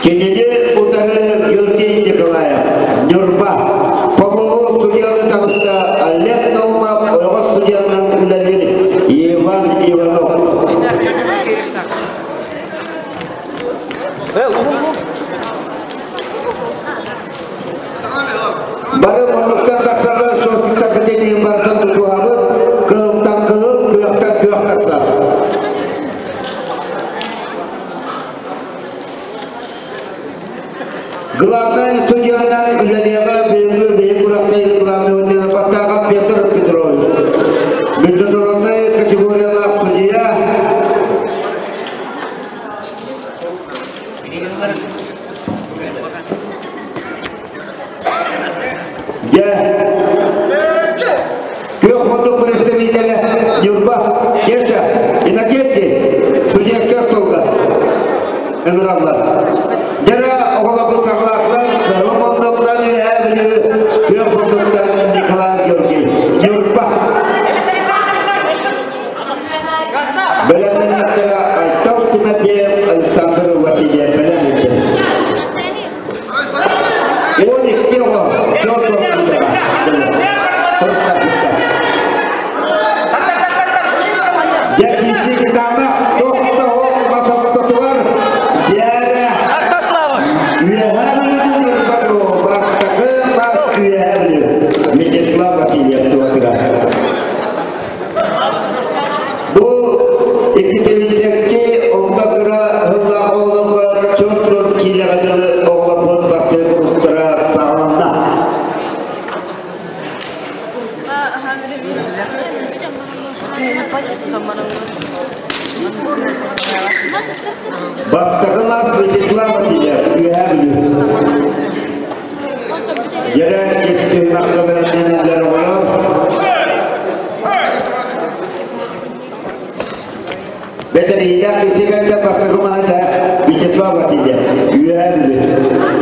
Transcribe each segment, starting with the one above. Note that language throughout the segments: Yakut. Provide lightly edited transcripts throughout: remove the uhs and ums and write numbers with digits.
Кинини утары Георгий Николаев, Ньурба. Помоҕу судьяны таҕыста Олег Наумов, ойоҕос судьянан үлэлиир Иван Иванов. Бары муннуктан тахсаллар, шортиктар кэтиниин барытын тутуһабыт, кыһылтан кыһыл, күөхтэн күөх тахсар. Главнай судьянан үлэлиэҕэ бүгүҥҥү биһиги күрэхтэһии главный Баттаахов Петр Петрович. Международнай категориялаах судья. Дьэ, күөх мундук представителя Ньурба Кеша Иннокентий судейская столга ыҥыраллар. Дьэрэ оҕолорбут саҕалаахлар кыһыл мундуктан Үөһээ Бүлүү, күөх мундуктан Николай Георгий Ньурба. Бэлэмнэннэхтэрэ Айтал Тимофеев, Александр Васильев бэлэм 12 оҕо дьон туттарбыттар. Дьэ, кытаанах тохтоһо басоттотугар дьээрэ Үөһээ Бүлүүтүн Ньурбату бастакы бас Үөһээ Бүлүү Вячеслав Васильев туһатыгар. Бу иккитиличэкки онто кыра сыллаах оҕолорго чорт киилэҕэ дылы оҕолорбут бастыы куруттара саҕаланна. Бастакы мас Вячеслав Васильев, Үөһээ Бүлүү. Дьэрэ ис түһүмэххэ бэлэмнэнэллэр оҕолор. Бэтэриилээх исигэллэ бастакы маһыта Вячеслав Васильев, Үөһээ Бүлүү.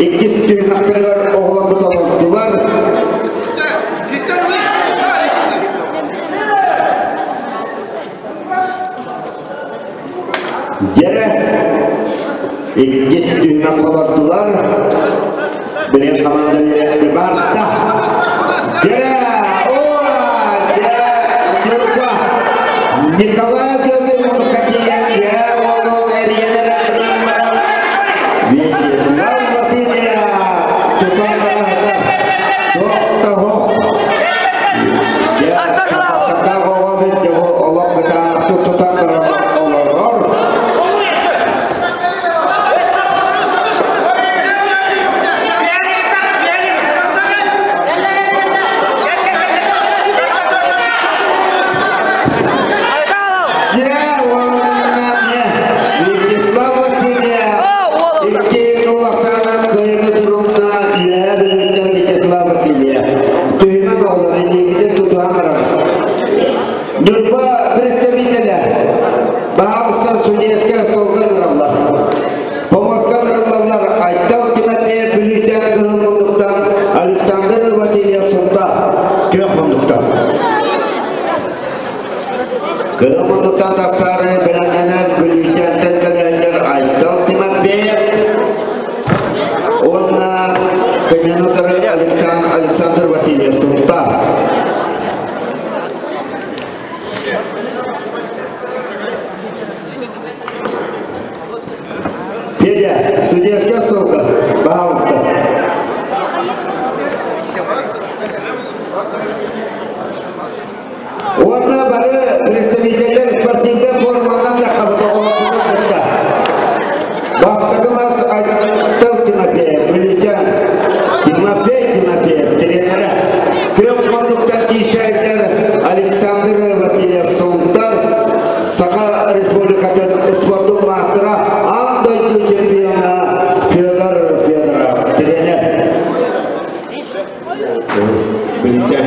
Иккис түһүмэхтэригэр оҕолорбут олордулар. Дьэрэ иккис түһүмэх олордулар. Билин хамаанда үөрэхтэ барда. Дьэрэ! Ура! Дьэ! Ньурба! Николай Гавриловка тиийэн дьэ уолун эрийэн эрэ баран Вячеслав Васильев тутан барарда. Тохтоһох. Дьэ, олох кытаанахтык тутан баран олорор. Дьэ, уонна Вячеслав Васильев икки улаханан кыайыны сурумна Үөһээ Бүлүүттэн Вячеслав Васильев. Түһүмэх оҕолор илиигитин тутуһан баран. Ньурба представителэ баһаалыста судейская столга ыраллар. Помоска ырыллаллар Айтал Тимофеев Бүлүүтэн кыһыл муннуктан Александр Васильев Сунтаар күөх муннуктан. Кыһыл муннуктан тахсаары бэлэмнэнэр Бүлүүчээнтэн кэлээччилэр Айтал Тимофеев уонна кинини утары Александр Васильев Сунтаар. Федя, судейская столка, пожалуйста. Уонна бары представителлэр спортивнай форманан таххабыт оҕолорбутун кытта. Бастакы мас Айтал Тимофеев, Бүлүүчээн Тимофей Тимофеев тренерэ. Күөх муннуктан тиийсээттэр Александр Васильев Сунтар, Саха Республикатын спордун маастара, аан дойду чемпиона Федор Федоров тренер. Бүлүүчээн.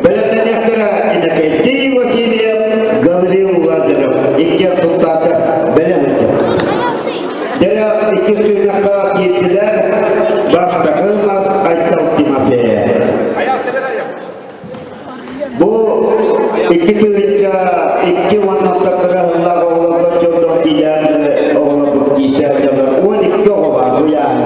Бэлэмнэниэхтэрэ Иннокентий Васильев, Гаврил Лазарев иккиэн Сунтаардар бэлэм этэ. Дэрэ иккис түһүмэххэ киирдилэр бастакы мас Айтал Тимофеев. Бу 2002 уонна кыра сыллаах оҕолорго дьоннор тиийэн оҕолорбут тиийсэ сылдьаллар. 12 оҕо баар бу яһын.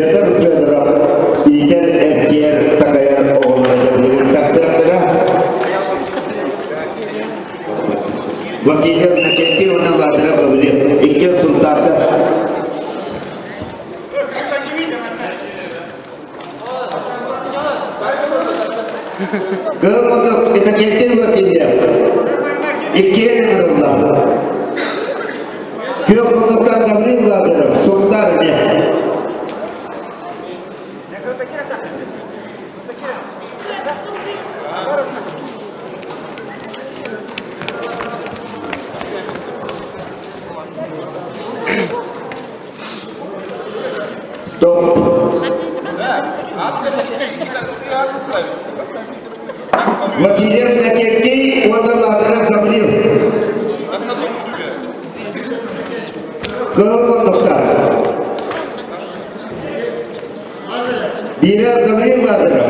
Петр Федоров иитэр, эрчийэр, такайар оҕолоро дьэ билигин тахсыахтара. Васильев Иннокентий уонна Лазарев Гаврил иккиэн Сунтаардар. Кыһыл мутук Иннокентий Васильев иккиэн ыҥырыллар. Күөх мутуктан Гаврил Лазарев, Сунтаар эмиэ. Стоп. Васильев Иннокентий уонна Лазарев Гаврил. Кыһыл муннуктар. Биирэ Гаврил Лазарев.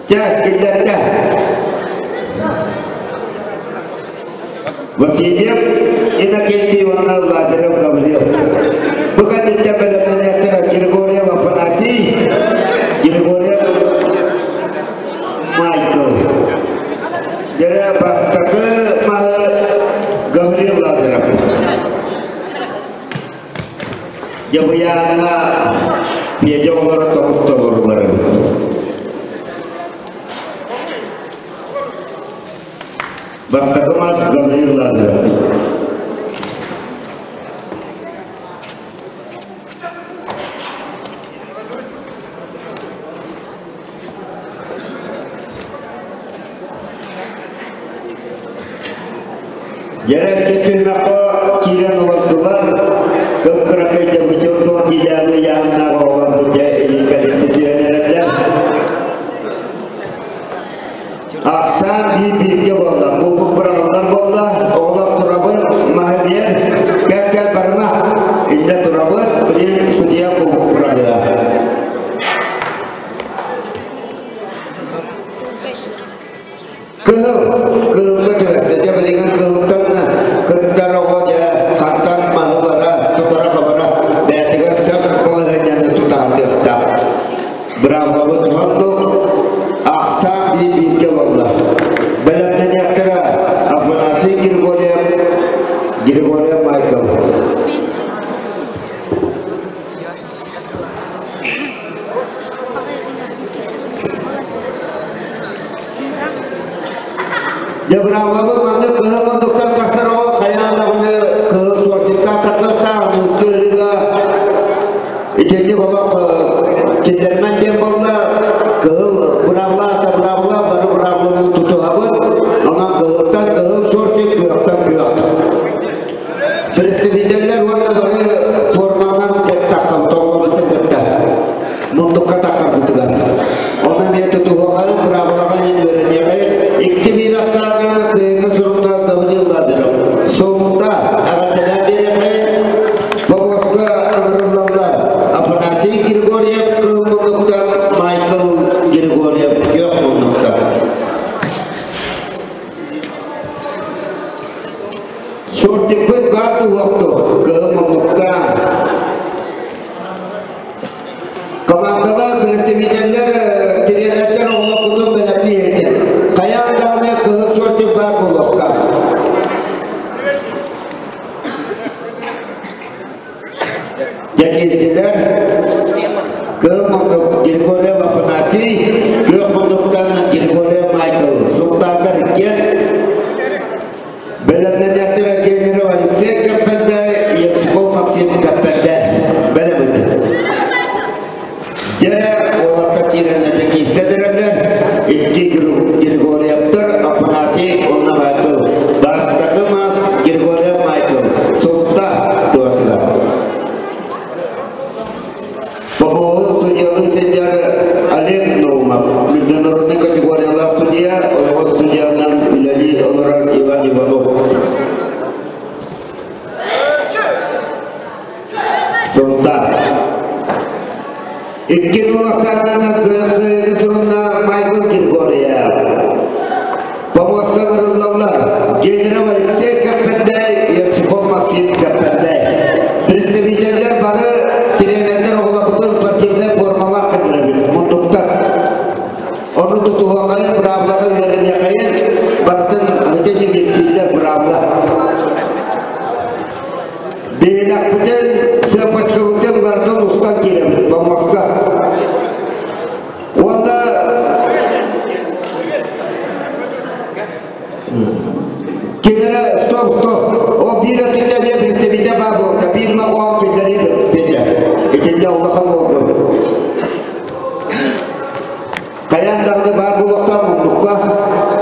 Чэ, киллэрдэ. Васильев Иннокентий уонна Лазарев Гаврил. Бу кэнниттэн бэлэмнэниэхтэрэ Григорьев Афанасий, Григорьев Майкл. Дьэрэ бастакы маһы Гаврил Лазарев. Дьабыйааҥҥа Петя оҕолоро тоҕус толорулар эбит. Бастакы мас Гаврил Лазарев. Дьэрэ иккис түһүмэххэ киирэн олордулар. Кып-кыракый дьабычыр киилээҕи ыйааһыннаах оҕолор дьэ илииккэлитти түһэн эрэллэр. Ахсаан биир бииргэ буолла. Кубок быраҕыллар буолла. Оҕолор турабыт, маһы биэр. Кэл-кэл барыма. Иннэ турабыт. Билин судья кубок быраҕыа. Кыһыл, кыһылга түбэстэ. Дьэ билигин кыһылтан кыттар оҕо дьэ хантан маһылара, тутара-хабара бэйэтигэр сөп балаһыанньаны тутаатыахтаах. Быраабылабыт уһуннук, ахсаан биир бииргэ буолла. Бэлэмнэниэхтэрэ Афанасий Григорьев, Григорьев Майкл. Дьэ быраабылабы маннык кыһыл мундуктан тахсар оҕо хайаан даҕаны кыһыл суортиктаах таххыахтаах аныгыскы ырыыга итинник олох киллэрмэн диэн буолла кыһыл быраабыла ата быраабыла бары быраабыланы тутуһабыт онон кыһылтан кыһыл суортик күөхтэн күөх Представителлэр уонна бары форманан таххан тоҕолорбутун кытта мундукка таххарбытыгар. Ону эмиэ тутуһуохайын, быраабылаҕа иһин үөрэниэхэйин. Икки биир ахсааннааны кыайыҥҥа сурунна Гаврил Лазарев. Сомунда эҕэрдэлээн биэриэхэйин. Бобуоска ыҥырыллаллар Афанасий Григорьев кыһыл муннуктан, Майкл Григорьев күөх муннуктан. Шортикпыт баар туһуохту, кыһыл муннуктаан. Командалар, представителлэр, тренердэр оҕолорбутун бэлэмнии иһитин. Хайаан даҕаны кыһыл шортик баар буолуохтаах. Дьэ киирдилэр. Кыһыл муннук Григорьев Афанасий, күөх муннуктан Григорьев Майкл. Султандар иккиэн Бэлэмнэниэхтэрэ Кемеров Алексей Кэппэрдэ, Евсюков Максим Кэппэрдэ. Бэлэм Дьэ, уолаттар киирэн эрдэ киистэ дэрэллэр. Икки Григорьевтар, Афанасий уонна Майкл. Бастакы мас Григорьев Майкл. Сунта туотугар. Бобуоһу судьялыы сылдьар Олег Наумов, международный категориялаах судья, ойоҕос судьянан үлэлии олорор Иван Иванов. Сунтаар. Икки нулахтарынан кыайыыны сурунна Майкл Григорьев. Ким эрэ стоп, стоп, ол биир өттүттэ эмиэ представитель баар буолта, биир маҕоон киллэрии бэтэ. Итиннэ улахан уолга. Хайаан даҕаны баар буолуохтаах муннукка,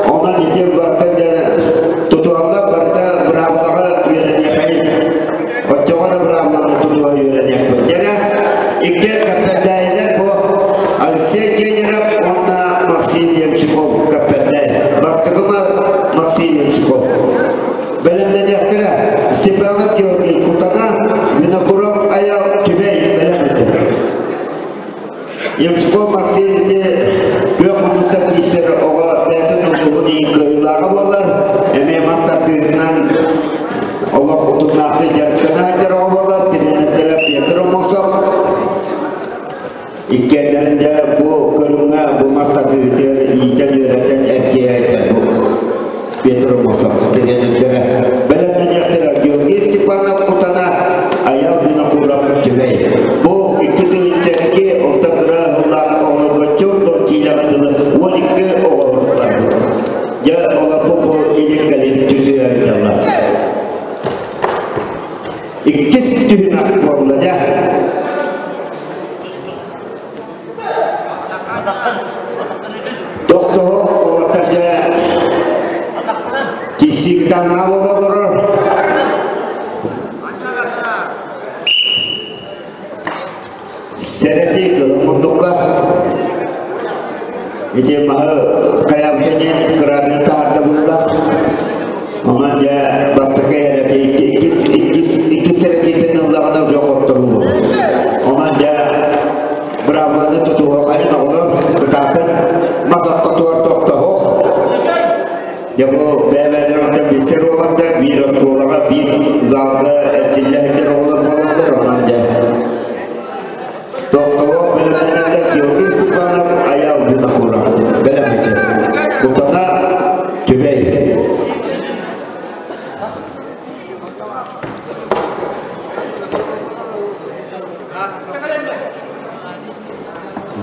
онон ити барыта тутуһаллар, барыта быраабылаҕа үөрэниэхэйин. Оччоҕо эрэ быраабыланы тутуһа үөрэниэхпит. Дьэрэ, икки кэппэрдээйилэр бу Алексей Генеров уонна Максим Ямщиков кэппэрдээй. Бастакы Максим Ямщиков. Бэлэмнэниэхтэрэ Степанов Георгий Кутана, Винокуров Аял Түбэй бэлэм этэ. Ямщиков Максим ити күөх муннукта киирсэр оҕо бэйэтин тутулун иһин кыайыылааҕа буолар. Эмиэ мас тардыытынан олох утумнаахтык дьарыктана сылдьар оҕо буолар. Тренердэрэ Петр Омосов. Иккиэннэрин дьэ бу көрүҥҥэ бу мас тардыытыгар иитэн үөрэтэн эрчийэ бу Петр Омосов тренердэрэ. Бэлэмнэниэхтэрэ Георгий Степанов Кутана, Айал Винокуров Түбэй. Бу 2 тыһыынча 2 онто кыра ыһыллаах оҕолорго чор киилэҕэ дылы 12 оҕолордорбут. Дьэ, олорбут бу илин кэлин түсүһэ Иккис түһүмэх буолла дьэ. Тохтоһуох уолаттар дьэ киссиктана олорор. Сэрэти кыһыл мундукка ити маһы хайабыта диэн кыраадыны таһаарда быыллах. Онон дьэ бастакы эрэти иккис иккис иккис сэрэтиитин ыллаҕына уже хотторуу буолар. Онон дьэ быраабыланы тутуһуохайын оҕолор кытаатын мас ортотугар тохтоһуох. Дьэ бу бэйэ-бэйэлэрин оттон билсэр уолаттар биир оскуолаҕа, биир залга эрчиллэ сылдьар оҕолор буолаллар. Онон дьэ тохтолоох бэлэмнэнэллэр Георгий Степанов, Айал Винокуров бэлэмнэтэ. Кутана Түбэй.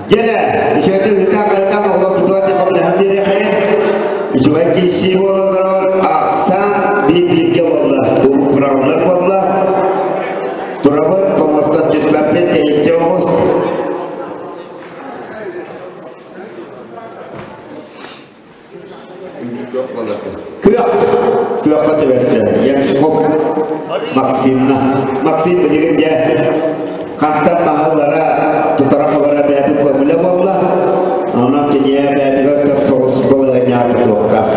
Дьэрэ, үчүгэйдик ыытаах-хайытаан оҕолорбутугар көмөлөһөн биэриэхэйин. Үчүгэй киирсии буолан ахсаан биир-бииргэ буолла, кубук буолла. Турабыт, помостон түспэппит, тэйиччи оҕус. Күөх, күөххэ түбэстэ. Ямщиков Максимна. Максим билигин дьэ хантан маһылара тутара хабара бэйэтин көҥүлэ буолла. Онон киниэ бэйэтигэр сөп соҕус балаһыанньаҕа тутуохтаах.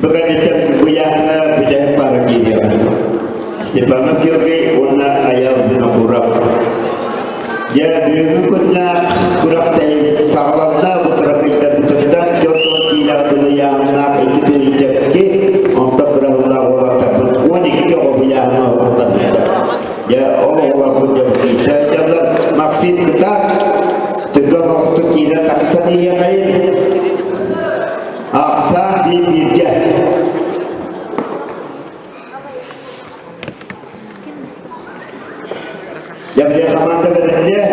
Бу кэнниттэн быйааҥҥа бүтэһик паара киириэҕэ. Степанов Георгий уонна Айал Винокуров. Дьэ, бүгүҥҥү күннээх күрэхтэһиибит саҕаланна. Бу кыракыйдарбытыттан 40 киилэҕэ дылы ыйааһыннаах 2 тыһыынча 2, онтон кыраһыллаах уолаттарбыт 12 оҕо быйааһына оҕолорбуттар. Дьэ, ол оҕолорбут дьэ киирсэ сылдьаллар. Максим кытаат, түргэн оҕустук киирэн тахсан иһиэхэйин. Ахсаан биир бииргэ. Дьэ, команда бэриллиэ.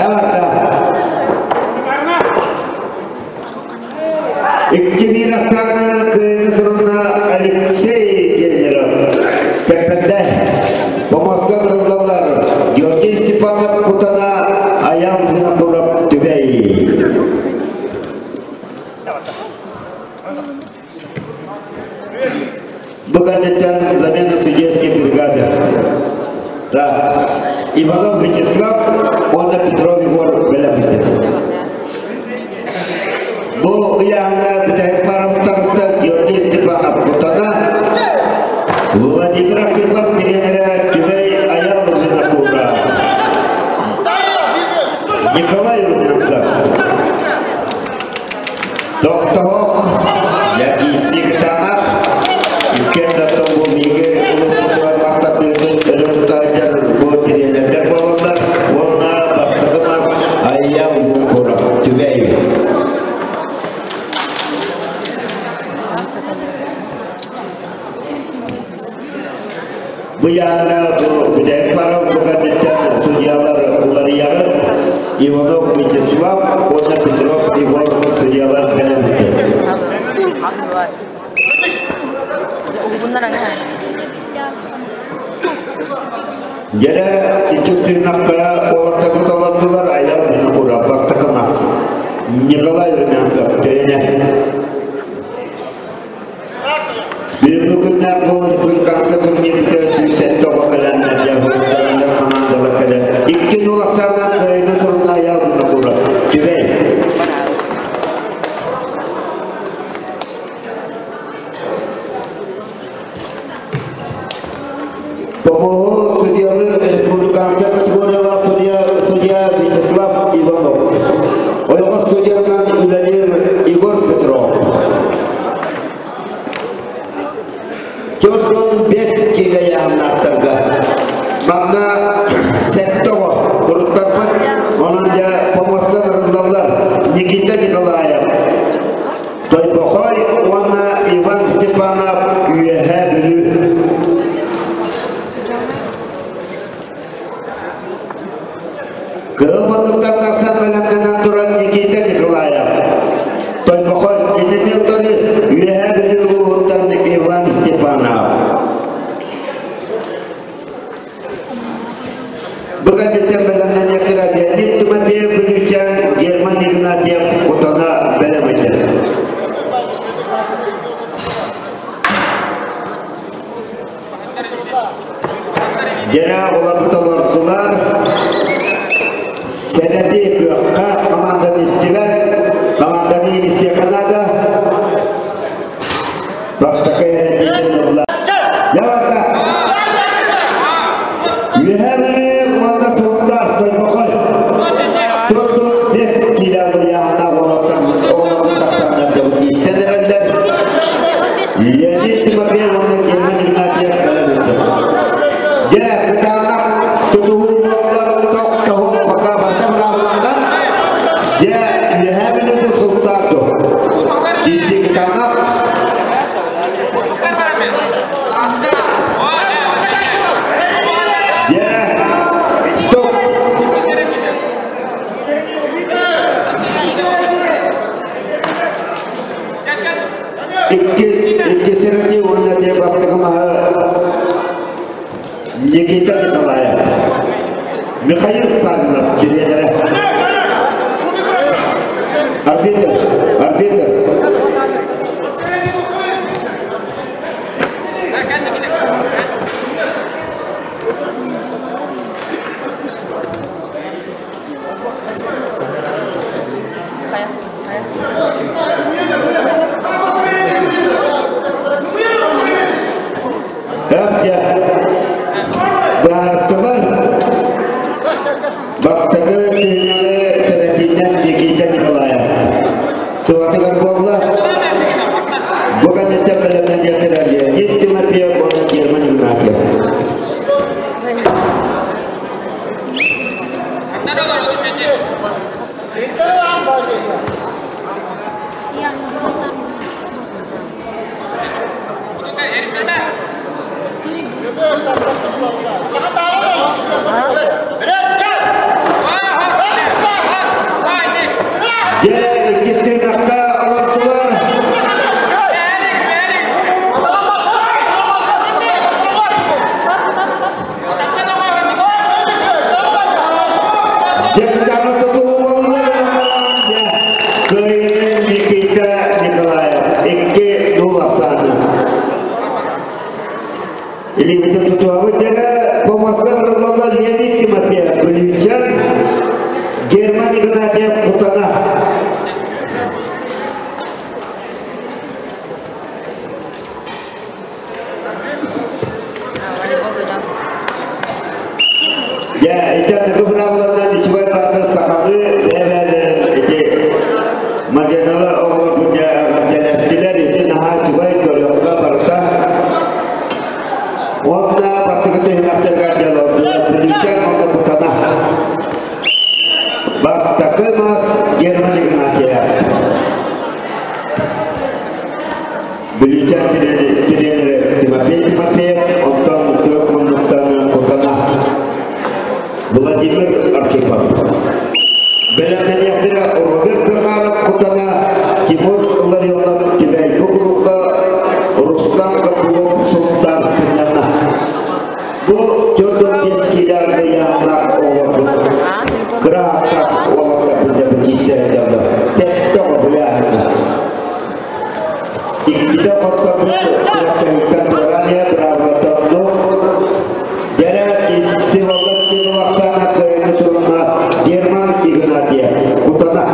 Эҕэрдэ! 2-1 ахсааҥҥа кыайыыны сурунна Алексей Генеров. Кэппэтэ. Помоска кырыллаллар Георгий Степанов Кутана, Аял Винокуров Түбэй. Бу кэнниттэн замена судейской бригады. Да. Иванов Вячеслав уонна Петров Егор бэлэммиттэр. Бу ыйааһыҥҥа бүтэһик паарабыт таҕыста Георгий Степанов Кутана, Владимир Архипов тренерэ Түбэй Аял Винокура, Николай Румянцев. Тохтоһох, Якийси кытаанах, иккиэн да бу биһиги улууспутугар мастардыырбыт өрө тутаайдар бу тириэнэрдэр буолаллар уонна бастакы мас Айя Винокуров Түбэй. Бу яһана бу бүтэһик пара бу кэнниттэн судьялар уларыйаҕын Иванов Вячеслав уонна Петров Егор судьялар бэлэмнэтэ. Дьэрэ иккис түһүмэххэ уолаттарбыт олордулар Айал Винокуров бастакы мас Николай Румянцев тренер. Бүгүҥҥү күннээх бу республиканскай турнирга 107 оҕо кэлэннэр дьаһаллар хамаандалар кэлэн 2-0 ахсааннаах кыайыыны сурунна Айал Винокуров. Түбэй. Помоһу судьялар республиканскай категориялаах судья, судья Вячеслав Иванов. Ойоҕос судьянан үлэлиир Егор Петров. 45 киилэ ыйааһыннаахтарга. Манна сэттэ оҕо уруттарбыт, онон дьэ помостан ырыллаллар Никита Николаев, Тойбохой уонна Иван Степанов Үөһээ Бүлүү. Кыһыл муннуктан тахсан бэлэмнэнэн туран Никита Николаев, Тойбохой кинини утары Үөһээ Бүлүү улууһуттан Иван Степанов. Бу кэнниттэн бэлэмнэниэхтэрэ Леонид Тимофеев Бүлүүчээн, Герман Игнатьев Кутана бэлэм этэ. Дьэрэ олорбут олордулар. Сэнэти күөххэ команданы истибэт, команданы истиэхэ наада. Бастакы эрэтиитин ылла. Яварда! Үөһээ Бүлүү уонна Сунтаар Тойбохой. Турду 5 киилэ ыйааһыннаах уолаттар оҕолорбут тахсаннар дьабыт иистэн эрэллэр. Леонид Тимофеев уонна Герман Игнатьев бэлэм ыытар. Дьэ, кытаанах тутуһуу буоллар тохтоһун пока барыта быраабыланна. Дьэ, Үөһээ Бүлүүнү Сунтаар дуо? Киирсии кытаанах. Дьэ, стоп! Иккис сэрэтии уонна дьэ бастакы маһы Никита Николаев, Михаил Савинов тренерэ. Арбитр, арбитр. Өптө быһаарыстылар. Бастакы түһүмэҕи сэрэтиинэн Никита Николаев тулатыгар буолла. Бу кэнниттэн бэлэмнэниэхтэрэ Леонид Тимофеев уонна Герман Игнатьев. Дьэ, иккис түһүмэххэ олордулар. Дьэ, кытаанах тутуу буолла гынан баран, дьэ, кыайыыны Никита Николаев 2-0 ахсаанна. Илиибитин тутуһабыт дьэрэ, помоска ырыллаллар Леонид Тимофеев Бүлүүчэн, Герман Игнатьев Кутана. Дьэ, ити аныгы быраабыларынан үчүгэй баатыр сахалыы бэйэ-бэйэлэрин ити мадьаналар оҕолорбут дьэ эҕэрдэлэстилэр, ити наһаа үчүгэй көрүөххэ барыта. Уонна бастакы түһүмэхтэригэр дьалордулар Бүлүүчээн уонна Кутана. Бастакы мас Герман Игнатьев. Бүлүүчээн тренерэ Тимофей Тимофеев, оттон күөх муннукка Бэлэмнэниэхтэрэ Роберт Захаров Кутана, Тимур Ларионов Түбэй Букурукка, Рустам Копылов Сунтаар сынньанна. Бу 45 киилээх ыйааһыннаах оҕолорбут кыра аастаах уолаттарбыт да киирсэрэ дьоллор. Сэттэ оҕо булааһына. Иккитэ хотторбут күрэхтэһииттэн туораан иһэр быраабылаттан Дьэрэ Сиволлар Тимур кыайыыны сурунна Герман Игнатьев Кутана.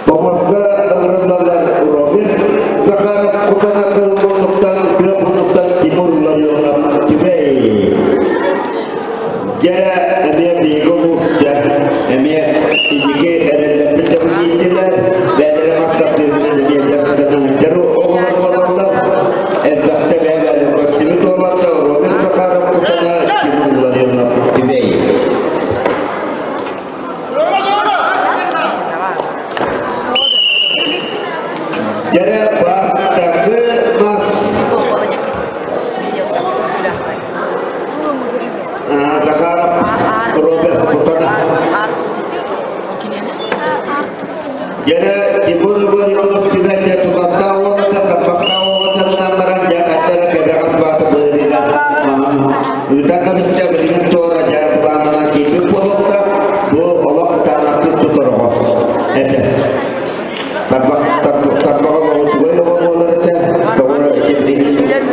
Помоска ыҥырыллаллар Роберт Захаров Кутана кыл муннуктан күөх муннуктан Тимур Ларионов Түбэй. Дьэрэ эмиэ биһиги улуус дьэ эмиэ инники эрэллэрбит дьону ииттилэр. Бэйэлэрэ мастардыырынан эмиэ дьарыктанан оҕолор буолаллар. Элбэхтэ бэйэлэрин көстүбүт уолаттар Роберт Захаров Кутана Тимур Ларионов Түбэй. Дьэрэ бастакы мас Захаров Роберт Кутана. Дьэрэ Тимур Ларионов түбэлтэ тулаттаах уолата тарбахтаах уолатынан баран дьэ хайдара кэбэҕэс баата быарыыга ыытан кэбистэ билигин туора дьэ былаанынан киирбит буолуохтаах бу олох кытаанахтык тутороҕо этэ тарбах тарбаҕа олоҕу үчүгэй оҕо буолар этэ тоҕура билигин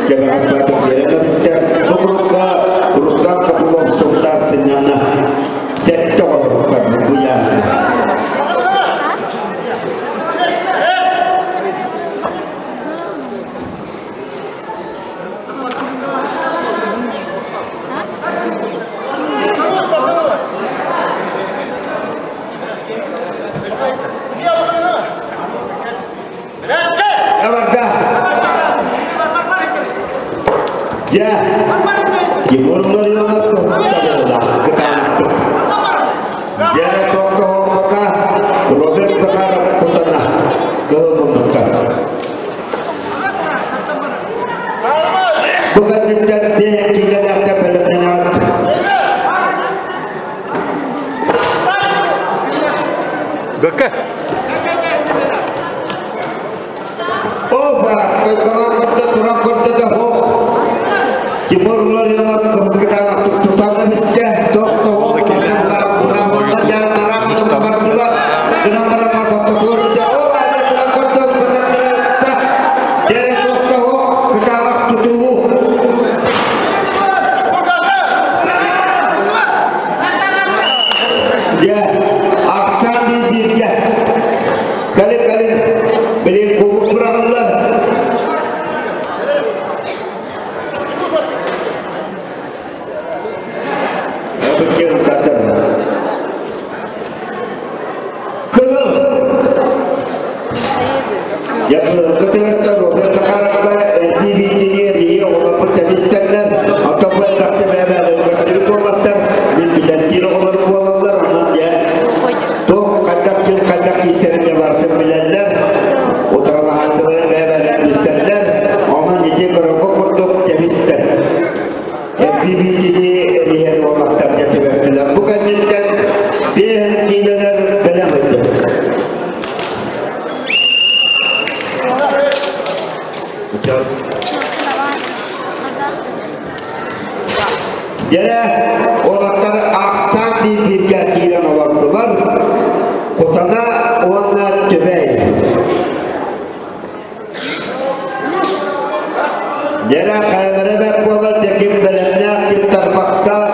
кэбэҕэс баата биэрэн кэбистэ бу курукка Рустам Копылов Сунтаар сынньанна сэттэ оҕолорбуттар бу Эварда! Дьэ, Тимур Ларионов туһунан кытаанахтык. Дьэрэ тохтоһорбока Роберт Захаров кутана кыһыл муннуктар. Бу кэнниттэн биэһин киилэлээхтэр бэлэмнэнэҕит. Бөкө. Опа, стойкалаан көрдө, туран көрдө да хоп. Тимур Ларионов кымскытаанахтык тутан кэбистэ. Тохтоһо, гынан баран кытаанах тутугу. Дьэ, ахсаан биир бииргэ. Кэлин-кэлин, билин кубок быраҕыллар. Кыһыл. Якылыкка тэбэстэр Роберт Захаровка эрдии биитини рии оҕолорбут тэбистэннэр, оттон бу элбэхтэ бэйэ-бэйэлэрин көстүбүт буоллаттар, мин билэрдиир оҕолор буолаллар, онон дьэ туох хайдах ким хайдах киирсэрин дьэ барытын билэллэр, утарылаһааччылары бэйэ-бэйэлэрин билсэллэр, онон ити көрөргө курдук тэбистэр. Эрдии эриһэр уолаттар дьэ түбэстилэр. Бу кэнниттэн биэһин киилэлэр бэлэм ыйдым. Дьэрэ уолаттар ахсаан биир-бииргэ киирэн олордулар. Кутана уонна Түбэй. Дьэрэ хайалара бэрт буолар, дьэ ким бэлэмнээх, ким тарбахтаах,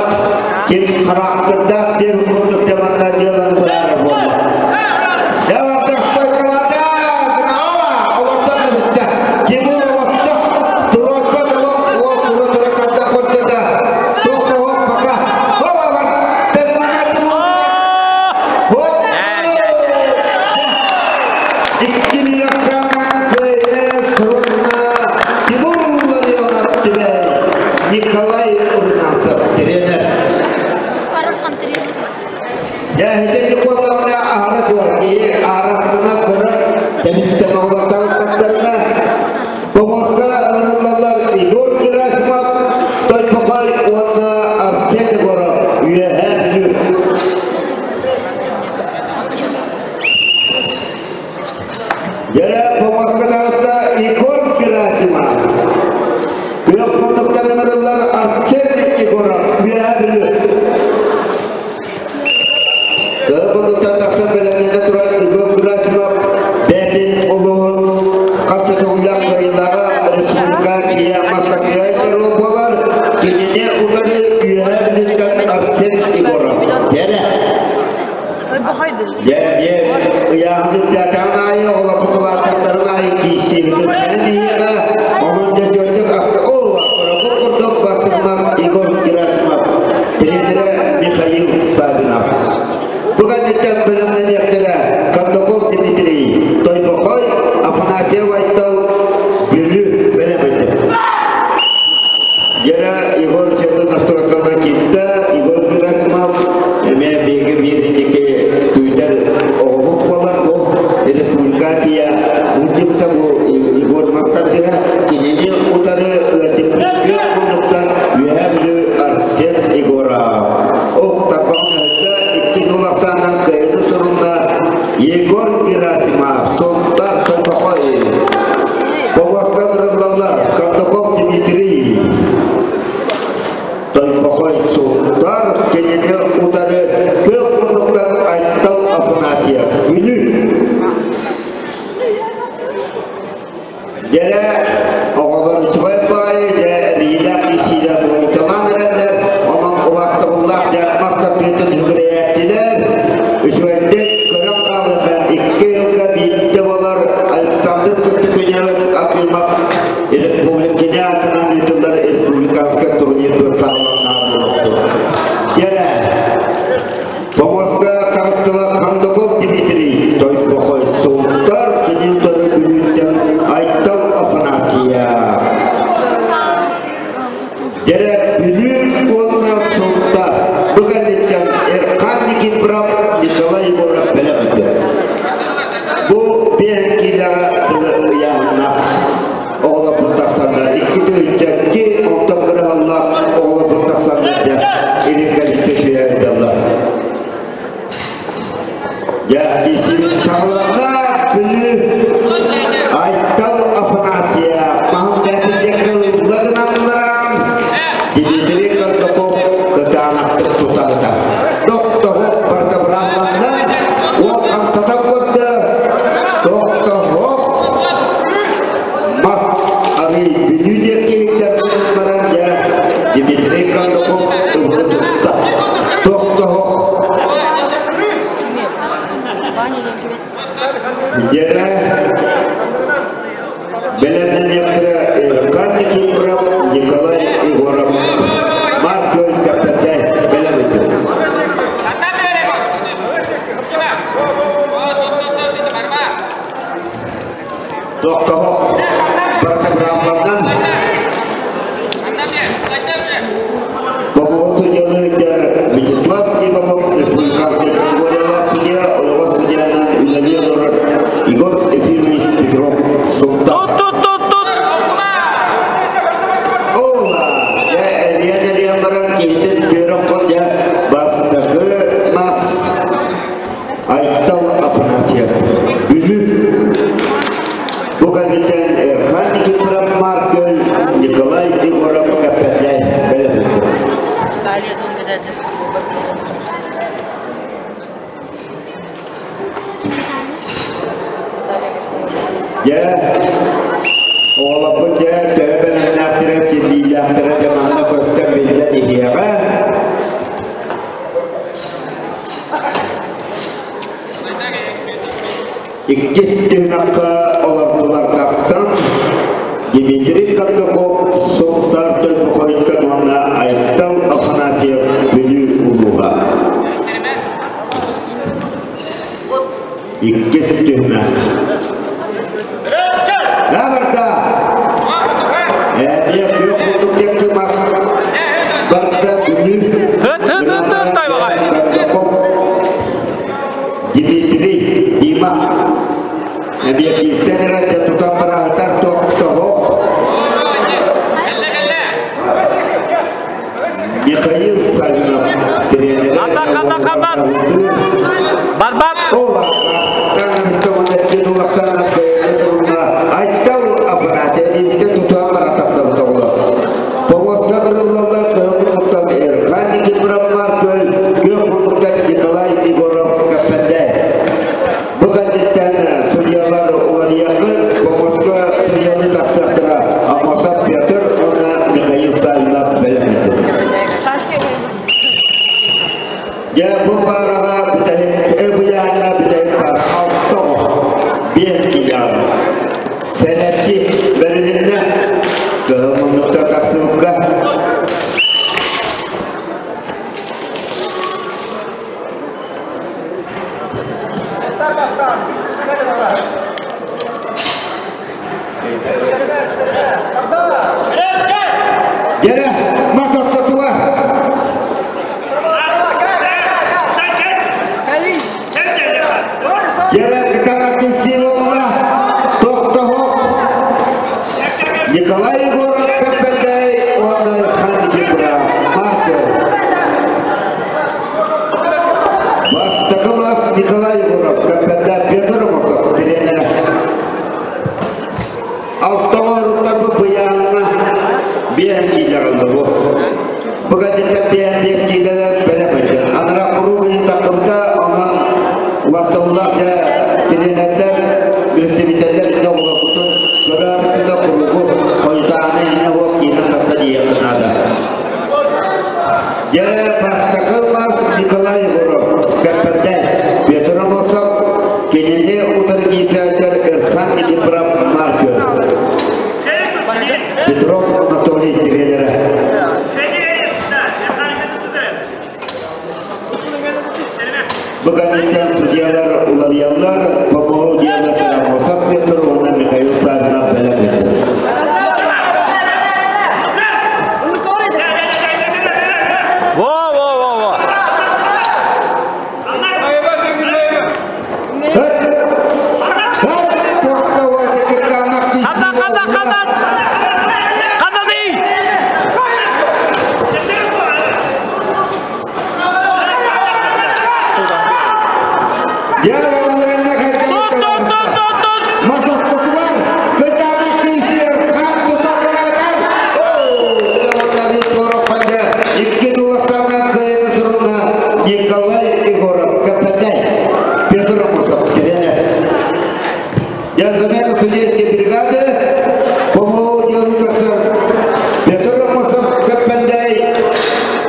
ким хараахтырдаах диэн курдук дьэ манна дьыаланы быһаарар буолла. Дьэ бардахтайкалаата, олордон кэбистэ. Тимур олордо, туруорбат олох, уол тура-тура тарда көрдө да, туох да оһох пока. Хоба бар, тыгынама Тимур. Хоп! Икки миллиардтан кыайыы сурунна Тимур Ларионов түбэй Николай Румянцев тренер. Дьэ, буоллаҕына аһара туор киһи аһарахтана көрөр тэмистэмэҕолортан саттарына Помоска ылыныллаллар Егор Герасимов, Тойбохой уонна Арсен Егоров Үөһээ Бүлүү. Кыһыл тахсан бэлэмнэнэ турар Егор Герасимов бэйэтин улууһун хас да төгүллээх кыайыылааҕа республика ийэ мастакыйа буолар. Кинини утары Үөһээ Бүлүүттэн Арсен Егоров. Дьэрэ. Дьэ, дьэ, ыйааһын үрдээтэҕин аайы олоппутулаатахтарын аайы кииссиибитин ханан иһиэҕэ, онон дьэ дьөрдүк аста ол бу курдук бастыгымас Егор Герасимов, тренерэ Михаил Савинов. Бу кэнниттэн бэлэмнэниэхтэрэ Кондаков Дмитрий, Тойбохой, Афанасьев Айтал, Бүлүү бэлэмэтэ. Гера Егор Чета настройкалана киирдэ. Егор Герасимов эмиэ биһиги биир диэки күүтэр оҕобут буолар. Бу республика тиийэ ыытыыта бу Егор Мастардыга кинини утары ыатыппыт күөх муннуктан Үөһээ Бүлүү Арсен Егоров. Ох, тарбахтарга 2-0 ахсаанынан кыайыыны сурунна Егор Герасимов, Сунтар Тойбохой. Повозка ырыллаллар Кондаков Дмитрий, Тойбохой Сунтар, кинини утары күөх муннуктан Айтал Афанасьев, Бүлүү. Дьэрэ оҕолор үчүгэй баҕайы дьэ эриилээх исиилэр буолуталаан эрэллэр, онон убаастабыллаах дьэ мас тардыытын үгүрэйээччилэр үчүгэйдик көрөн хаалыаха 2 ыалга биирдэ буолар Александр Костыкуневич Акимов республиканы аатынан ыытыллар республиканскай турнир саҕаланнаах буолуохтун. Дьэрэ Помоска таҕыстылар Кондаков Дмитрий, Тойбохой Сунтар, кини утары Бүлүүттэн Айтал Афанасия. Дьэрэ Бүлүү уонна Сунтар бу кэнниттэн Эрхан Никифоров, Николай Егоров бэлэм этэ. Бу биэһин киилэҕэ тылы ыйааһынна оҕолорбут тахсаннар 2 тыһыынча 2 онтон кыраһаллаах оҕолорбут тахсаннар дьэ илин кэлин сүһээйдаллар. Дьэ, киисибит саҕаланна Бүлүү Айтал Афанасия маһын бээтин диэки ылла гынан баран Дмитрий Кондаков кытаанахтык тутаата. Тохтоһуох барда быраабыланна, уол хамсатан көрдө, тохтоһуох мас арый Бүлүү диэки иһиттэн баран дьэ Дмитрий Кондаков ыбылы тутта. Тохтоһуох Дьэрэ бэлэмнэниэхтэрэ Эрхан Никифоров, Николай Егоров, Марк Кэппэтэй бэлэм этэ. Тохтоһох программалардан Помоҕо судьялыытыгар Вячеслав Иванов республиканскай категориялаах судья, ойоҕос судьянан үлэлии олорор Егор Ефимович Петров Сунтар. Тут-тут-тут-тут! Ола! Дьэ, эрийэн-эрийэн баран киһитин түөрэх кон дьэ бастакы мас Айтал Афанасьев. Бүлүү. Бу кэнниттэн Эрхан Никифоров Маркөл, Николай Егоров Кэппэндэй бэлэмнэттэ. Дьэ, оҕолорбут дьэ төһө бэлэмнээхтэрэ, чиллиилээхтэрэ дьэ манна көстөн биллэн иһиэҕэ. Иккис түһүмэххэ олордулар тахсан Дмитрий Кондаков Сунтаар Тойбохойуттан уонна Айтал Афанасьев Бүлүү улууһа. Иккис түһүмэх. Барда! Эмиэ күөх курдук диэки мас барда Бүлүү. Хыт хыт хыт хыт тайбаҕай. Кондаков Дмитрий Дима эбиэккистэн эрэ тутан бараһытар тохтоһох Михаил Савинов тренерэ Ханна, ханна, ханна? Барбат! Айтал Афанасьев тутуан бара тахсабыт оҕолор. Повозка кырыллаллар кыһыллы куттан Эрхан Никифоров Маркөл, күөх муннуктан Николай Егоров. Дьэрэ, мас ортотугар. Дьэрэ, кытаанах киирсии буолла. Тохтоһук. Николай Егоров Кэппэрдэй уонна Хан Никифоров Мартын. Бастакы мас Николай Егоров Кэппэрдэй Петр Мосов тренерэ. Алтаҕа оруктарбыт быйааҥҥа биэһэн киилэ ылла бу. Бу кэнниттэн биэһэн биэс киилэлэр бэлэм этэ. Анараа куруук ыйыттаххыбыта, онон убастабыллаах дьэ тренердэр, представителлэр иннэ оҕолорбутун көрөөрбүтүн да куруугу хойутааны инэ уох киирэн тахса диэххэ наада. Дьэ бастакы бас Николай Егоров, Кэппэрдэй, Петр Амосов, кинини утары киирсээччилэр Эрхан Никифоров, Маркер. Петров Анатолий тренерэ. Бу кэнниттэн судьялар уларыйаллар, помоһу диэн Амосов Петр уонна Михаил Савинов бэлэм этилэр. Во, во, во, во. Ханна, ханна, ханна. Ханна дии. Тут, тут, тут, тут, тут. Николай Егоров, КПД, Петр Амосов, тренер. Я замену судейской бригады помогу делу Петр Амосов, КПД,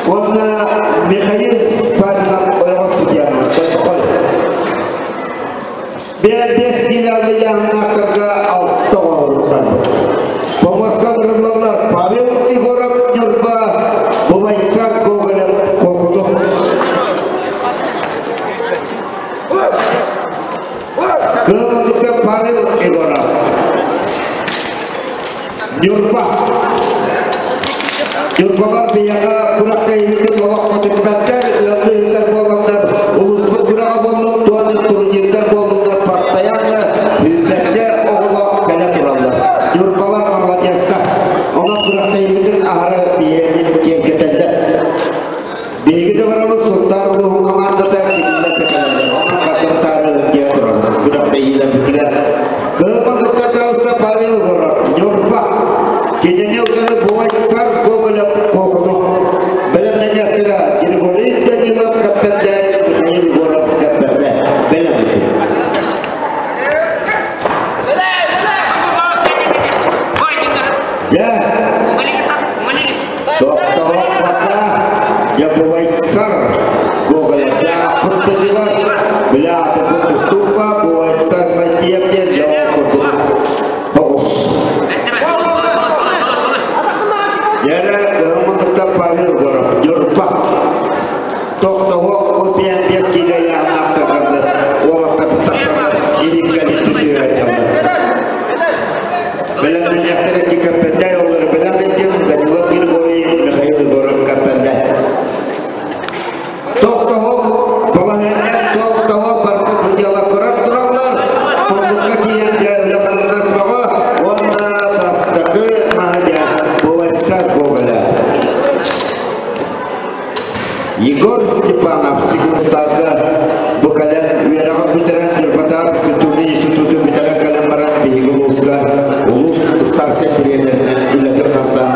он Михаил Савинов, ойоҕос судья. Биэс киилэҕэ ыйааһыннаахтарга алта оҕолордор. Помоска ыҥырыллаллар Павел Егоров Ньурба, Бубайсар Гоголев Куокуну. Кыыл Павел Егоров. Ньурба. Ньурбалар биһиэхэ күрэхтэһиибитин олох көтүппэттэр, ыаллыы буоланнар, улууспут күрэҕэ буоллун, туонна турнирдар буоллуннар постоянно сүүрбэччэ оҕолоох кэлэ тураллар. Ньурбалар молодецтар. Онон күрэхтэһиибитин аһары биһиэнин киэргэтэллэр. Биһиги да барабыт Сунтаар улууһун хамаандата кинилэр да кэлэллэр. Онон хардары-таары дьиэ тураллар. Күрэхтэһиилэрбитигэр. Кыыл таҕыста Павел Егоров, Ньурба. Кинини утары Бувайсар Гоголев Куокуну. Бэлэмнэниэхтэрэ Григорий Данилов Кэппэрдэ, Михаил Егоров Кэппэрдэ. Бэлэм этин. Дьэ, тохтоһоппакка, дьэ Бувайсар Гоголев путтатыгар бля уступа Бувайсар Сайтиев диэн дьон курдук оҕус. Дьэрэ кыһыл Павел Егоров, Ньурба. Тохтоһуох упиэн биэс киилэ ыйааһыннаахтарга уолаттар тахсаллар, илин-кэлин түсүһэ Бэлэмнэниэхтэр икки Кэппэндээй оҕолоро бэлэм иттин Данилов Григорий, Михаил Егоров Кэппэндээй. Тохтоһук, балаһыанньа тохтоһо барыта судьялар көрөн тураллар. Курдукка тиийэн дьэ үлэ-хамнас бөҕө уонна бастакы маһа дьэ Бувайсар Гоголя. Егор Степанов секундтарга бу кэлэн үөрэҕин бүтэрэн Ньурбатааҕы физкультурнай институту бүтэрэн кэлэн баран биһиги улууска улуус ыстаарсай тренеринэн үлэтин хамсаан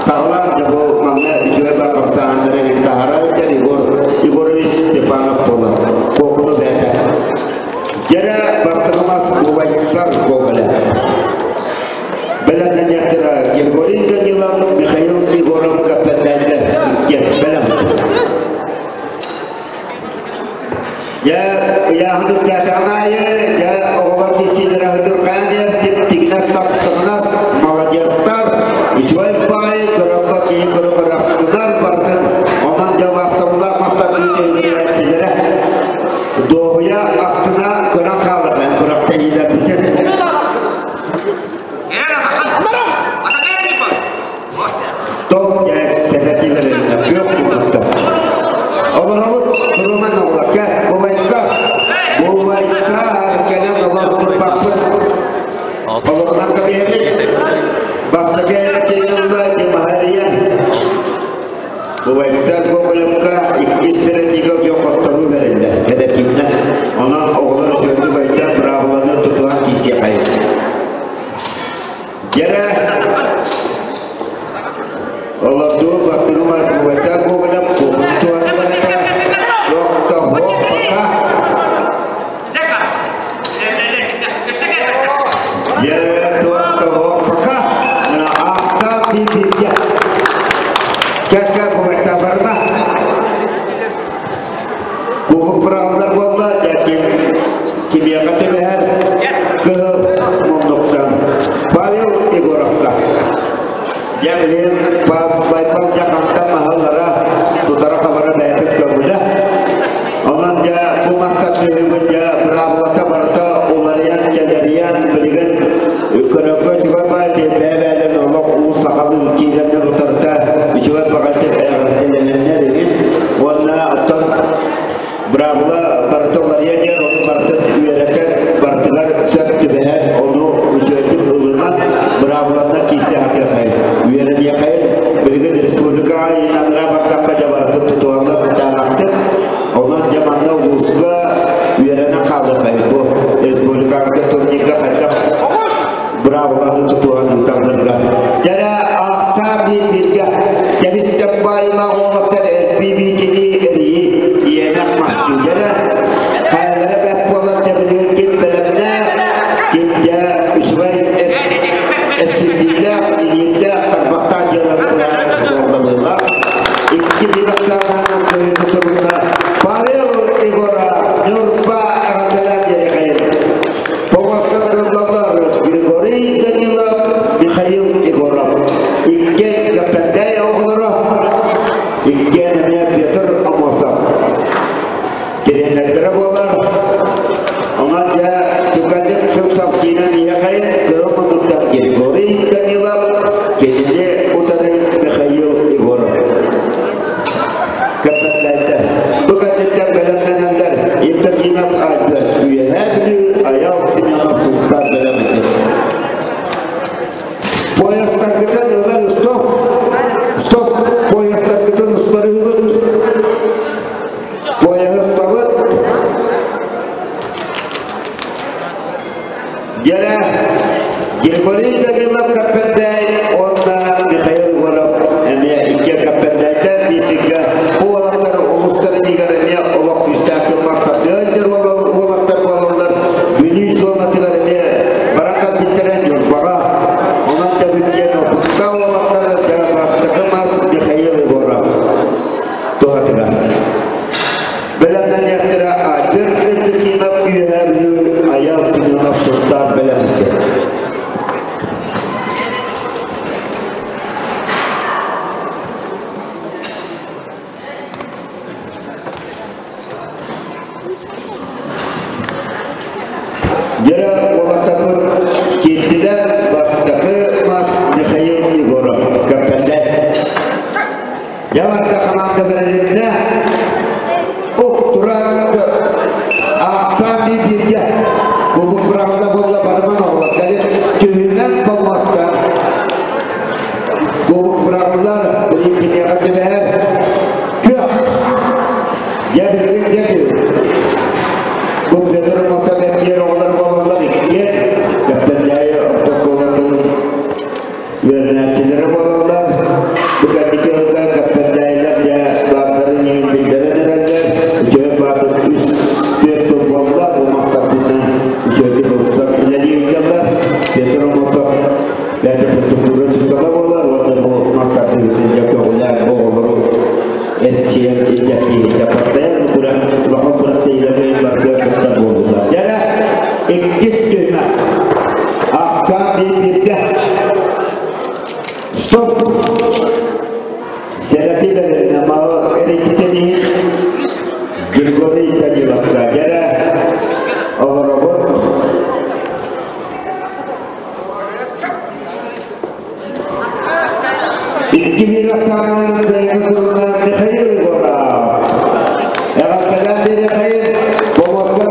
саҕалаан дьэ бу манна үчүгэй баар хамсааһыннары таһара илдьэр Егор Егорович Степанов буолар. Куокуну бэйэтэ. Дьэрэ бастакы мас Бувайсар Гоголя. Бэлэмнэниэхтэрэ Григорий Данилов, Михаил Егоров кэппэттээтилэр. Иккиэн бэлэм. Дьэ, ыйааһын үрдээтэҕин аайы, дьэ, оҕолор тиссиилэрэ ыһытырҕаан иһэр, тип-тигинэс таптыгынас, молодецтар, үчүгэй баҕайы, көрөргө киһи көрө-көрө астынар барытын. Онон дьэ убаастабыллаах мастар биитэ үөрүйээччилэрэ. быраҕыллар буолла, дьэ кимиэхэ түбэһэр кыһыл муннуктан Павел Егоровка. Дьэ билигин Байбал дьэ хантан маһаллара тутара-хабара бэйэтин көҥүлэ. Онон дьэ бу мас тардыһыыбын дьэ быраабылата барыта уларыйан, тэлэрийэн билигин көрөргө үчүгэй баай бэйэ-бэйэлэрин олох уу сахалыы киирэннэр утарыта үчүгэй баҕайытык эҕэрдэлэһэннэр игин уонна оттон быраабыла барыта уларыйан иһэр, ону барытын үөрэтэн барытыгар сөп түбэһэр, ону үчүгэйдик ылынан быраабыланна киирсэ сатыахайын, үөрэниэхэйин. Билигин республикаҕа иинаннара бардахха дьэ барытын тутуһаллар кытаанахтык. Онон дьэ манна улууска үөрэнэн хаалыахайын бу республиканскай турнирга хайдах быраабыланы тутуһан ыыталларга. Дьэрэ ахсаан биир-бииргэ кэбистэн баайылаах уолаттар РПБ-тини эрийи иэмэх мастыы дьэрэ хайалара бэрт буолар тэбилигин ким бэлэмнээх, ким дьэ үчүгэй эрчиллиилээх, иниирдээх, тарбахтаах дьыаланы быһаарар Икки биир ахсаанынан кыайыыны сурунна Павел Егоров Ньурба эҕэрдэлээн диэри Помоска ырыллаллар Григорий Данилов, Михаил Егоров. Иккиэн Кэппэндээй оҕолоро, иккиэн эмиэ Петр Амосов. Тириэнэрдэрэ буолар. Онон дьэ түргэнник сыл-сал киирэн иһэхэйин кыһыл муннуктан Григорий Данилов, кинини утары Михаил Егоров. Кэппэндэйдэр. Бу кэнниттэн бэлэмнэнэллэр Евдокимов Альберт Үөһээ Бүлүү, Айал Семенов Султан бэлэмнэнэр. Поястаргытын ылар стоп! Стоп! Поястаргытын устарыгыт! Пояһы устабыт! Дьэрэ, Григорий Данилов Кэппэндээй уонна Михаил Егоров эмиэ икки Кэппэндээйдэр биисиккэ бу уолаттар улуустарын иһигэр эмиэ олох күүстээх мастардыа илдьэр уолаттар буолаллар. Бүлүү зонатыгар эмиэ баран кэлбиттэрэ Ньурбаҕа. Онон тэбиккиэн опытта уолаттар бастакы мас Михаил Егоров туһатыгар. Бэлэмнэниэхтэрэ Альберт Евдокимов Үөһээ Бүлүү Айал Семенов Сунтаар бэлэмнэнэр. Дьэрэ уолаттарбыт киирдилэр бастакы мас Михаил Егоров Кэппэндэ. Дьэ хамаанда бэрилиннэ. Ук-турак ахсаан биир-бииргэ кубок быраҕылла буолла барыман оҕолор. Кэлин түһүнэн боллоста. Кубок быраҕыллар билигин киниэхэ түбэһэр. Күөх. Дьэ билигин дьэ Бу Петр Мособеккиер оҕолор буолаллар иккиэн. Кэппэндээйи орто оскуолатын Үөрэнээччилэрэ буолаллар. Бу кэнники ыалга Кэппэндээйилэр дьэ баардарын иһин биллэрэн эрэллэр. Үчүгэй баардын үс түөрт сыл буолла. Бу мастарбытынан үчүгэйдик ылсан үлэлии сылдьаллар. Петр Амосов бэйэтэ физкультура учуутала буолар уонна бу мастардыгытын дьэ көҕүлээн оҕолору эрчийэн илдьэттииһитэ постоянно күрэх улахан күрэхтэһиилэргэ барыга кыттар буоллулар. Дьэ иккис түһүмэх ахсаан биир-бииргэ стоп сэрэтии бэрилинэ малы эрийбитин иһин Григорий Даниловка дьэрэ олоробут. Икки биир ахсаанынан кыайыыны сурунар Михаил Егоров. Эҕэрдэлээн биэриэхэйин, Помоска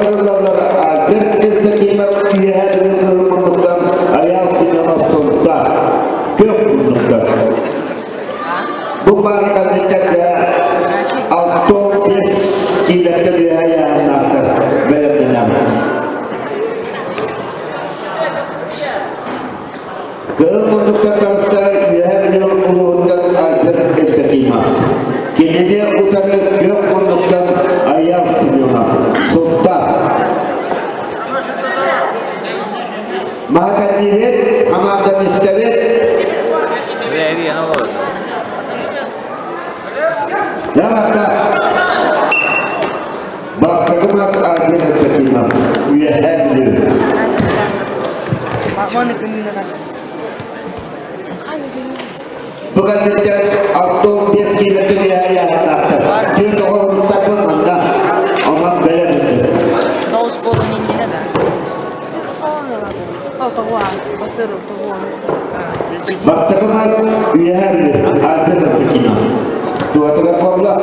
Бастакы мас Альберт Евдокимов. Үөһээ Бүлүү. Бу кэнниттэн 65 киилэттэн үөһэ ыйааһыннаахтар. Түөрт оҕо уруттарбын манна. Онон бэлэм үһү. Бастакы мас Үөһээ Бүлүү. Альберт Евдокимов. Туотугар буолла.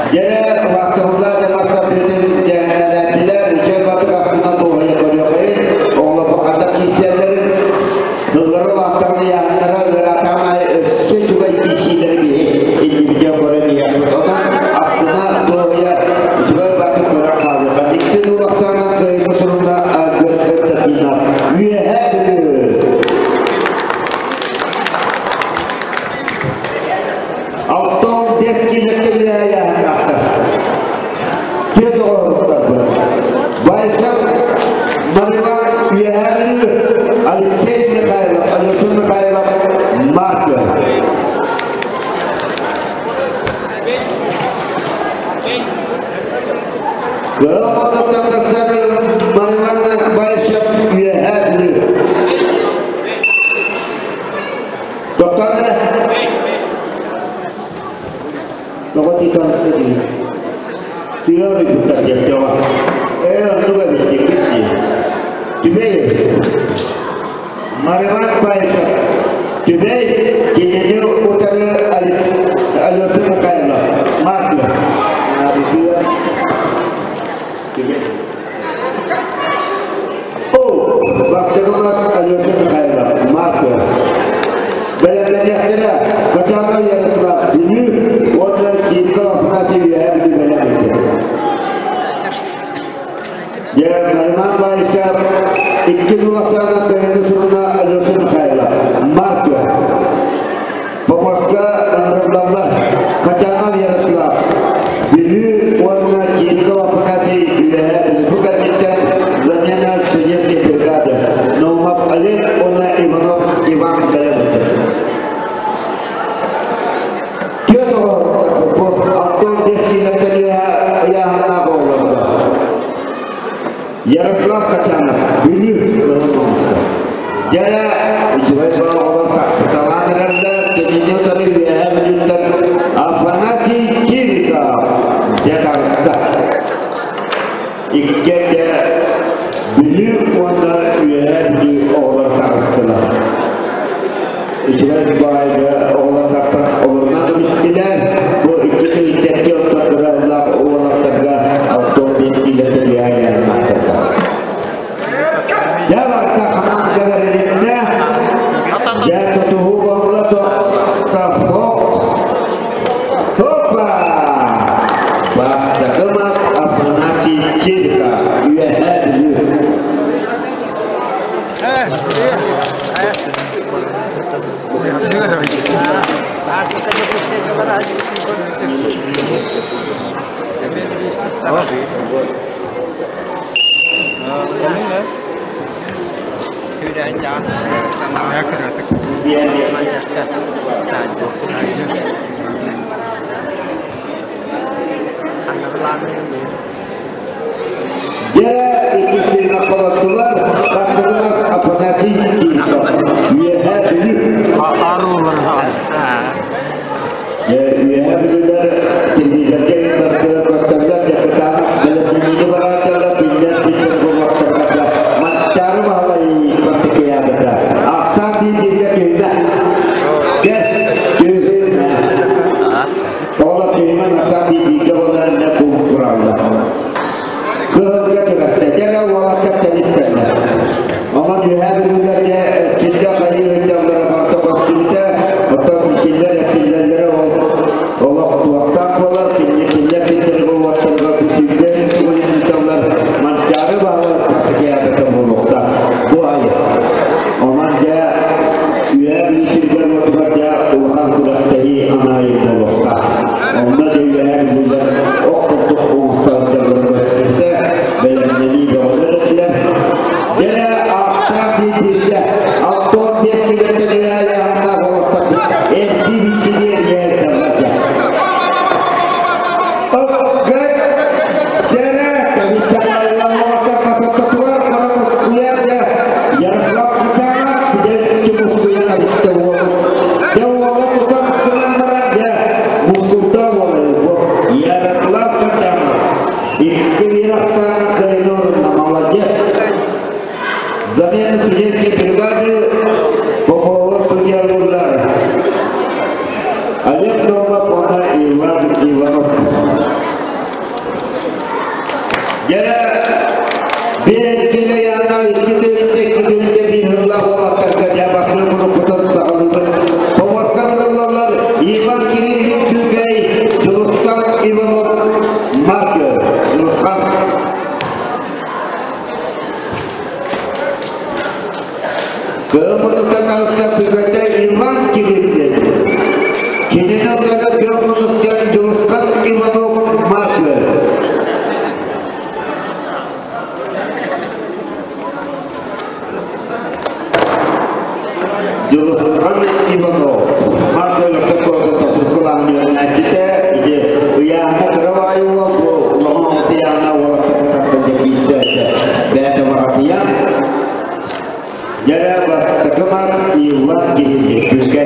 Дьэ, убаастабыллаах дьэ мастардыытын дьэһэлээччилэр үчүгэй батык астына дуоһуйа көрүөххэйин, оҕолорбут ханна киирсэллэрин, тыллары улааттаҕын ыйааһыннара ыараатаҕын аайы өссө үчүгэй киирсиилэри биһи иннибитигэр көрөн иһиэхпит. Онон астына дуоһуйа үчүгэй батык көрөн хаалыахха. Икки нуул ахсаанынан кыайыыны сурунна Альберт Евдокимов. Үөһээ Бүлүү! 65 киилэттэн үөһэ ыйааһыннаахтар. Түөрт оҕолорбуттарбыт. Байсар Мариван Үөһээ Бүлүү, Алексей Михайлов, Алексей Михайлов, Марка. Кыһыл мотоктан тахсар Мариван Байсар Үөһээ Бүлүү. Тохтоон эрэ. Тоҕо тиитаныста дии. Сыыһа уруйбуттар диэн дьоҕо. Ээ, оннук эбит диэкит дии. Түбэй эбит. Мариван Байсов. Түбэй кинини утары Алеша Михайлов. Марков. Сыыһа. Түбэй. О, бастакы мас Алеша Михайлов, Марко. Бэлэмнэниэхтэрэ Качанов Ярослав Бүлүү уонна Чириков Афанасий Үөһээ Бүлүү бэлэм этэ. Дьэ, Нариман Байсов икки тыл ахсаана кыайыны суруна Алеша Михайлов, Марко. Помоска ыҥырыллаллар Качанов Ярослав, Бүлүү уонна Чириков Афанасий Үөһээ Бүлүү. Бу кэнниттэн замена судейской бригады Наумов Олег уонна Иванов Иван кэлэн Түөрт оҕо бу 65 киилэттэн үөһэ ыйааһыннаах оҕолорго. Ярослав Качанов, Бүлүү кыһыл оҥордо. Дьэрэ, үчүгэй оҕолор тахсыталаан эрэллэр, кинини утары Үөһээ Бүлүүттэн Афанасий Чириков дьэ таҕыста. Иккиэн Бүлүү уонна Үөһээ Бүлүү оҕолор таҕыстылар. Үчүгэй баайга оҕолор тахсан олорунан көмүстүлэр. Бу икки сүүсчэкки ортотугар уолаттарга 65 киилэттэн үөһэ ыйааһыннаахтарга. Дьэ барта хамаанда бэрилиннэ. Дьэ тутуһуу буолла тоқтофок. Хопа! Бастакы мас Афанасий Чириков, Үөһээ Бүлүү. Дьэ, иккис тыына холоттулар, бастакы Афанасий Чириков, Үөһээ Бүлүү. Үөһээ Бүлүүлэр телевизорга бастыыр дьакытаанах бэлэмнэниини барааччылар биллэр сирдэр буолуохтарга Манчаары Баһылай спартакиадата ахсаан биир-бииргэ түһүмэ. Кэр түһүмэ. Оҕолор түһүмэн ахсаан биир-бииргэ буолар иннэ кубук тураллар. Кыһылга түбэстэ. Дьэ уолаттар тэбистэллэр. Онон үөһээ Бүлүүлэргэ эрчиллэ хайыы сылдьаллара барыта көстүбүтэ. Оттон кинилэр эрчиллэллэрэ ол олох туохтаах буолар. Кинилэр сирдэри буолуохтарыгар бу сүүрбэ тугун ыыталлар. Манчаары баһылар спартакиадата буолуохтаах. Бу айы. Онон дьэ Үөһээ Бүлүү сиригэр-уотугар дьэ улахан күрэхтэһии анаайы буолуохтаах. Онно дьэ Үөһээ Бүлүүлэр ох курдук оҥостор көстүбүтэ, бэлэмнэнии бөҕөлөр этилэр. Дьэ, ахсаан биир-бииргэ 65 километр ыйааһыннаах оҕустарбыт эрдии бииччилиэр иһэрдэллэр. Дьэрэ биир килэйээнэ икки тыһыынча икки тыһыынча биир сыллаах уолаттарга дьэ бастыыр куруппутун саҕалыыбыт. Помоска ылыллаллар Иван Кириллин Күүкэй, Дьулустан Иванов Маркер. Дьулусхан. Кыыл муннуктан таҕыста Күүкэйтэ Иван Кириллин. Кинини утары күөх муннуктан Дьулусхан Иванов Маркер. Дьулусхан Иванов Маркеллерта суолга тохсус кылаан үөрэнээччитэ ити ыйааһына кыра баайы уол бу улахан оҕус ыйааһына уолаттарга тахсан дьэ киирсэ бэйэтэ баҕатыйан дьэрэ бастакы мас Иван Кириллин Күҥкэ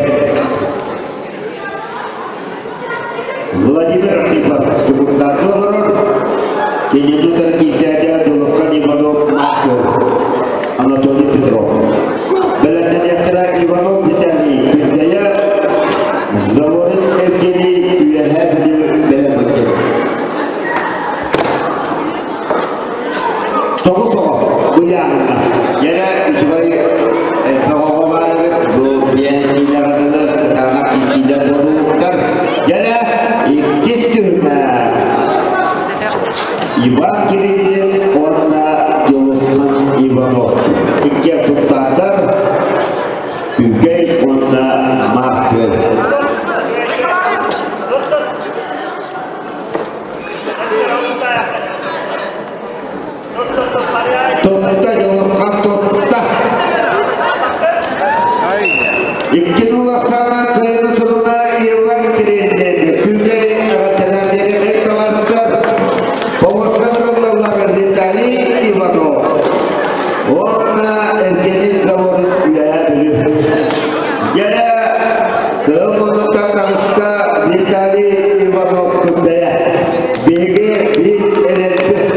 Владимир Архипов субурдаатыы олорор. Кинини утары киирсээтэ Дьулусхан Иванов Марков, Анатолий Петров. Бэлэмнэниэхтэрэ Иванов Виталий Күндэйэ, Заворин Евгений Үөһээ Бүлүү бэлэммитин. Тоҕус оҕо ыйааһынна. Дьэрэ үчүгэй элбэх оҕо баар эбит. Бу биэн киилэҕэ дылы кытаанах киирсиилэр буолуохтар. Дьэрэ иккис түһүмэх. Иван Кириллин уонна Дьулусхан Иванов. Иккиэн сунтаардар Күүкэй уонна Маркы. Тутта, Дьулусхан тутта. Икки нулахсаана кыайыны суруна Иван Кириллин Күүкэй эҕэрдэлэр биэриэхэй табаарыстар Помоска ырыллаллар Виталий Иванов уонна Евгений Заворин Үөһээ Бүлүү. Дьэрэ кыыл муннуктан таҕыста Виталий Иванов Күндэйэ. Биһиги биир эрэлбит.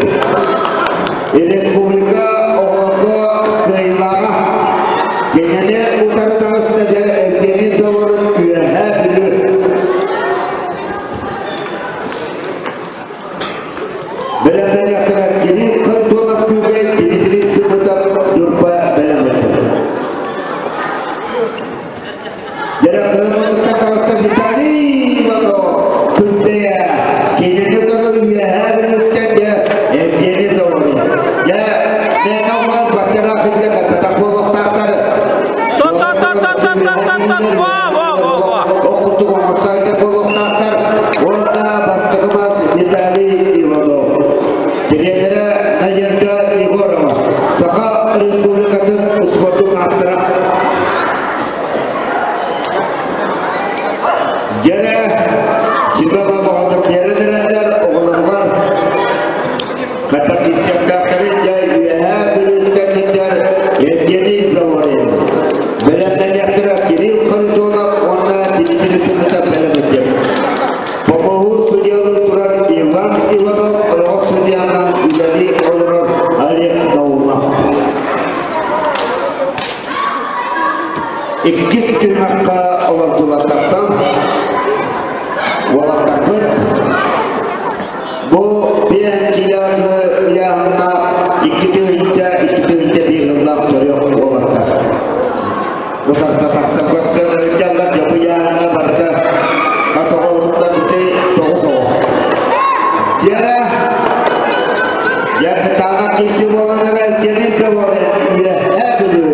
Республика оҕолорго кыайыылааҕа. Кинини утары таҕыста дьэ Евгений Заворин Үөһээ Бүлүү. Бэлэмнэниэхтэрэ кини Кантонов Күүкэй Дмитрий Сымытов Ньурба бэлэмнэтэ. Дьарыктанан таҕыста Виталий Иванов Күндэйэ кинини утары үөһээ Бүлүүттэн дьэ Евгений Заворин. Дьэ, мээнэ оҕолор баччараах сиргэ кэлбэтэх буолуохтаахтар. Ол курдук оҥостоойдор буолуохтаахтар. Уонна бастакы мас Виталий Иванов. Тренерэ Надежда Егорова. Саха Республикатын спордун маастара. Дьэрэ, сүбэ бабаҕатыр биэрэн эрэллэр оҕолоругар хата кистиэхтээхтэрин дьэ үөһээ Бүлүүттэн иттэр Евгений Заворин. Бэлэмнэниэхтэрэ Кирилл Харитонов уонна Дмитрий Сымытов бэлэмниттэр. Помоһуу судьялыы турар Иван Иванов ойоҕос судьянан үлэлии олорор Олег Наумов. Иккис түһүмэххэ олордулар тахсан уолаттарбыт бу биэн киилэ ыйааһыннаах 2 тыһыынча 2 тыһыынча 1 сыллаах төрүөх уолаттар. Утарда тахсан көрсөн өлдөллөр дьэ бу ыйааһыҥҥа барыта хас оҕо уруттан ити тоҕус оҕо. Дьэрэ дьэ кытаанах киси буолан эрэ Денис Үөһээ Бүлүү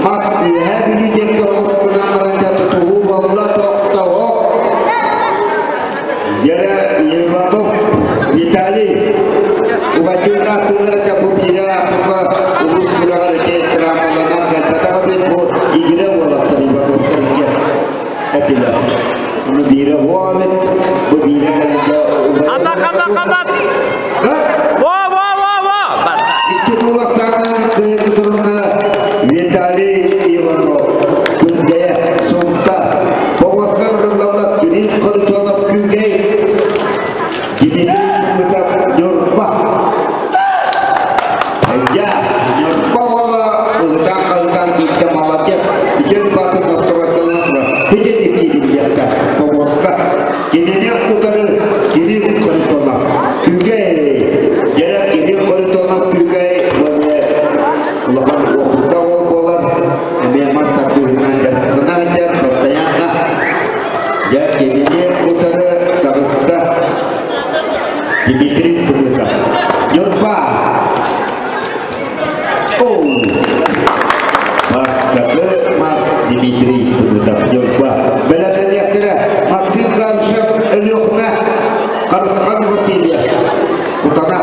мас Үөһээ Бүлүү диэки оҕус гынан баран дьэ тутуһуу буолла тохтоо Дьэрэ Иванов Виталий Угадьыыра тыылара дьэ бу биирэ ааспыкка улуус күрэҕэр ити травмаланан кэлбэтэх эбит бу игирэ уолаттар Ивановтар икки этилэр. Ону биирэ уо эбит, бу биирэ кэлэн Хата, хата, хата! Во, во, во, во! Икки тулахсаанан кыайыны сурунна Виталий Иванов, Күндэйэ, Сунта, Помоска ырыллалла Кирилл Харитонов Күүкэй, Дмитрий Сымытов Ньурба. Я, Ньурба уола ыгытан-халытан киирдэ молодец. Үчүгэй баатын настройкаланан турар. Хитини киирин Помоска. Кинини утары Кирилл Харитонов Күүкэй. Дьэрэ Дмитрий Сымытов. Ньурба. Оу! Бастакы мас Дмитрий Сымытов. Ньурба. Бэлэмнэниэхтэрэ Максим Габышев Өлүөхүмэ Харысхан Васильев Кутана.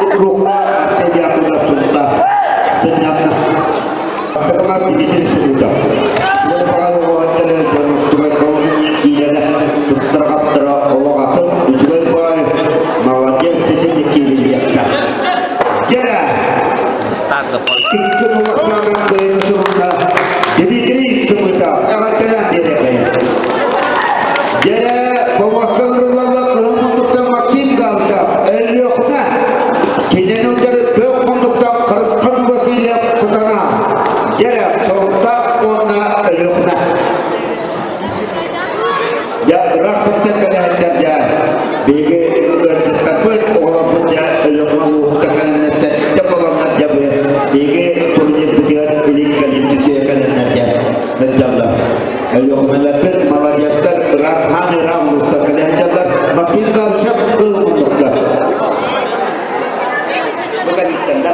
Укрупка Арсений Яковлев Сунта сынньанна. Бастакы мас Дмитрий Сымытов. Молодец, ситин киирилиэхтэ. Дьэрэ! Start the point. Икки улаханын кыайын турunda Дмитрий Сымытов эҕэрдэлээн биэриэхэй. Дьэрэ Бомоска ырыллалла кыһыл мундуктан Максим Гамсов Өлүөхүмэ. Кинини утары көк мундуктан Харысхан Васильев Кутана. Дьэрэ Сордоох уонна Өлүөхүмэ. Дьэ, ыраах сиртэн кэлээттэр дьэ, биһиги ыалдьыттарбыт, оҕолорбут дьэ Өлүөхүмэ улууһуттан кэлэннэр сэттэ буоланнар дьэ биһиги турнирбытыгар илин-кэлин түсүө кэлэннэр дьэ сылдьаллар. Өлүөхүмэлэрбит маладьыастар ыраах хаан ыраах улуустар кэлэн сылдьаллар. Максим Габышев кыл муннукта. Бу кэлиттэн да.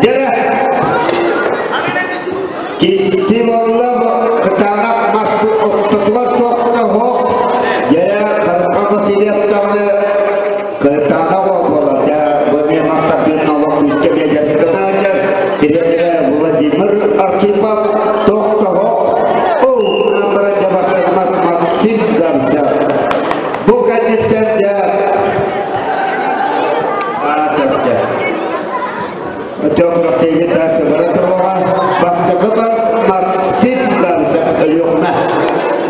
Дьэрэ Кисси буолла кытаанах мас оттотугар туохта оһох дьэрэ Харысхан Васильев даҕаны кытаанах буолар дьэ бу эмиэ мас тардыытын олох күүскэ эмиэ дьарыктанааччар тириэньэрэ Владимир Архипов туох да оһох ол гынан баран дьэ бастакы мас Максим Гамсев бу кэнниттэн дьэ Өтөкүрөхтейге тасы баратылыға бастакы бас Максим Гамсев Өлүөхүмэ.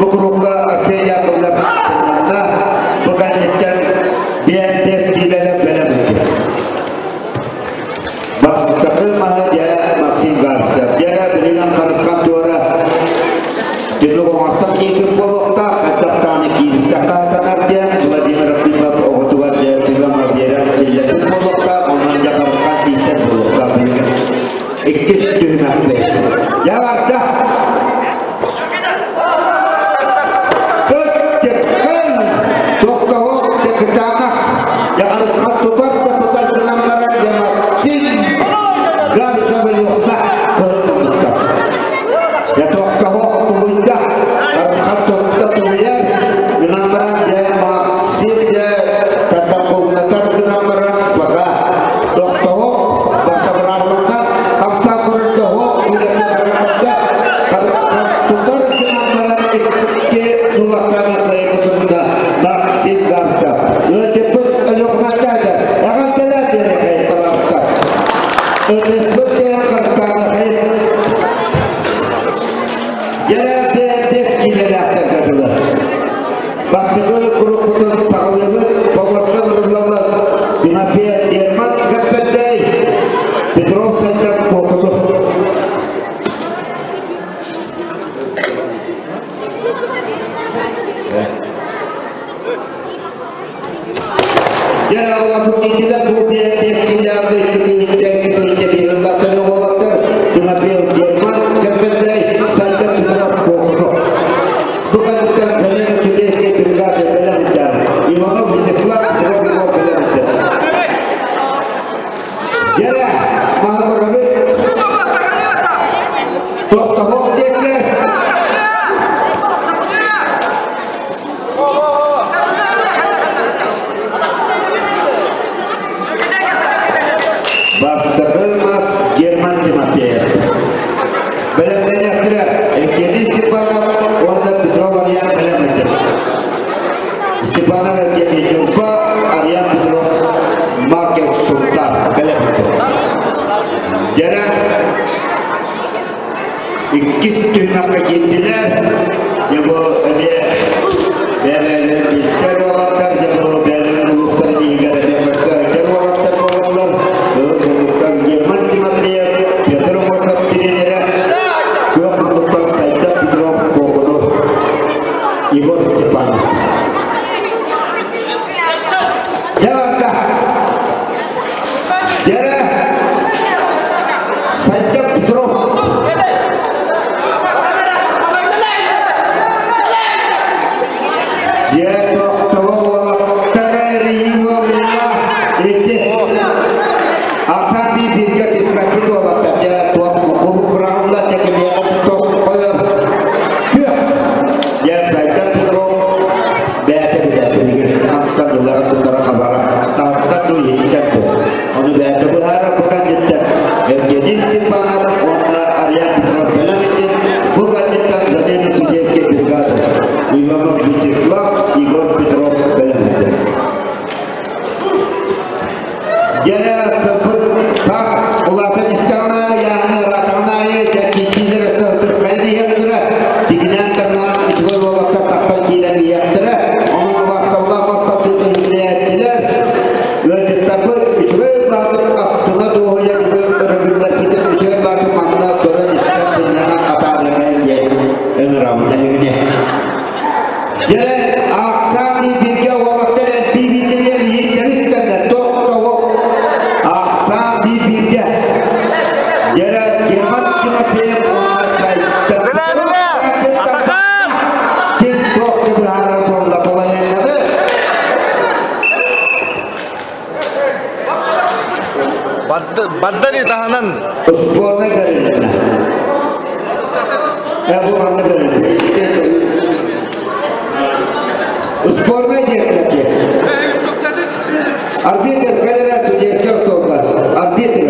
Бу курукка Арсений Яковлев сыннанна. Бу кэнниттэн биэн киилэлэр бэлэм Бастакы маһы дьэ Максим Гамсев. Дьэрэ билигин харысхан туора түмүк оҥостон киирбит буолуохтаах, хайдах кииристэххэ хатанар диэн Владимир Архипов оҕотугар дьэ сүбэ биэрэн киллэрбит буолуохтаах, онон дьэ харысхан тиийсэр буолуохтаах билигин. Иккис түһүмэхпит. Дьэ барда. Көттөккөн тохтоһуох дьэ кытаанах дьэ харысхан тутар да тутар гынан баран дьэ Максим Гамсов Өлүөхүмэ кыһыл Дьэ тохтоһуох тулуйда харысхан тутта тулуйар гынан баран дьэ Максим дьэ татакугнатар гынан баран бага тохтоһуох бартабыраабылынан хамсаан көрөрдөһуох үлэтэ харысхан тутар гынан баран икки суластаана кыайыы турда Максим Гамсов. Ыалдьыппыт Өлүөхүмэтээдэ эҕэрдэлээн биэрэкэй пожалуйста. Ытыспыт харыстаанахай Дьэрэ бэс киилэлээхтэргэ дылы. Бастакы куруппутун саҕалыыбыт, Бобоска ырыллаллар Тимофей Герман Кэппэттэй, Петров Сайдар Куокуту. Дьэ, олорбут киһилэр бу биэс киилээхтэр икки киһиттэн икки биэрэллэхтэр оҕолоттор Тимофей Герман Кэппэттэй, Сайдар Петров Куокуту. Бу кэнниттэн замена судейской бригады бэлэмниттэр Иванов Вячеслав Петров Егор бэлэмниттэр. Дьэрэ, маһы тохтоһуох диэки Бастакы мас Герман Тимофеев. Бэлэмнэниэхтэрэ Евгений Степанов уонна Петров Ариан бэлэмнэтэр. Степанов Евгений Ньурба, Ариан Петров Маркес Султан бэлэмнэтэр. Дьэрэ иккис түһүмэххэ киирдилэр. Дьэ бу эмиэ бэйэлэрин истэр уолаттар, дьэ бу бэйэлэрин улуустарын иһигэр эмиэ көрсө сылдьар уолаттар буолаллар. Кыһыл муннуктан Герман Тимофеев, Петр Мостов тренерэ, күөх муннуктан Сайдар Петров Куокуну, Егор Степанов. Дьэ барда. Дьэрэ Сайдар Петров. Ыҥырабын эһигини. Дьэ, ахсаан бииргэ уолаттар эрбии-биитилэр иһиттэри сүтэннэр тохтоҕу ахсаан биир-бииргэ. Дьэ, Герман Тимофеев уонна Сайта Билэ, билэ! Атакан! Ким туох да быһаарар буолла балаһыанньаны. Барда дии таһынан. Спорна бэрилиннэ. Бу манна бэрилиннэ. Спорная диэки. Арбитр кэлэрэ судейская столга. Арбитр.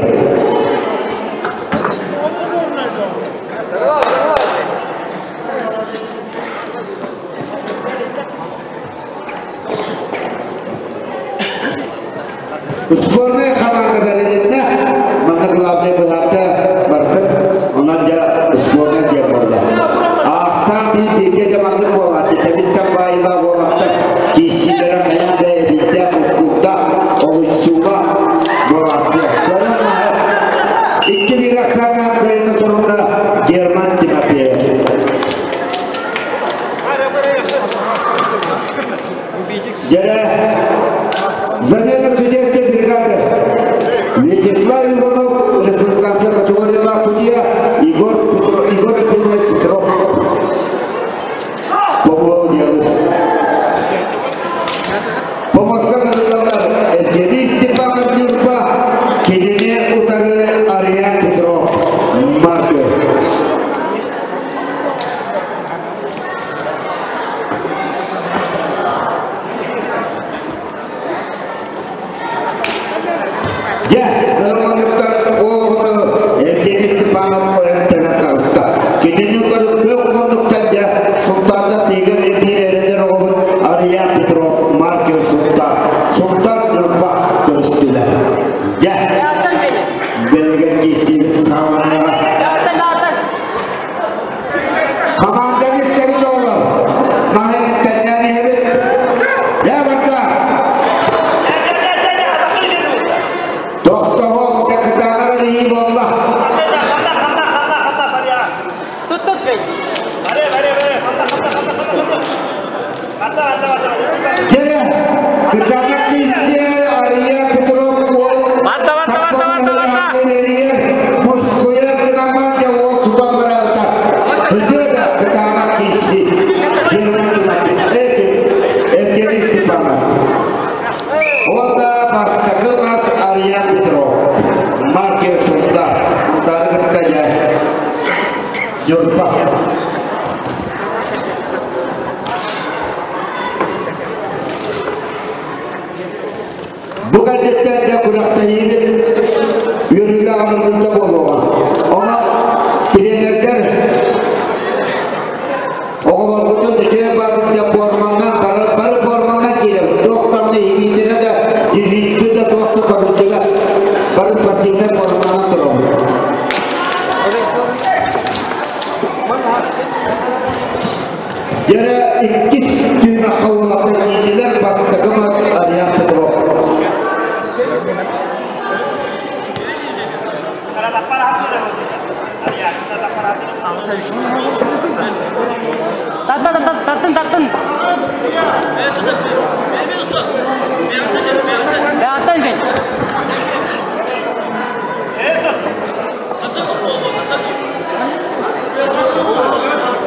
Сборная хамаанда бэрилиннэ. Манна главный былаапта барбыт. Онон дьэ сборная диэн буолла. Аахсаан биир бииргэ дьэ маннык буолааччы. Тэбистэн баайыылаах уолаттар киирсиилэрэ хайаан да эбиитэ, мускулда, олуйсууга буолааччы. Көрөн маһы. 2-1 ахсааннаах кыайыыны сурунна Герман Тимофеев. Дьэрэ, замена судейской бригады. Вячеслав Иванов, республиканская категорияла судья, Егор, Петро, Егор Петрович Петров. Помогу делу. Помоска кыргыздар Евгений Степанов Нюрба, кинини утары Ариан Петров, маркер. Дьэ, кыһалҕаныттан уол оҕону Евгений Степанов ойон тэбэн таҕыста. Кинини утары күөх муннуктан дьэ Сунтаарга тиигэр биир эрэнэр оҕобут Арыйаан Петров, Маркел Сунтаар, Сунтаар Ньурба көрүстүлэр. Дьэ, бэлигэн киирсиибит саҕаланыаҕа. Хамаанданы истэбит оҕолор. Маһы иттэннээн иһэбит. Дьэ барда. Тохтоһуох кытаанаҕар иһии буолла. Дьэ, кытаанах киисчэ Ария Петров уол Барда, барда, барда, барда, барда. Мускуйар гынаман дьэ уол тутан бараата. Үтүө да кытаанах киисчи. Герман Этим Евгений Степанов. Уонна бастакы бас Ария Петров. Маркер Сунтар. Сунтары кытта дьэ Ньурба. Бу кэнниттэн күрэхтэһиибит үөрүүлээх арыллыыта буолуоҕа. Онон тренердэр оҕолоргутун үчүгэй баатырда форманнан бары, бары форманнан киирэбит. Туох даҕаны иһиитинэ да, дежурство да туох да көрүллүбэт. Бары спортивнай форманнан турабыт. Дьэрэ иккис түһүмэххэ уолаттар киирдилэр, бастакы мас Ариан Петров. Тартын, тартын, тартын. Тартын, Жень.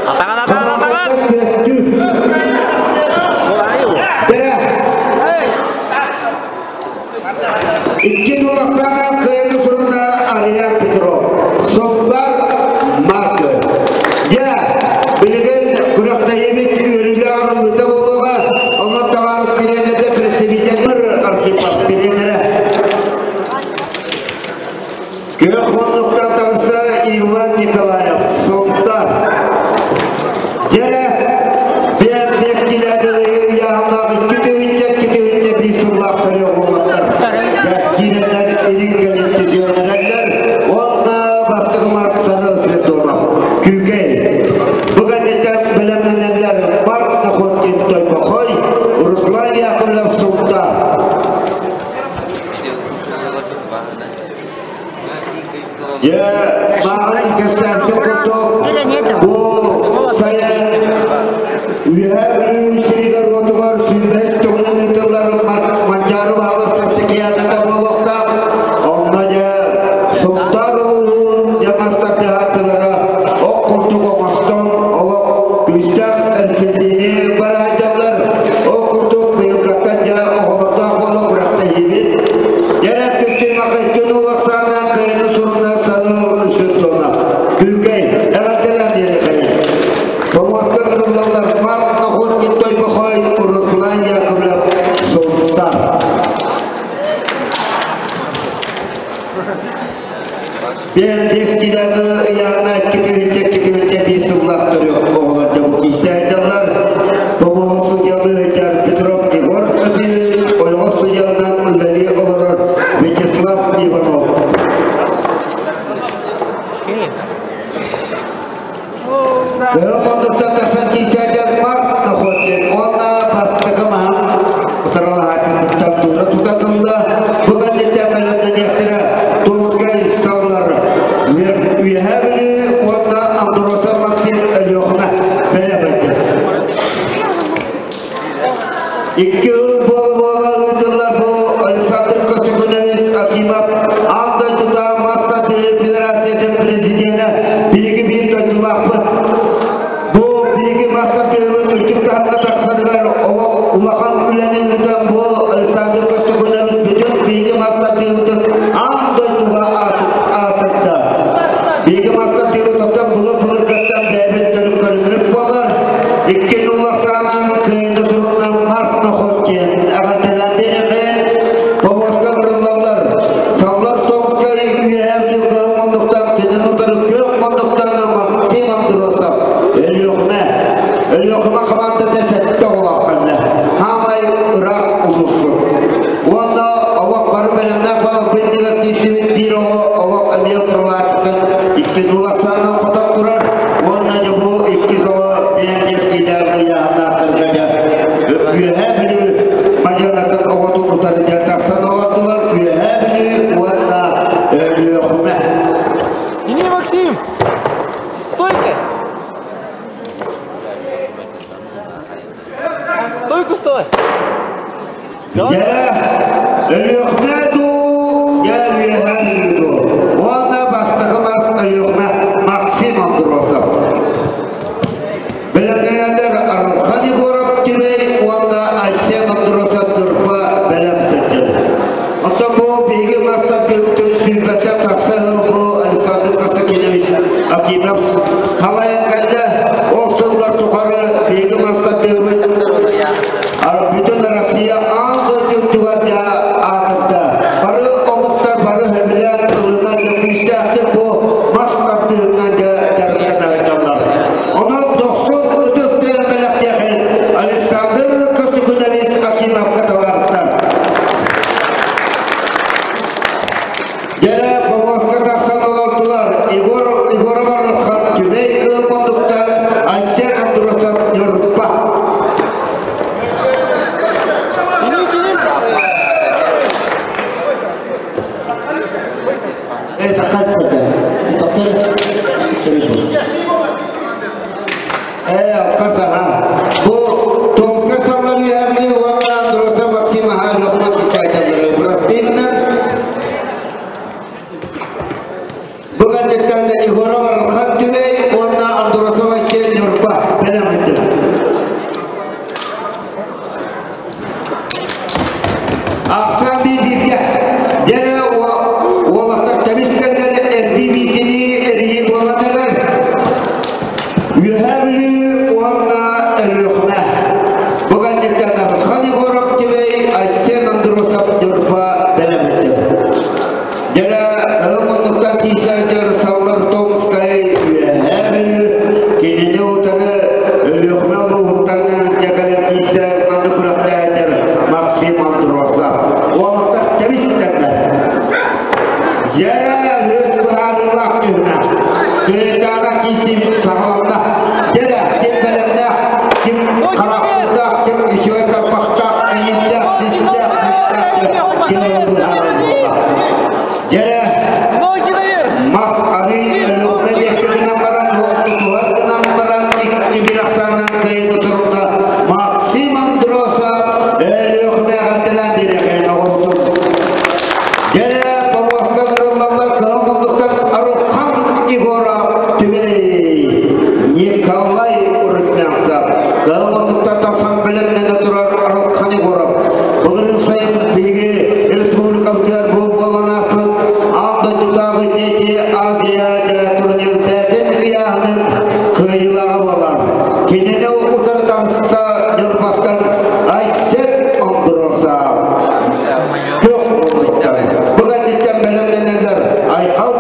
Атаҕан, атаҕан, атаҕан! Икки туластаана кыайыны сурунна Ария Петров. Соппар Маркы. Дьэ, билигин күрэхтэһиибит үөрүүлээх арыллыыта буолуоҕа. Онон табаарыс тренердэ представителлэр Архипов тренерэ. Күөх муннуктан таҕыста Иван Николаев, Сунтар. Кыһыл тахсан киирсээдэр Марк Находкин уонна бастакы маһын утарылаһааччытыттан туура тутатылла. Бу кэнниттэн бэлэмнэниэхтэрэ Томскай саллар Үөһээ Бүлүү уонна Андросов Максим Өлүөхүмэ бэлэмнэннэ. Икки ыл буола-буола ыытыллар бу Александр Костюкунович Акимов аан дойдута мас тардыһыы федерациятын президенэ биһиги биир дойдулаахпыт. Бу биһиги мас тардыһыыбыт үрдүк таһымҥа тахсарыгар олох улахан үлэни ыытан бу Александр Костюкунович бүтүн биһиги мас тардыһыыбытын аан дойдуга аатырда. Биһиги мас тардыһыыбыт оттон былыр-былыргаттан бэйэбит төрүт көрүҥмүт буолар. Икки нуллахсаанан кыайыыны сурунан Март Нохотин эҕэрдэлээн биэрэхин помоска ырыллаллар. Саллар Томскай үөһээ Бүлүү кыһыл муннуктан кинини утары күөх муннуктан Максим Андросов Өлүөхүмэ. Өлүөхүмэ хамаандата сэттэ оҕолоох кэллэ. Хаамай ыраах улууспут. Уонна олох бары бэлэмнээх балык тиийсибит биир оҕо олох эмиэ утарылааччытын икки нуллахсаанан хотон турар. Уонна дьэ бу иккис оҕо биир киилээх ыйааһыннаахтарга дьэ Үөһээ Бүлүү мадьынатын оҕотун утары дьэ тахсан олордулар Үөһээ Бүлүү уонна Өлүөхүмэ. Тяни, Максим! Стойка! Стойку стой! Дьэ, Өлүөхүмэ дуу, дьэ Үөһээ Бүлүү дуу. Уонна бастакы мас Өлүөхүмэ Максим Андросов. Бэлэмнэнэллэр Арылхан Егоров Түбэй уонна Айсен Андросов Тырпа бэлэм сылдьар. Оттон бу биһиги мастардыыбытын сүүрбэттэн тахса сыл бу Александр Константинович Акимов халайан кэллэ. Ол сыллар тухары биһиги мастардыыбыт бүтүн Россия аан дойду үрдүгэр дьэ аатырда. Бары омуктар бары сөбүлээн ылынан дьэ күүстээхтик бу мас тардыһынан дьэ дьарыктана сылдьаллар. Онон дохсун ытыс тыаһын бэлэхтиэхин Александр Костюкунович Акимовка табаарыстар. Дьэрэ помоска тахсан олордулар Егор Егоров Түбэй кыыл муннуктан Айсен Андросов Ньурба. Это хатта. Ээ, алка саха. Бу Томска саллар үһәбили уонна Андросов Максим аха Лөхман кискайталары бырастыыннар. Бу кэнниттэн Егоров Архан Түбэй уонна Андросов Айсен Ньурба бэлэмнэнди. Ахсаан бииргэ дьэ уолаттар тэбис кэллэр эрбии биитини эрийии буолан эрэр. Үөһээ Бүлүү уонна Өлүөхүмэ. Бу кэнниттэн Архан Егоров Түбэй, Айсен Андросов Ньурба бэлэмнэнди. Дьэрэ ылым муннуктан тиийсээдэр саллар Томскай Үөһээ Бүлүү кинини утары Өлүөхүмэ улууһуттан дьэ кэлэн тиийсэ маннык күрэхтэһэр Максим Андросов. Уолаттар тэбистэрдэр. Дьэрэ үс быһаарыылаах түһүнэ. Кыайтаанах тиийсибит саҕаланна. Дьэрэ ким бэлэмнээх, ким харахтаах, ким үчүгэй тарбахтаах, эҥиндээх, систээх, систээх ким быһаарар буолла. Дьэрэ мас арыы Өлүөхүмэ диэки гынан баран, тутуһар гынан баран икки бир ахсаанынан кыайыыны турда Максим Андросов Өлүөхүмэ эҕэрдэлээн биэриэхэ оҕордун. Дьэрэ помоска ырыллаллар кыһыл муннуктан Арылхан Егоров Түбэй Николай Румянцев кыһыл муннуктан тахсан бэлэмнэнэ турар Арылхан Егоров былырыын сайын биһиги республикабытыгар бу буолан ааспыт аан дойдутааҕы Дети Азия турнир бэйэтин ыйааһынын кыайыылааҕа буолар. Кинини утары таҕыста Ньурбаттан Айсен Андросов. Күөх муннуктар. Бу кэнниттэн бэлэмнэнэллэр Айхал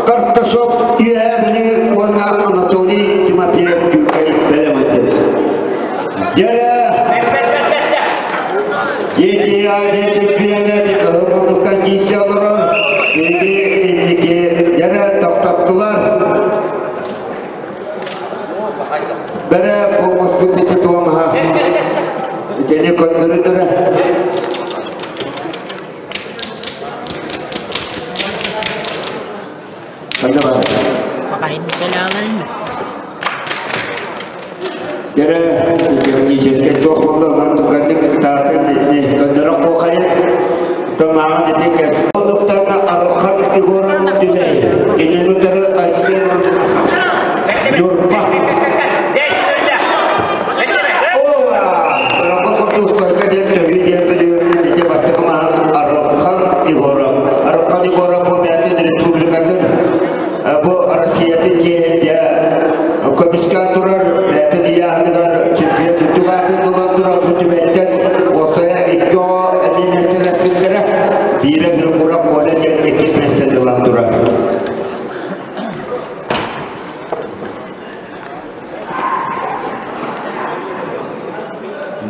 Карташов Үөһээ Бүлүү уонна Анатолий Тимофеев Күүкэй бэлэм этин. Дьэрэ Дети Азия чемпионаты кыһыл муннуктан киирсэ олорор. Биһиги инники дьэрэ тохтоттулар. Бэрэ помоспут ити туомаһа. Итини көннөрүннэрэ. Ханна бар? Макарин кэлэҕэлэрин. Дэрэ техническэй туох буолла онон туганнык кытаатын итини көннөрө куохайын томааҕын ити кэс. Онуктарна Арылхан Егоров Түмэй, кинини утары Айсен Ньурба. Ова! Рабы курдук стойка диэн төһүү диэн билиөрүнэн ити бастакы маһын Арылхан Егоров. Арылхан Егоров бу бэйэтин республикатын, бу Россиятын киэһэтэ көмүскээн турар бэйэтин ыйааһыныгар чемпион үрдүк аатын ылан турар бу түбэттэн уопсайа икки оҕо эмиэ миэстэлэспиттэрэ. Биирэ Винокуров Коля диэн иккис миэстэни ылан турар.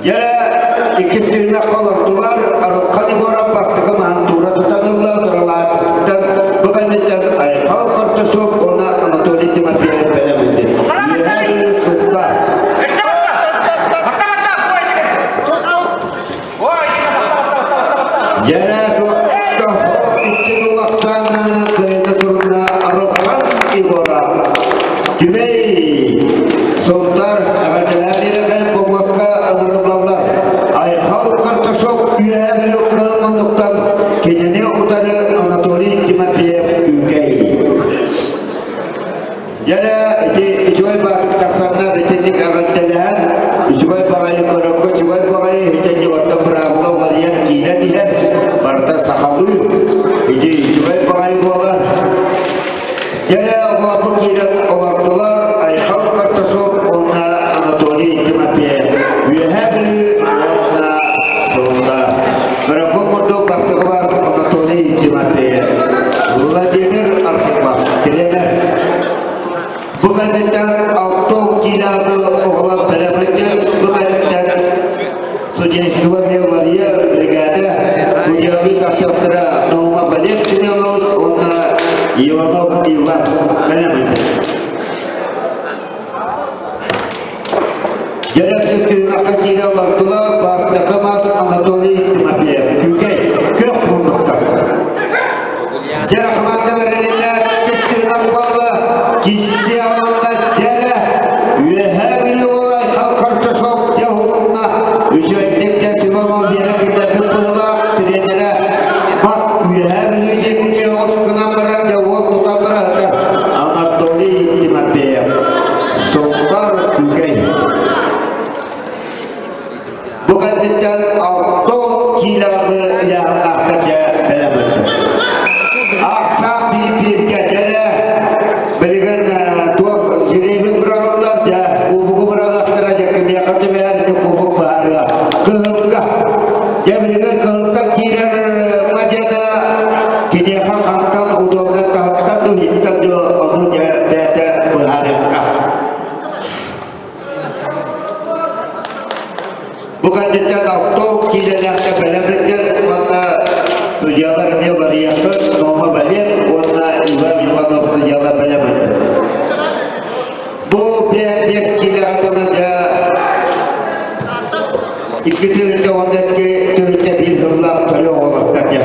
Дьэ, иккис түһүмэххэ олордулар, Арылхан Егоров бастакы маһын туура тутан ылла, Туралаатыттан бу кэнниттэн Айхал Карташов уонна Анатолий Тимофеев бэлэммитин. Үөһээ Бүлүү сутта. Дьэ, икки улахсааннааны кыайда сурунна Арылхан Егоров. Түмэй Сунтар эҕэрдэлээн биэрэхэ помоска ыҥырыллаллар. Айхал Карташов Үөһээ Бүлүү кыһыл муннуктан кинини утары Анатолий Тимофеев Күүкэй. Дьэрэ ити үчүгэй баатык тахсаннар итинник эҕэрдэлэһэн үчүгэй баҕайы көрөргө үчүгэй баҕайы итинник оттон быраабыла уларыйан киирэн иһэр барыта сахалыы ити үчүгэй баҕайы буолар. Дьэрэ оҕолорбут киирэн олордулар Айхал Карташов уонна Анатолий Тимофеев Үөһээ Бүлүү уонна Сунтаар. Көрөргө курдук бастакы бас Анатолий Тимофеев. Владимир Архипов, тренер. Бу кэнниттэн алта киилээх оҕолор бэлэмнэннилэр. Бу кэнниттэн судейство Мария бригада судьялыы тахсыахтара Наумов Олег Семенович уонна Иванов Иван бэлэмнэннилэр. Дьэрэ түһүмэххэ киирэ олордулар бастакы мас Анатолий Тимофеев. Күүкэй, күөх муннуктар. Дьэрэ хамаанда бэрилиннэ кис түһүмэх буолла. Кисси аланна дьэрэ Үөһээ Бүлүү уола Айхал Карташов дьэ уһулунна. Үчүгэйдик дьэ сүбэ-ама биэрэ киллэрбит быһыылаах тренерэ бас Үөһээ Бүлүү диэки оҕус гынан баран дьэ уол тутан бараһыта Анатолий Тимофеев. Сунтар Күүкэй. Бу кэнниттэн 6 киилэҕэ ыйааһыннаахтар дьэ бэлэмнэннилэр. Ахсаах биир-бииргэ дьэрэ билигин туох жребий быраҕыллар дьэ кубогу быраҕыахтара дьэ кимиэхэ түбэһэр ити кубок быһаарыа кыһылга дьэ билигин кыһылтан киирэр мадьада киниэхэ хантан удобно таһыттан ду иһиттэн ду ону дьэ бэйэтэ быһаарыахтаах. Бу кэнниттэн авто киилэлээхтэ бэлэмнэтэр уонна судьялар эмиэ уларыйыаххыт Нома Балет уонна Иван Иванов судьялар бэлэмнэтэр. Бу 5 киилэҕэ дылы дьэ икки төрүттэ уонна икки төрүттэ биир сыллаах төрүө оҕолоттор дьэ.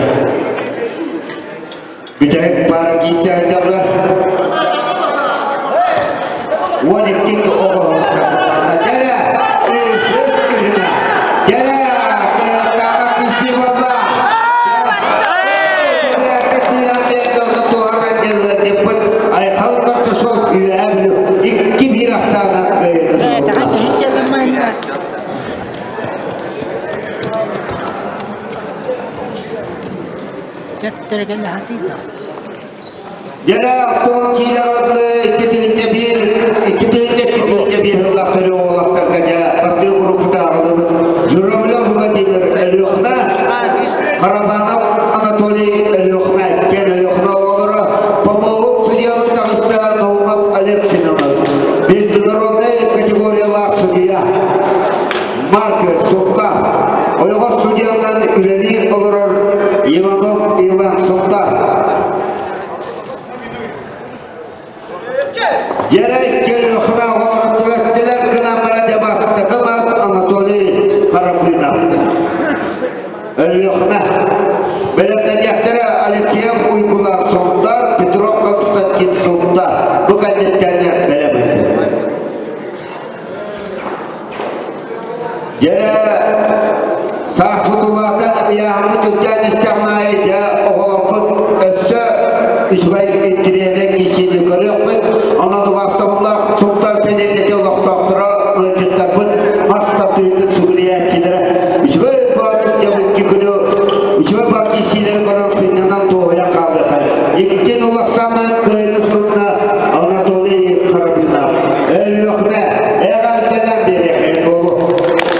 Бүтэһик паара киирсэ сылдьаллар. 12 оҕо Дэрэ! Үһүс күһүнэ! Дэрэ! Кыһылтааҕа киирсии буолла! Айхал Карташов Үөһээ Бүлүү 2-1 ахсаана кыайыыны сурулла. Дьэрэ Алтон киилэҕэ 2 тыһыынча 1, 2 тыһыынча 2 тыһыынча 1 сыллаах төрүөх уолаттарга дьэ бастыҥ группата аҕалыбыт Журавлев Владимир Өлүөхүмэ, Карабанов Анатолий Өлүөхүмэ, киэн Өлүөхүмэ оҕолоро, Поповых судьялы таҕыста Наумов Олег Семенов, международнай категориялаах судья Марк Сутта, ойоҕос судьянан үлэлии олорор Иванов Иван Сутта. Дьэрэй Дьэ, сааспыт улаатан, ыйааһыммыт үрдээн истэҕин аайы дьэ оҕолорбут өссө үчүгэй интириэһинэй киирсиини көрүөхпүт. Онон убаастабыллаах Сунтаар сэлиэнньэтэ олохтоохторо, ыалдьыттарбыт мас тардыһыытын сүгүрүйээччилэрэ үчүгэй баҕатык дьэ күнү үчүгэй баар киирсиилэри көрөн сынньанан дуоһуйан хаалыахай. Иккин улахсаана кыайыны сурунна Анатолий Харабинов. Өлүөхүмэ эҕэрдэлээн биэриэххэ буолуо.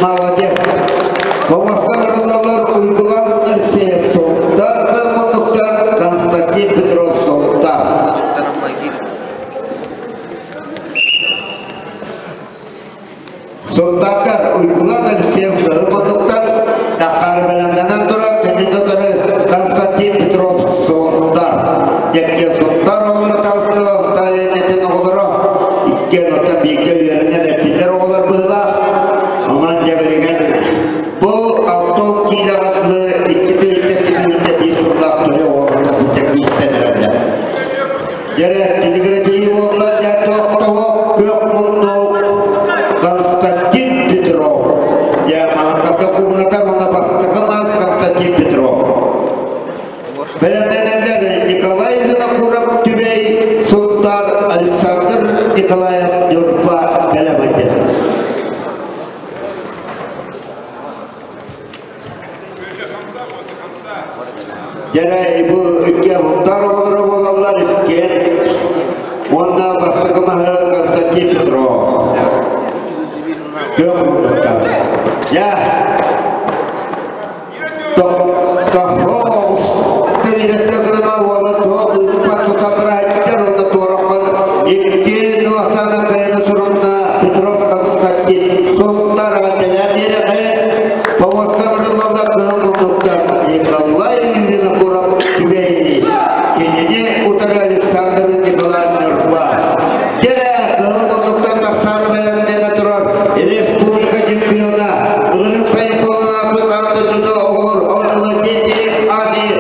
Молодец. Помостан ырыллалар Уйгулан Алексеев Султан Кылмуннуктан Константин Петров Султан. Султантан Уйгулан Алексеев Кылмуннуктан Таххар бэлэмнэнэн турар кини дотору Константин Петров Султан. Дьэккэ Султан оҕолоро таҕыстылар Италия оҕолоро иккиэн оттон бииргэ үөрэнэр эрчиллэр оҕолор быһыылаах. Онон дьэ билигин бу алтон киилэҕэ дылы 2 тыһыынча 2 тыһыынча 5 сыллаах төрү оҕолорго бүтэ киирсэн эрэллэр. Дьэрэ тилигирэтии буолла дьэ тохтоһо күөх муннук Константин Петров. Дьэ маһантарга куугунатар уонна бастакы мас Константин Петров. Бэлэмнэнэллэр Николай Винокуров Түбэй, Сунтаар Александр Николаев Ньурба бэлэмнэнэр. Дьэрэ бу икки Сунтаар оҕолоро буолаллар иккиэн уонна бастакы маһы Константин Петров. Күөх муннуктар. Я Тоҕус тэбирэккэ гыныма уола туох ыыппат тутабыраайтар уонна туораххын икки Нуосана кыайаны сурунна Петров Константин Сунтар эҕэрдэлээн биэрэхэ Помоска ырыллаллар кыһыл муннуктар Николай Винокуров Түбэй кинини утары Александр Николаев Ньурба Дьэ кыһыл муннуктан тахсаары бэлэмнэнэ турар республика чемпиона Былырыын сайын буолан ааспыт аан дойдуга оҕолор оонньуулар Дети Азии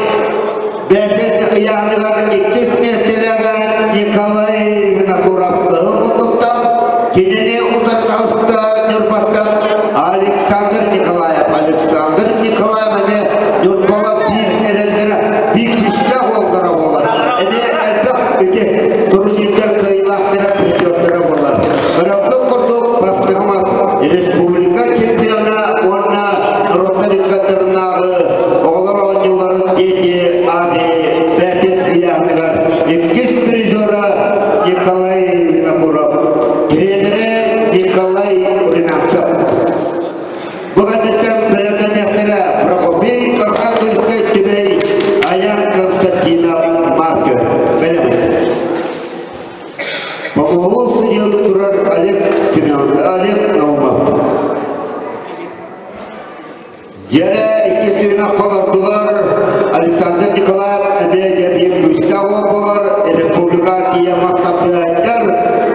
бэйэтин ыйааһыныгар иккис миэстэлээҕэ Николай Винокуров кыһыл муннуктан кинини утары таҕыста Ньурбаттан Александр Николаев. Александр Николаев эмиэ Ньурбаҕа биир эрэллэрэ, биир күүстээх уоллара буолар. Эмиэ элбэх ити турнирдар кыайыылаахтара, призердара буолар. Өрөккө курдук бастыҥ мас республика чемпиона уонна норуоттар иккардарынааҕы оҕолор оонньууларын Дети Азии бээтин ыйааһыныгар иккис призера Николай Винокуров, тренерэ Николай Румянцев. Бу кэнниттэн бэлэмнэниэхтэрэ Прокопий Архангельскай Түбэй Аян Константинов Маркер бэлэмин. Помоһу судьялыы турар Олег Семенов, Олег Наумов. Дьэрэ иккис түһүмэх холордулар Александр Николаев эмиэ дьэ биир күүстээх уол буолар республика тиийэ мас тардыһайдар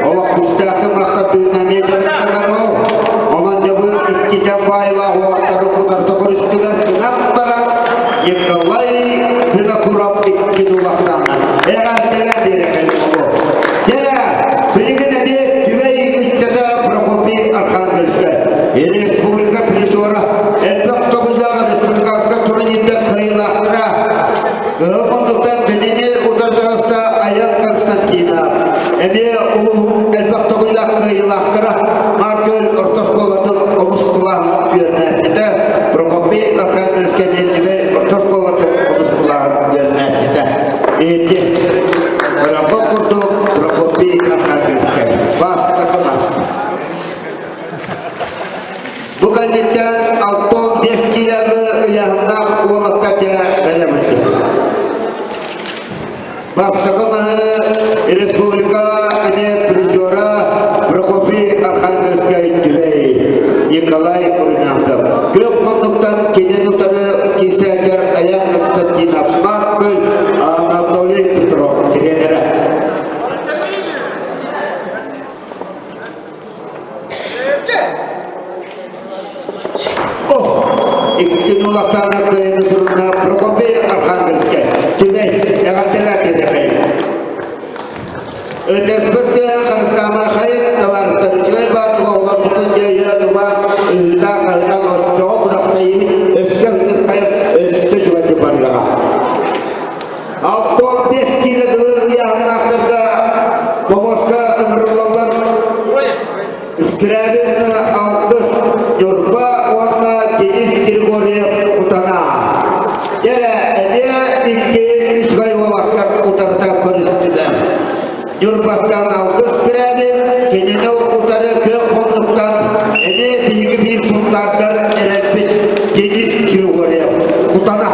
олох күүстээхтик мас тардыһыынан эмиэ дьарыктанар ол онон дьэ бу иккитэ баайлаах уолаттары утарыта көрүстүлэр гынан баран Николай Винокуров икки дулахсааннар эҕэрдэлэ биэрэ кэлин Дьэрэ билигин эмиэ Түбэй ыччата Прокопий Архангельскай республика призера элбэх төгүллээх республиканскай турнирда кыайыылаахтара Кыһыл мундуктан кинини утардаҕаста Аян Константинов эмиэ улууһун элбэх төгүллээх кыайыылаахтара Маркөл орто оскуолатын олус кылаан үөрэнээччитэ Прокопий Архангельскай Түбэй орто оскуолатын олус кылаан үөрэнээччитэ Ити Прокоп курдук Прокопий Архангельскай бастакы мас. Бу кэнниттэн 65 киилэни ыйааһыннаах уолаттар дьэ бэлэмнэннилэр. Бастакы маһы республика эмиэ призера Прокопий Архангельскай Түбэй Николай Румянцев. Күөх муннуктан кинин утары киирсээччилэр Аян Константинов, Маркөл, Анатолий Петров тренерэ. Икки нулахтаана кыайыны турна Прокопий Архангельскай. Түбэй, эҕэрдэлэр диэтэхэй. Ытыспыт харыстаама хайын табаарыстар үчүгэй баар оҕолорбутун дьэ өйөөн убаан ыһыытаан хаһытан Скрябин Алгыс Ньурба уонна Денис Григорьев Кутана. Дьэрэ, эмиэ икки үчүгэй уолаттар утарыта көрүстүлэр. Ньурбаттан Алгыс Скрябин кинини утары күөх муннуктан эмиэ биһиги биир сунтаардар эрэлбит Денис Григорьев Кутана.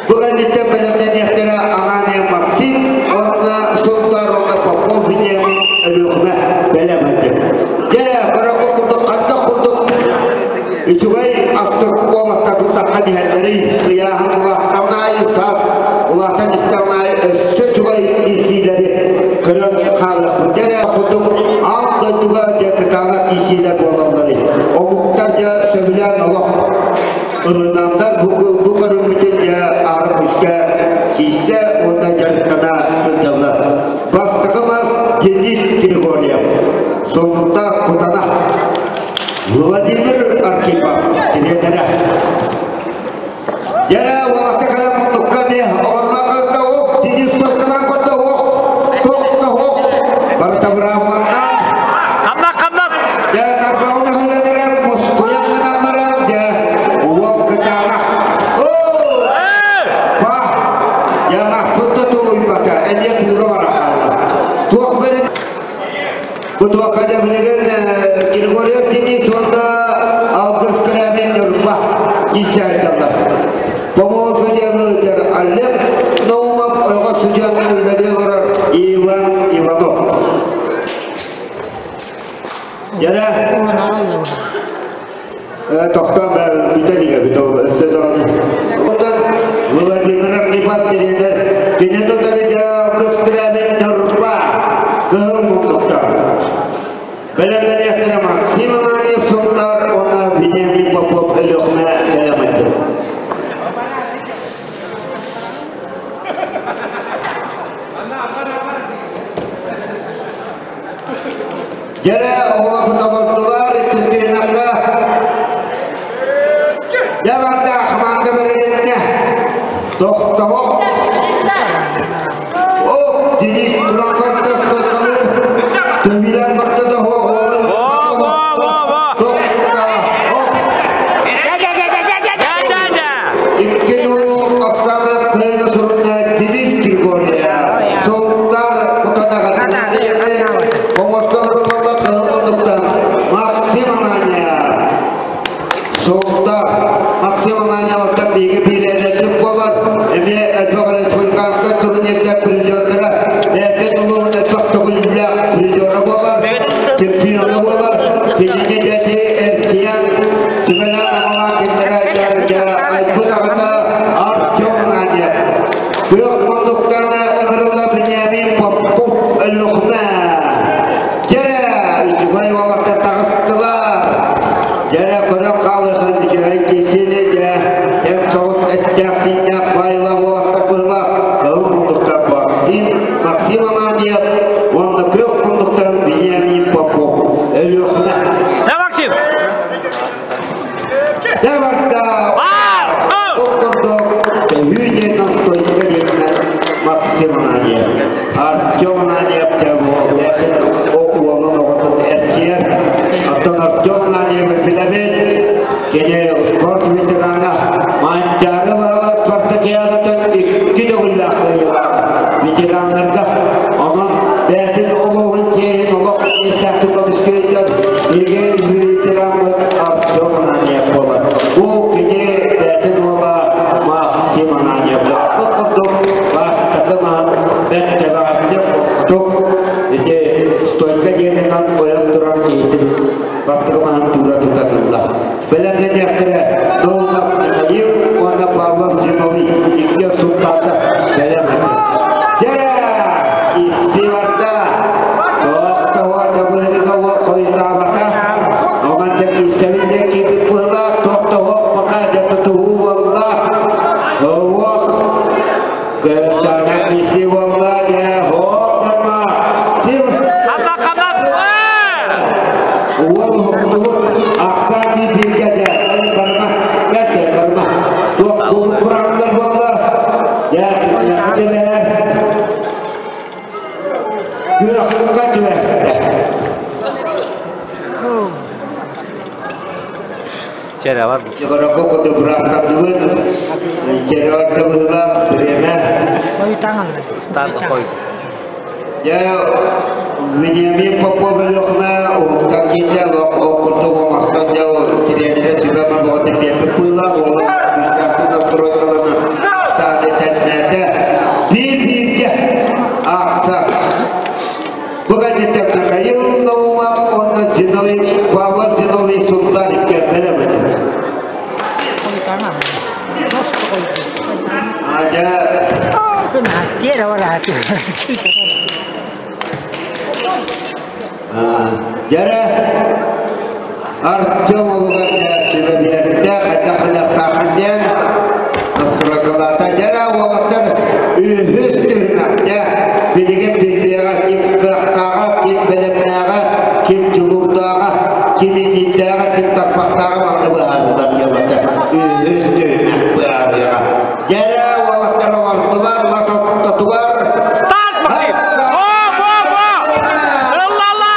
Бу кэнниттэн бэлэмнэниэхтэрэ Анания Максим уонна Сунтаар уонна Попов Вениамин Өлүөхүмэ бэлэм этэ. Дьэрэ, көрөккө курдук хантах курдук үчүгэй астык уолаттарбыт тахха диһэллэрий ыйааһын улааттаҕын аайы саас улаатан истэҕин аайы өссө үчүгэй киирсиилэри көрөн хаалыахпыт. Дьэрэ курдук аан дойдуга дьэ кытаанах киирсиилэр буолалларый. Омуктар дьэ сөбүлээн олох Ылынаннар бу, бу көрүҥмүтүн дьэ аара күүскэ киирсэ уонна дьарыктана сылдьаллар. Бастакы мас Денис Григорьев, Сунтаар Кутана, Владимир Архипов тириэнэрэ. Дьэрэ уолатта кэлэн муннукка эмиэ оҕоннор кытта ох, Денис Мыккалан кытта ох, тох да ох, барыта быраабыланна. Хамнат, хамнат! Дьэ, тарбаҕын өһүлэн эрэр, мускуйан гынан баран, дьэ, уол кытаанах. Оо! Па! Дьэ, маспыт да тулуйбата, эмиэ туура бара хаалла. Туох бэрин Бу туохха дьэ билигин Григорьев Денис уонна Алгыс Скрябин Ньурба киирсэ сылдьаллар. Помол судьяны ыытар Олег Наумов, ойоҕос судьяны үлэлии олорор Иван Иванов. Дьэрэ, тохтоон бүтэ илигэ бүт ол өссө даҕаны. Оттон Владимир Архипов тириэнэр кини тутары Алгыс Скрябин Ньурба кыһыл муннуктар. Бэлэмнэниэхтэрэ Максим Ананьев Сунтаар уонна Вениамин Попов Өлүөхүмэ бэлэм этим. Дьэрэ оҕолорбут олордулар, иккис түһүмэххэ. Дьэ барда хамаанда бэрилиннэ. Тохтоһо. О, Денис туран көрдө, стойкалыыр. Төһүүлэн барда да Во, во, во, во! Тохтоһо. Да-да-да! Икки нуу Оксана кыайыны сурунна Денис Григорьев. Султар Кутанаҕа Оҥостон ылылла кыһыл муннуктан Максим Ананьев. Султар Максим Ананьевтан биһиги биирэлэрбит буолар. Эмиэ элбэх республиканскай турнирда призердара бэйэтин улууһун элбэх төгүллээх призера буолар. Чемпиона буолар. Кинини дэти эрчийэн сүбэлээн аҕалаан кинилэрэ айбыт аҕата Артем Надев. Күөх муннуктан ыҥырылла Вениамин Попов Өлүөхүмэ. Дьэрэ, үчүгэй уолаттар таҕыстылар. Дьэрэ, көрөн хаалыахын үчүгэй киһини дьэ, тэҥ соҕус эттээх-сииннээх баайылаах уолаттар быһыылаах кыһыл муннуктан Максим, Максим Ананьев уонна күөх муннуктан Вениамин Попов Өлүөхүмэ. Да, Максим! Дьэ барда Бар! Ол курдук төһүү диэн настойка диэннэр Максим Ананьев, Артем Ананьев дьэ бу бэйэтин уолун оҕотун эрчийэр. Оттон Артем Ананьевы билэбит. Кини спорт ветерана Манчаары Баралас спартакиадатын икки төгүллээх кыайыылаах ветераннарга. Онон бэйэтин олоҕун чиэһин олох иэстээхтик көмүскүөйдэр биһиги ветераммыт Артем Ананьев буолар. Бу кини бэйэтин уола Максим Ананьев. Ол курдук бастакы маһын бэрт кэбэҕэстик курдук ити стойка диэнинэн ойон туран киһитин бастакы маһын туура тутатылла. Бэлэмнэниэхтэрэ Долгов Михаил уонна Павлов Зиновий икки сунтаардар бэлэм Дьэ, исси барда. Туох да быһыыга хойутаабата. Онон дьэ киирсэбин дэ киирбит быһыылаах, туох да уох пока дьэ тутуһуу буолла. Уох кытаанах киирсии буолла дьэ хоотомо. Ханна, ханна! Уол уһуктубут ахсаан биир бииргэ дьэ барыма бэрт барыма туох кулук бурааннар буолла дьэ түбэһэр күөххэ түбэстэ. Чэрэ бар. Дьоҕорокко курдук быраастардыбыт. Чэрэ быһыылаах бириэмэ. Ыстаан хой. Дьэ, Вениамин Попов Өлүөхүмэ уһуктан киирдэ, ол курдук оҥостон дьэ тириэнэрэ сүбэ-ама бөҕөтүн биэрбит быһыылаах, уолун күүстээхтик настройкалана сааны тэннээтэ. Биир-бииргэ аахса. Бу кэнниттэн Михаил Наумов уонна Зиновий Павлов Зиновий Сунтаар иккиэн бэлэм этэ. Дьэ, Дьэрэ Артем олугар сүбэ биэрдэ, хайдах гыныахтааххын диэн настройкалаата. Дьэрэ уолаттар үһүс түһүмэхтэ билигин биллиэҕэ ким кыахтааҕа, ким бэлэмнээҕэ, ким дьулуурдааҕа, ким итиирдээҕэ, ким тарпахтааҕа манна быһаарыллар диэбэтэ. Үһүс түһүмэх быһаарыаҕа. Дьэрэ уолаттар оҥордулар, мас ортотугар Старт, Максим! О, во, во! Ылла-ла!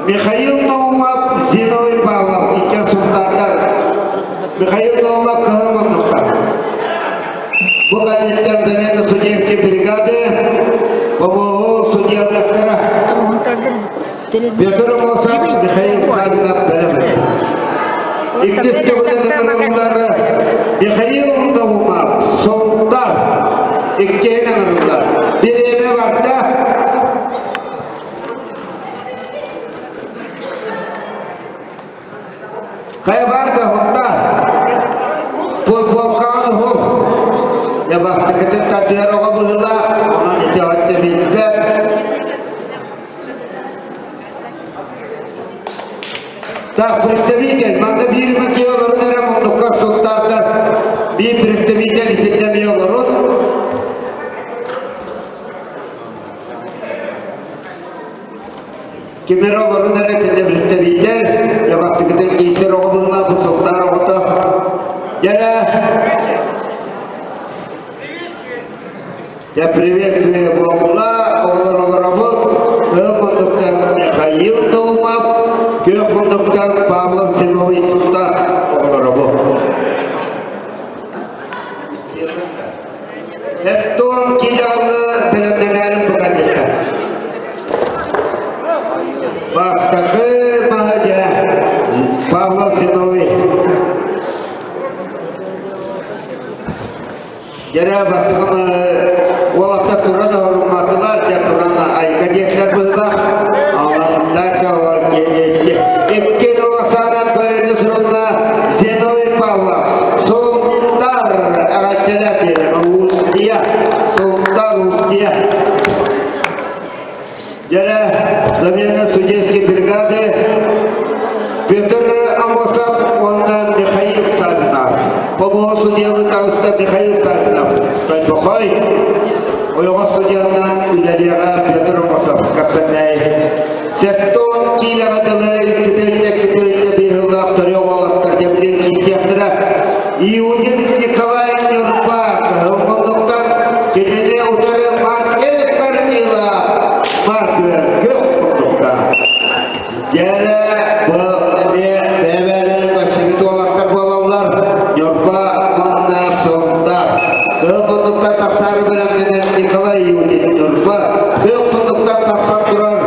Михаил Наумов, Зиновий Павлов, икки сунтаардар. Михаил Наумов кыһыл муннуктар. Бу кэнниттэн замена судейской бригады ПВО судьялыахтара Петр Амосов, Михаил Савинов бэлэм. Иккис төгүлүн ыҥырыллар Михаил Наумов, Сунтаар иккиһин ыҥырыллар. Бириэмэ барда. Хайа баар да хонта футболкаҕын уһул. Дьэ бастакытын тардыар оҕо быһыылаах, онон ити оччо билбэт. Так, представитель, манна биир маке олорун эрэ муннукка суттаардар. Биир представитель итиннэ эмиэ олорун. Ким эрэ олорун эрэ итиннэ представитель, дьабаттыгытын киирсэр оҕо быһыылаах бу сунтаар оҕото. Дьэрэ! Дьэ, приветствие буолла, оҕолор олоробут. Кыһыл муннуктан Михаил Наумов, күөх муннуктан Павлов Зиновий Сунтаар оҕолоробут. Эттон килалы бэлэмнэнэрин букатыта. Бастакы маһа Павлов Зиновий. Дьэрэ бастакы уолаттар тура да орумматылар, дьэ туран айка диэхлэр быһылах. Аланда сала келетти. Икки доласана кыайыны сурунна Зиновий Павлов. Сунтар эҕэрдэлэр биэрэр Устья. Сунтар Устья. Дьэрэ замена судейской бригады Петр Амосов уонна Михаил Савинов. Помоһу судьялы таҕыста Михаил Савинов. Тойбохой ойоҕос судьянан үлэлиэҕэ Петр Амосов каппэннэй. Сеттон киилэҕэ дылы иккитэ иккитэ биир сыллаах төрүөх уолаттар дьэбилин киирсиэхтэрэ. Иудин Николай Ньурба кыһыл муннуктан кинини утары Маркел Корнила Маркел күөх муннуктан. Дьэрэ бу эмиэ бэйэ-бэйэлэрин көрсүбүт уолаттар буолаллар. Ньурба уонна Сунтаар. Кыһыл муннуктан тахсаары бэлэмнэнэн Николай Иудин Ньурба күөх муннуктан тахсан турар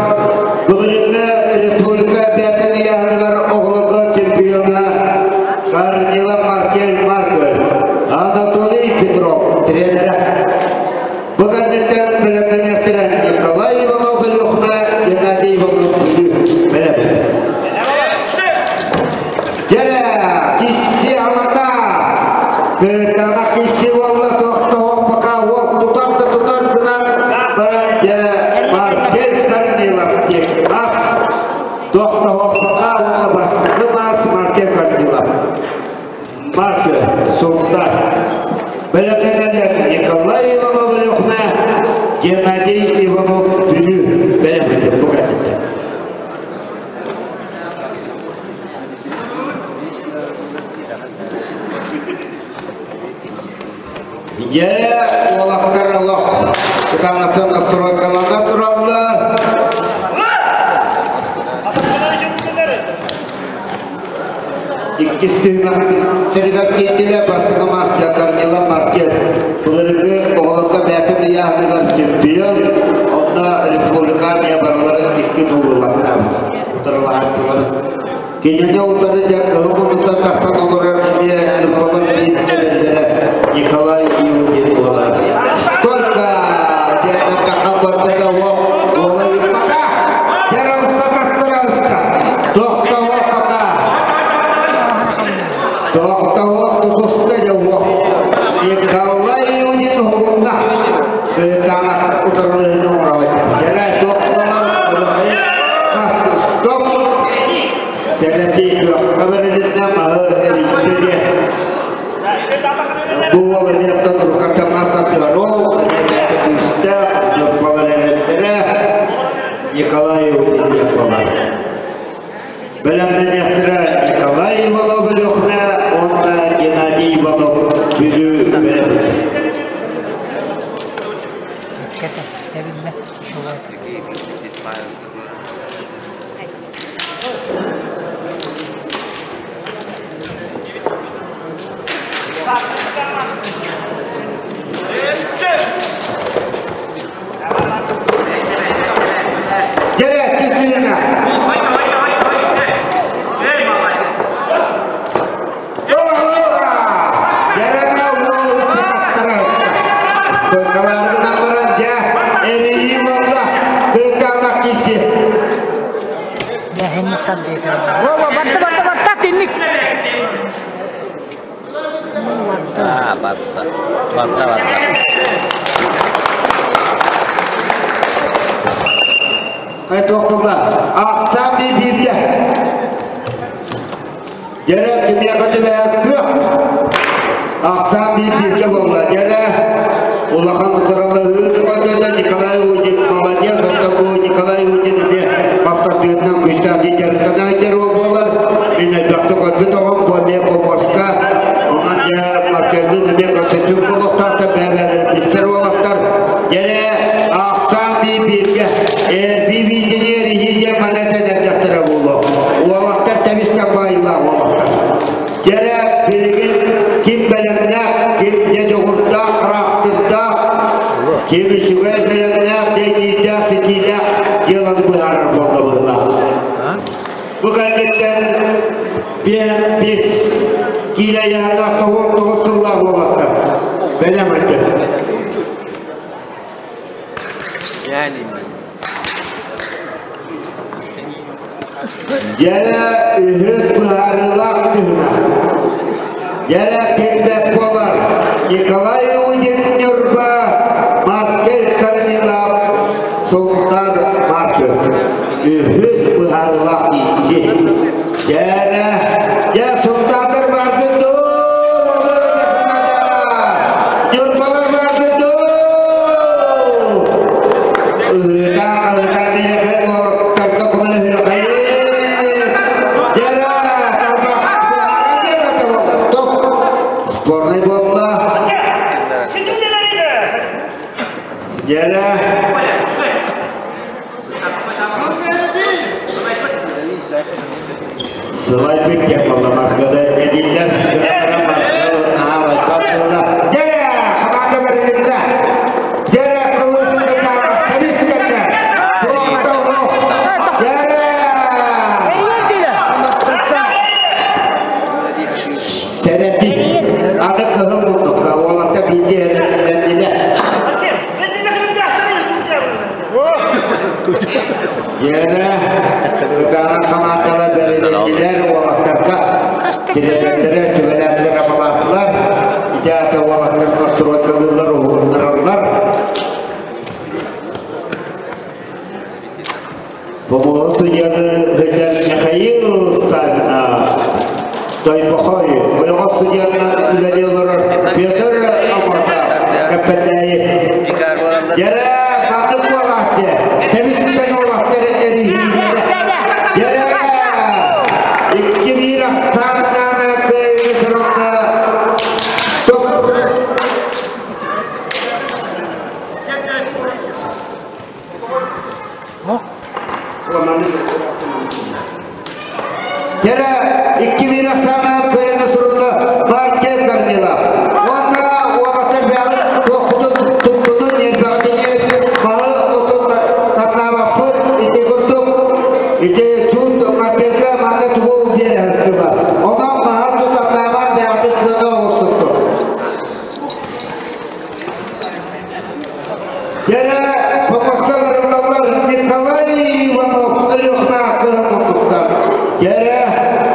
Былырыыҥҥы республика бэйэтин ыйааһыныгар оҕолорго чемпиона Корнила Маркель Маркель, Анатолий Петров тренерэ. Бу кэнниттэн бэлэмнэниэхтэрэ Николай Иванов Өлүөхүмэ, Геннадий Иванов Бүлүү бэлэмэ. Дьэ, кисси алата, кытаанах кисси уолла тохтоһох пока уол тутар да тутар гынан баран дьэ Маркель Корнилов диэн ах тохтоһох пока уонна бастакы мас Маркель Корнилов. Маркель Сунтар. Бэлэмнэнэллэр Николай Иванов Өлүөхүмэ, Геннадий Иванов Бүлүү бэлэмнэнэр бу кэнниттэн. Дьэ, уолаттар олох кытаанахтан настройкалана тураллар. Иккис түһүмэхтэригэр киирдилэр бастакы мастер Корнила Маркет. Былыргы оҕолорго бэйэтин ыйааһыныгар чемпион, онно республика эмиэ барыларын икки тулуулаттаабыта. Утарылаһааччыларын. Кинини утары дьэ кыһыл муннуктан тахсан олорор эмиэ Ньурбалар биир эрэллэрэ Николай Иудин буолар. Только диэн барбата уола ыыппата. Дьэ устата Тохтоһуохпата. Тохтоһуох тутуста дьэ уох. Николай Иудин уһугунна. Кыытаанах утарылыһыны оҥоробут. Дьэ тохтолор стоп. Сэрэтии кыахха бэрилиннэ маһы эрийдэ диэн. Бу уол эмиэттэн уруккаттан мас тардыһар ол, эмиэ күүстээх, дьоппалар эрэллэрэ Николай Иудин диэн буолар. Бэлэмнэниэхтэрэ Николай Иванов Өлүөхүмэ уонна Геннадий Иванов Бүлүү бэлэмнэнэр. Дьэ, кистилинэ. Стойкаларгынан баран дьэ, эрийии буолла, кыыкаанах киси. Вова, барда, барда, барда, тинник. А, барда. Барда, барда. Айтуохтулла. Ахсаан бииргэ. Дьэрэ кимиэхэ түбэһэр кыах. Ахсаан бииргэ буолла. Дьэрэ улахан утарылаһыыны көрдөрдө Николай Удин молодец. Оттон бу Николай Удин эмиэ бастардыытынан күүстээх дьарыктанан дьаруо буолар. Мин элбэхтик көрбүт оҕом бу эмиэ Поморска. Онон дьэ Маркеллын эмиэ көрсүтүк буолуохтаахтар, бэйэ-бэйэлэрин билсэр уолаттар. Дьэрэ ахсаан бииргэ эрбии биирдиниэр иһии диэн маны этэн эрдэхтэрэ буолуо. Уолаттар тэбискэ баайылаах уолаттар. Дьэрэ билигин ким бэлэмнээх, ким дьэ дьоҕурдаах, хараахтырдаах, ким үчүгэй бэлэмнээх, дэйниирдээх, ситиилээх дьыаланы быһаарар буолла быһыылаах. Бу кэнниттэн биэс киилэ ыйааһыннаах 99 сыллаах уолаттар бэлэм этэ. Дьэрэ үһүс быһаарыылаах түһүмэх. Дьэрэ кимбэт буолар Николай Иудин Ньурба, Маркель Корнилов, Султан Маркел. Үһүс быһаарыылаах исси. Дьэрэ, дьэ Султандар барды Ньурбалар барды Ыһыытаа-хаһыытаа биэрэхэ уолаттарга көмөлөһүөххэйин. Дьэрэ, тарбах Стоп! Спорный буолла. Дьэрэ. Сылайбыт диэн буолла Маргада эдиллэр. Дьэрэ, хамаанда бэрилиннэ. Дьэрэ, кылысыҥ кытаанах кэбис кэннэ. Дьэрэ! Сэрэти. Аны кыһыл муннукка уолатта биирдии эрэллэннилэр. Дьэрэ, кытаанах хамаандалар бэрилиннилэр уолаттарга. Тирэнэллэрэ, сүбэлээтилэр, амалаатылар. Ити аата уолаттар настройкалыыллар, уһугуннараллар. Помоһу судьяны сылдьар Михаил Савинов, Тойбохой, ойоҕос судьянан үлэлии олорор Петр Амосов, Кэппэтээйи. Дьэрэ, маннык буолааччы, тэбистэн уолаттар эриһиилэрэ. Дьэрэ, 2-1 ахсаанынан кыайыы сорунна. Стоп! Кэрэ 2-1 ахсаана кыайыыны сурунна Маркел Корнилов. Уонна уолаттар бэҕин туоххутун туттунун ньиэрбэҕитинэн маһы отун тамнаабаппыт. Ити курдук ити чуут Мартелга манна тугу биэрэ сыстылар. Онон маһы тутамнаабат бэҕитин кыана оҕустуктук. Кэрэ Помоска ырыллаллар Николай Иванов Өлүөхмээх кыһын курдуктар. Кэрэ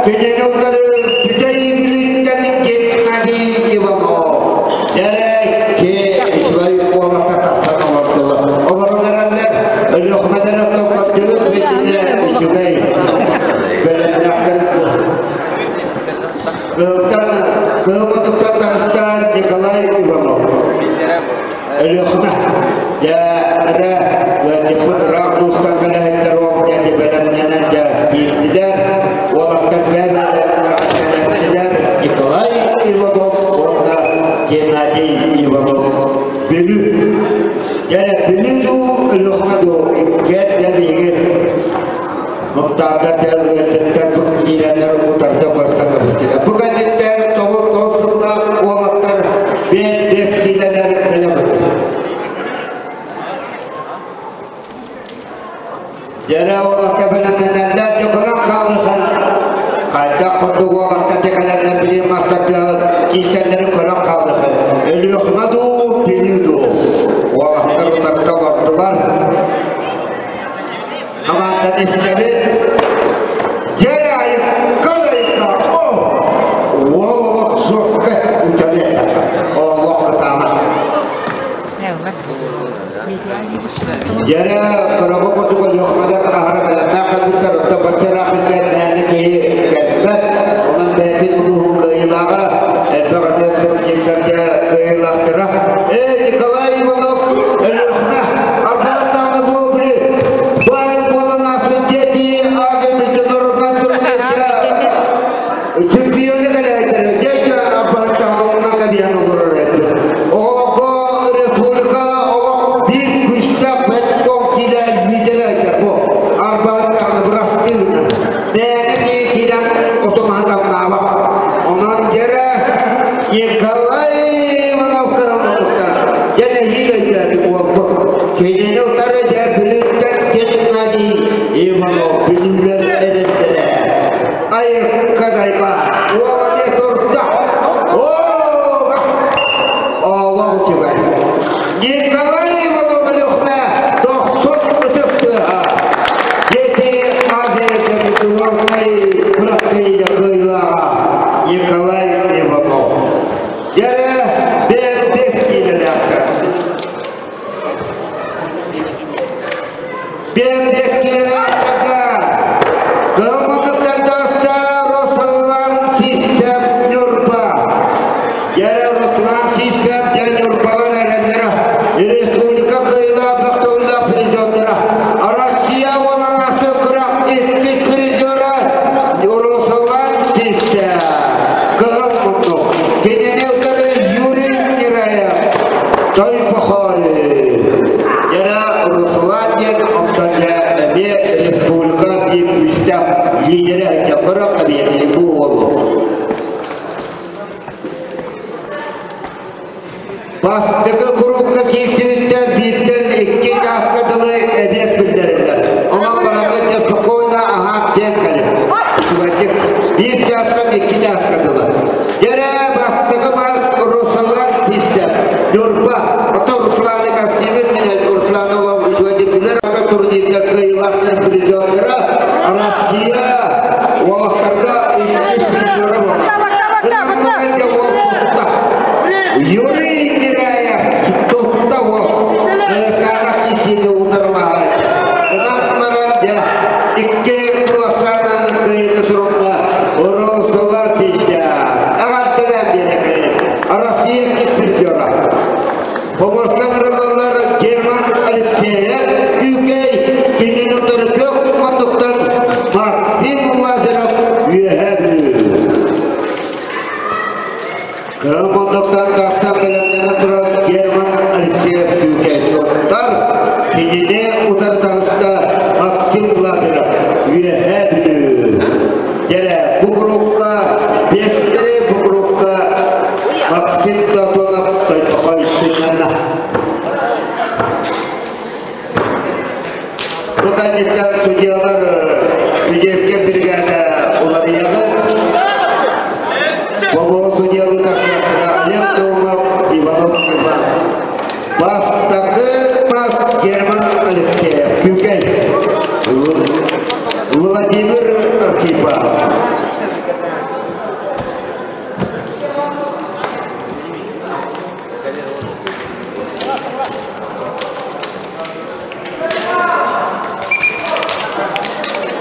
кинини утары Бүтэй Бүлүүттэн Геннадий Иванов. Кэрэ ки үчүгэй уолаттар тахсан олордулар. Олорон эрэллэр Өлүөхмэлэр оттон битинэ үчүгэй бэлэмнээхтэр Кыһылтан кыһыл мутуктан таҕыста Николай Иванов. Өлүөхүмэ дьэ эрэ ыалдьыппыт ыраах улуустан кэлэһиттэр уол дьэ бэлэмнэнэн дьэ киирдилэр. Уолаттар бэйэ-бэйэлэрин Николай Иванов уонна Геннадий Иванов Бүлүү. Дьэ Бүлүү дуу, Өлүөхүмэ дуу иккиэн дьэ биһиги Муттаардар дьэ ыалдьыттар бу киирэннэр утарда бастан кэбистилэр. Бу кэнниттэн тоҕус тоҕус сыллаах уолаттар биэс киилэлэр бэлэммит. Дьэрэ уолаттар бэлэмнэнэллэр, дьэ көрөн хаалыхан. Хайдах курдук уолаттар дьэкэлэринэн билим мастардыалын киирсэллэрин көрөн хаалыхан. Өлүөхүмэ дуу, Бүлүү дуу. Уолаттар утарыта олордулар. Хамаанданы истэбит. Дьэр айыкка айыкка о! Уол олох жестко утары олох кытаанах. Дьэрэ көрөбө курдук Өлүөхүмэлэр аһара бэлэмнээх кэлбиттэр, оттон баччараах илдьэрнээни киһи кэлбэт. Онон бэйэтин улууһун кыайыылааҕа элбэх атын турнирдарга кыайыылаахтара. Э, Николай Иванов Өлүөхүмэ арбалаттааны бу били баай буолан ааспыт диэки Азия международнай турнирга чемпионы кэлээйтэрэ дьэ арбалаттааны онно кэбиһэн олорор этим. Оҕолорго республика олох биир күүстээх бэт киилэ лидерэ этэ бу арбалаттааны бырастыына. Бэйэни киһи киирэн оту-маһы тамнаабат. Онон дьэрэ Николай Иванов кыһаллыбыттар. Дьэ нэһиилэ өйдөөтүк уолбут. Кинини утары дьэ Бүлүүттэн Геннадий Иванов бүлүүлэр эрэллэрэ. Айыкка дайба. Уол эмиэ турда. Оо! Олох үчүгэй. Николай Иванов Өлүөхмэ дохсун ытыс тыаһа. Дети Азия культурнай күрэхтэһиигэ кыайыылааҕа Николай Иванов. Дьэрэ бэс киилэлээхтэр. Бэс киилэлээхтэргэ Кылмытыктан таста Руслан Сивцев Ньурба. Дьэрэ Руслан Сивцев дьэ Ньурбалар эрэллэрэ республика кыайыылаах бөхтөгүллээх призердара Россия уоланасы күрэх иккис призера Руслан Сивцев кыһыл муннук. Кинини утары Юрий Кираев Тойбохой. Дьэрэ Руслан диэн онтон дьэ эмиэ республика биир күүстээх лидерэ Дьапыров эбиэтини бу уолу. Бастакы курукка киирсибиттэр бииртэн икки чааска дылы эбиэс биллэриллэр. Онон барарга дьэ спокойно аһаан сиэн кэлин. Үчүгэйдик биир чаастан икки чааска дылы. Дьэрэ бастакы мас Руслан Сивцев, Ньурба. Оттон Русланы Касимов менен Русланова үчүгэйдик билэр турнирга кыайыылаахтар призердара Россия уолаттарга иккис призера буолар. Юрий Кираев тутта уол Кытаанах киһиги утарылаһар. Ынахтара дьэ икки кылассаанан кыайыыны сурунна Росолар Сиша. Аҕарталаан биэрэкэ. Россия иккис призера. Помоска ырылаллар Герман Алексеев Күүкэй кинини утары көх мутуктан Максим Лазарев Үөһээ Бүлүү. Кыһыл муннуктан тахсан бэлэмнэнэ турар Герман Алексеев Күүкэй соттар кинини утары таҕыста Максим Лазарев Үөһээ Бүлүү. Дьэрэ Биэстэри бу группа Максим Платонов Тойбохой сынньанна. Бу кэнниттэн судьялар судейскай бригада уларыйаҕы. Бобуо судьялыы тахсыахтара Олег Томов, Иванов Иван. Бастакы бас Герман Алексеев, Күүкэй. Владимир Архипов.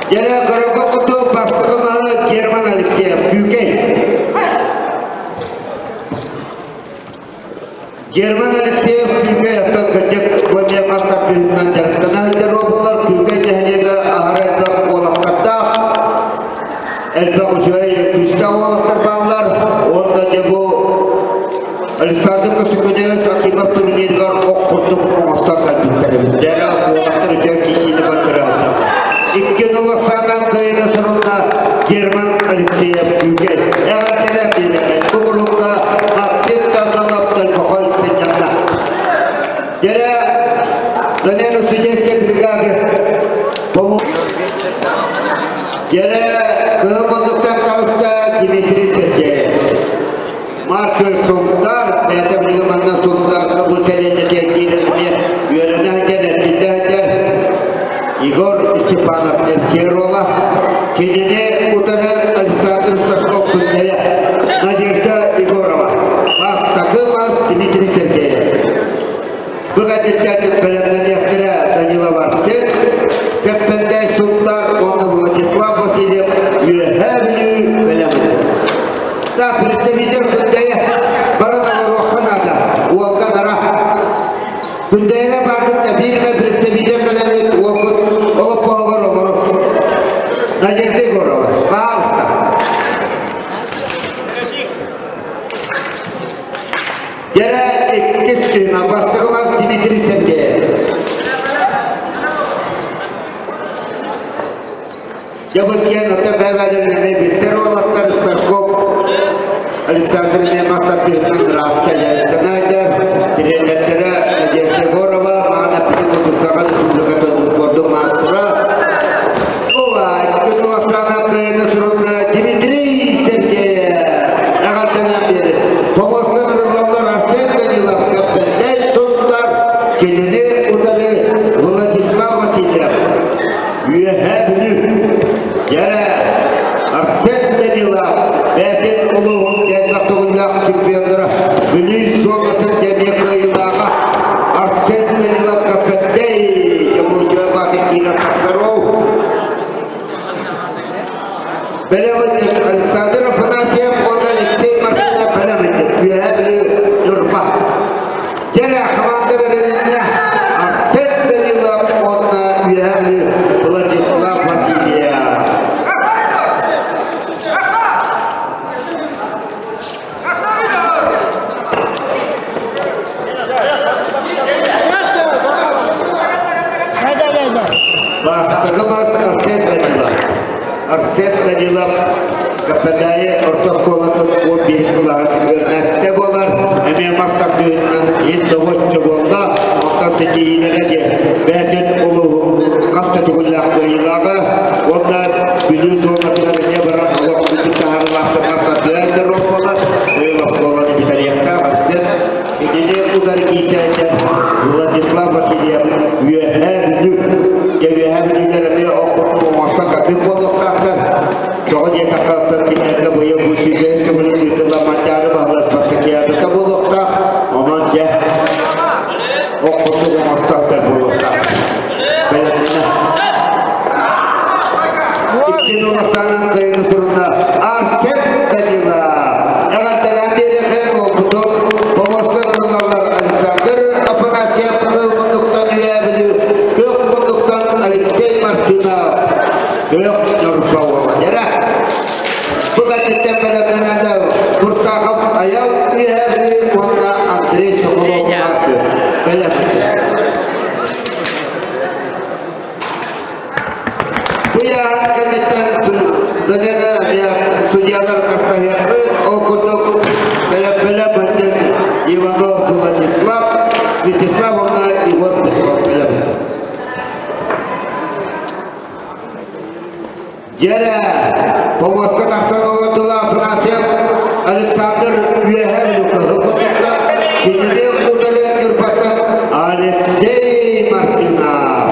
Дьэрэ көрөргө курдук бастакы маһы Герман Алексеев, Күүкэй. Герман Алексеев Күүкэй оттон кырдьык бу эмиэ мас тардыһыытынан дьарыктана сылдьар буолар. Күүкэй нэһилиэгэ аһара элбэх уолаттардаах, элбэх үчүгэй күүстээх уолаттар бааллар. Уонна дьэ бу Александр Костюкуневич Акимов турнирыгар ох курдук оҥостон кэлбиттэр эбит. Дьэ уолаттар үчүгэй киирсиини көрдөрө 2-0 ахсааннаах кыайыыны сурунна Герман Алексеев Күүкэй. Эҕэрдэлэр биэрэҕин. Бу курукка Максим Тантонов Тойбохой сынньанна. Дьэрэ замена судейской бригады Дьэрэ кыһыл мундуктан таҕыста Дмитрий Сергеев. Марк Сунтар, бэйэтэ билигин манна Сунтарга бу сэлиэнньэтигэр киирэн эмиэ үөрэнэ сылдьар, эрчиллэ сылдьар Егор Степанов Нерсерола. Кинини утары Александр Сташков күннэйэ, Надежда Егорова. Бастакы мас Дмитрий Сергеев. Бу кэнниттэн бэлэмнэниэхтэрэ Данила Варсен, Кэппэндээй Сунтар уонна Владислав Васильев Үөһээ Бүлүү бэлэмнэр. Да, представитель Күндэйэ бары олоруохха наада, уолга нара. Күндэйэҕэ бардык да биир эмэ представитель кэлэммит уолбут олоппоһугар олору. Надежда Егорова, пожалуйста. Дьэрэ иккис күн бастакы мас Дмитрий Сергеев. Дьабыккиэн ата бэбэдэрнэми билсэр уолаттар Сташков Александр Мемастартыһынан ыраатта дьарыктанаайдар тренердэрэ Надежда Егорова, Маана Петр Саха Республикатын спордун маастара Ова, икки Оксана кыайыны сурунна Дмитрий Сергеев эҕэрдэлээн биэрэр. Помоска кырыллаллар Арсен Данилов, Кэппэттэс Туттар, кинини утары Владислав Васильев. Үөһээ Бүлүү. Дьэрэ, Арсен Данилов, бэйэтин улууһун элбэх төгүллээх чемпионнара Бүлүү зонатын эмиэ кыайыылааҕа Арсен Данилов Кэппэттэй Дьабылычыа баатын киирэн тахсар ол. Бэлэмнэр Александр Афанасьев уонна Алексей Мартынов бэлэмнэр Үөһээ Бүлүү Ньурба. Дьэрэ хамаанда бэрилиннэ Арсен Данилов уонна Үөһээ Бүлүү Владислав Васильев. Бастакы бас Арсен Данилов. Арсен Данилов Каппадаайы орто оскуолатын 11 кылааһын буолар. Эмиэ мас тардыытынан иһин добуоччу буолла. Онтон ситиһиилэрэ диэн бэйэтин улууһун хас да төгүллээх кыайыылааҕа уонна Бүлүү зонатыгар эмиэ баран олох үрдүк таһаарыылаахтык мас тардыһар буолар. Быйыл оскуоланы бүтэриэхтээх Арсен. Итини утары киирсээччи Владислав Васильев Үөһээ Бүлүү. Дьэ Үөһээ Бүлүүлэр эмиэ ох курдук оҥостон катык буолуохтаахтар. Тоҕо диэтэххэ, оттон кинилэргэ быйыл бу сүүс көмүлүн ыытыллан Манчаары баһылас спартакиадата буолуохтаах. Онон дьэ ох курдук оҥостоохтор буолуохтаах. Бэлэмнэнэ. Икки Нуласанан кыайыны сурунна Арсен Данила. Эҕэрдэлээн биэриэхэ уопутун помоска ылаллар Александр Афанасьев Кыл муннуктан Үөһээ Бүлүү, Күөх муннуктан Алексей Мартынов. Күөх Ньурба уола. Дьэрэ. Бу кэнниттэн бэлэмнэнэллэр Куртахов Аял Үөһээ Бүлүү уонна Андрей Соколов бэлэмнэнэллэр. Бу ыйааһын кэнниттэн замена судьялар хастаһыахпыт. Дьэрэ, помоска тахсан олордулар Афанасьев Александр Үөһээ Бүлүүкэ ылбатахта кинини утары Ньурбаттан Алексей Мартынов.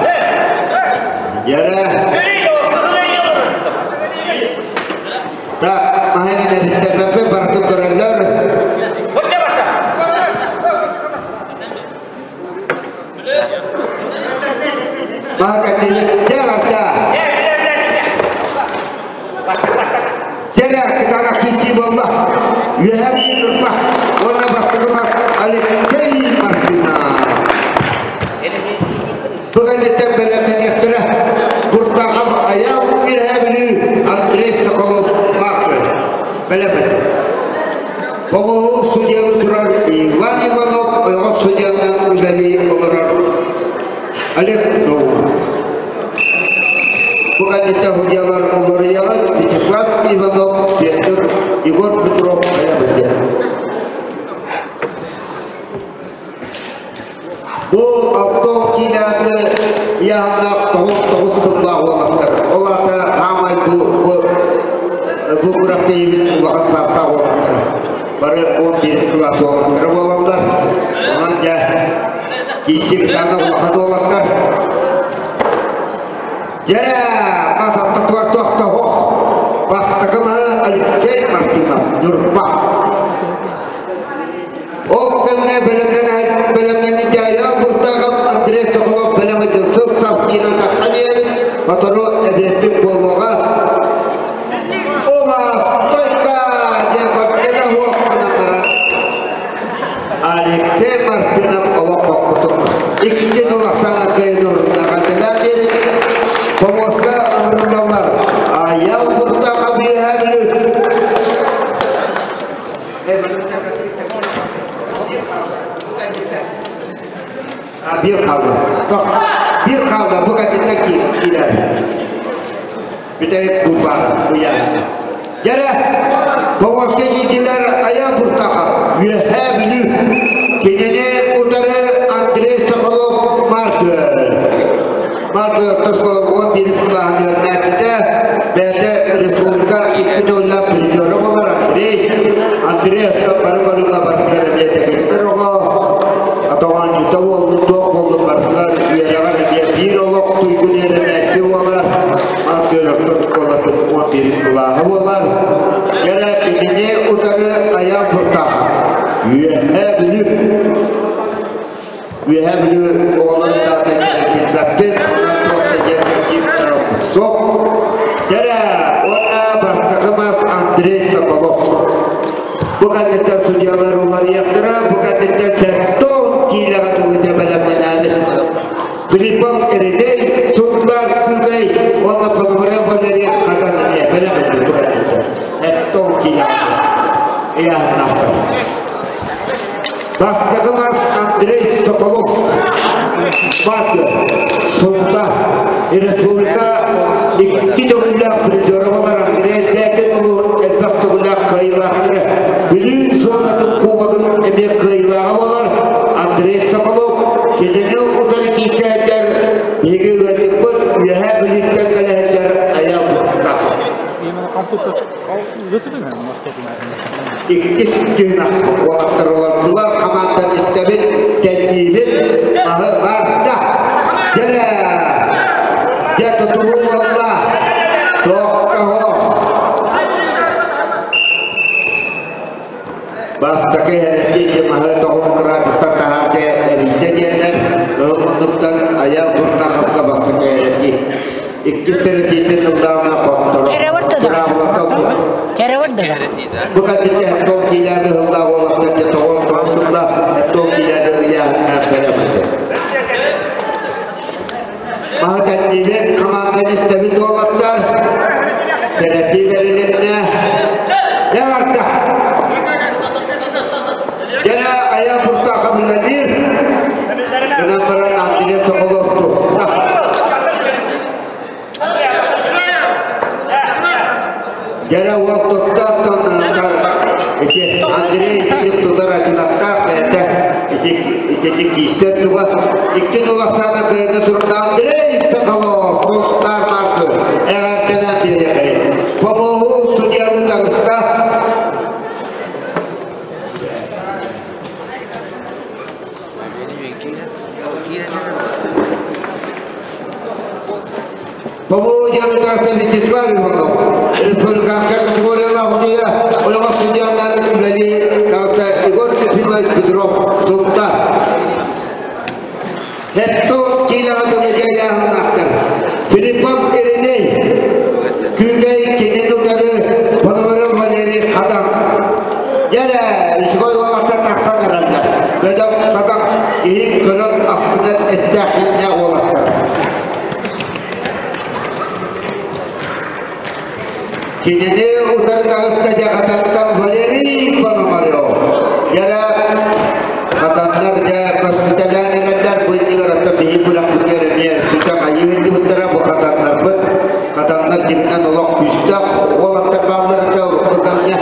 Дьэрэ. Так, маһын эриттэрбэппин барытын көрөллөр. Баакатилиттэ арта. Дьэрэ кытаанах киирсии буолла. Үөһээ биир ньурба уонна бастакы мас Алексей Мартынов. Бу кэнниттэн бэлэмнэниэхтэрэ Буртахов Айаал Үөһээ Бүлүү Андрей Соколов Маркы бэлэммит. Помоһу судьяны турар Иван Иванов ойоҕос судьянан үлэлии олорор Олег Доллар. Бу кэнниттэн судьялар уларыйалар Вячеслав Иванов, Петр, Егор Петров бэлэммит. Бу алта киилээҕи ыйааһыннаах 9-9 сыллаах уолаттар. Ол аата хаамай бу бу бу күрэхтэһиибит улахан саастаах уолаттар. Бары 11 кылаас уолаттара буолаллар. Онон дьэ киирсик даана улахан уолаттар. Дьэ, бас аттатыгар туох да суох. Бастакы маһы Алексей Мартынов, Ньурба. Ол кэмҥэ бэлэмнэнитээйэ Буртахов Андрей Соколов бэлэмитин сыл-сап диэн таххан иһэн, сотору эбиэппит буолуоҕа. Оба стойка диэн көрдө суох гынан баран Алексей Мартынов олох боккутун икки Оксана Кайнурнаҕатына диэн помоска ыҥырыллаллар. Айал Буртахов үөһээ Бүлүү Биир хаалла. Биир хаалла. Бу кэнниттэн киирэр. Бүтэһик бу баар ыйааһын. Дьэрэ, Тоҕуоска киирдилэр Айа Буртахов, Үөһээ Бүлүү. Кинини утары Андрей Соколов Маркер. Маркер Тосколов 11 кылааһын үөрэнээччитэ, бэйэтэ республика икки тыллаах призера буолар Андрей. Андрей оттон бары көрүҥҥэ барытыгар эмиэ дэгиттэр оҕо. Атаҕаанньыта буоллун, туох буоллун барытыгар үөрэҕэр эмиэ биир олох туйгун үөрэнээччи буолар. Маркер орто оскуолатын 11 кылааһа буолар. Кэлэ кинини утары Айаал Буртахов. Үөһээ Бүлүү Үөһээ Бүлүү оҕолорун даата билбэппин, онон туох да диэн кэпсиир суох. Дьэрэ, уонна бастакы мас Андрей Соколов. Бу кэнниттэн судьялар уларыйыахтара, бу кэнниттэн сэттэ киилэҕэ дылы дьэ бэлэмнэнээри. Филиппов Эридей, Сунтар Күүкэй уонна Пономарев Валерий Хатан эмиэ бэлэмнэнэр бу кэнниттэн. Сэттэ киилэҕэ ыйааһыннаахтар. Бастакы мас Андрей Соколов, Бакы, Сунта, республика икки төгүллээх призера буолар Андрей Бэкин улууһун элбэх төгүллээх кыайыылаахтара Бүлүү зонатын кубогын эмиэ кыайыылааҕа буолар Андрей Соколов кинини утары киирсээттэр биһиги ыалдьыппыт Үөһээ Бүлүүттэн кэлэһиттэр Айал Бухтахов. Иккис түһүмэх уолаттар олордулар, хамаандан истэбит, тэҥниибит, аһы барда. Дьэрэ, дьэ тутуһуу буолла, туохтаһо. Бастакы эрэтии маһы тоҕун кыраадыстар таһаарда эрийдэ диэннэр, ыл муннуктан Айал Буртаховка бастакы эрэтии. Иккис тэрэтиитин ыллаҕына хотторо. Бу кэнниттэн эттон киилээни ыллаах уолаттар дьэ тоҕон тоҕус сылла эттон киилээни ыйааһыннаах бэлэммитэ. Маһы кэннибит хамаандан истэбит уолаттар. Сэрэтии бэрилиннэ. Дьэ барда. Дьэ айа буртаха үлэлиир. Гынан баран Андрей Соколов тутта. Дьэрэ уол тутта оттон ити Андрей итинник тутар атынаттаах бэйэтэ ити итинник киирсэр туга. Икки Оксана кыайыыны турда Андрей Соколов Мустар Марков эҕэрдэнэн биэриэхэйин. Побоһу судьяны таҕыста. Побоһу дьаҥы таҕыста Вячеслав Иванов. Республиканскай категориялаах судья, ойоҕос судьянан үлэлии таҕыста Егор Ефимович Петров Сунтар. Хетто киилэҕэ дылы дьайааһыннаахтар. Филиппов Еремей, Күүкэй кини утары Пономарев Валерий Хадан. Дьэрэ, үчүгэй уолаттар тахсан эрэллэр. Бөдөҥ садах иһин көрөн астынан эттээх-сииннээх уолаттар. Кинини утары таҕыста дьэ Хатантан Валерий Пономарев. Дьэрэ, Хатаннар дьэ көстүтэлээн эрэллэр бу иннигэр оттон биһиги күрэхпитигэр эмиэ сүтэх айыы иһиллибиттэрэ бу хатаннарбыт. Хатаннар дьиҥинэн олох күүстээх уолаттар бааллар этэ урукку кэмҥэ.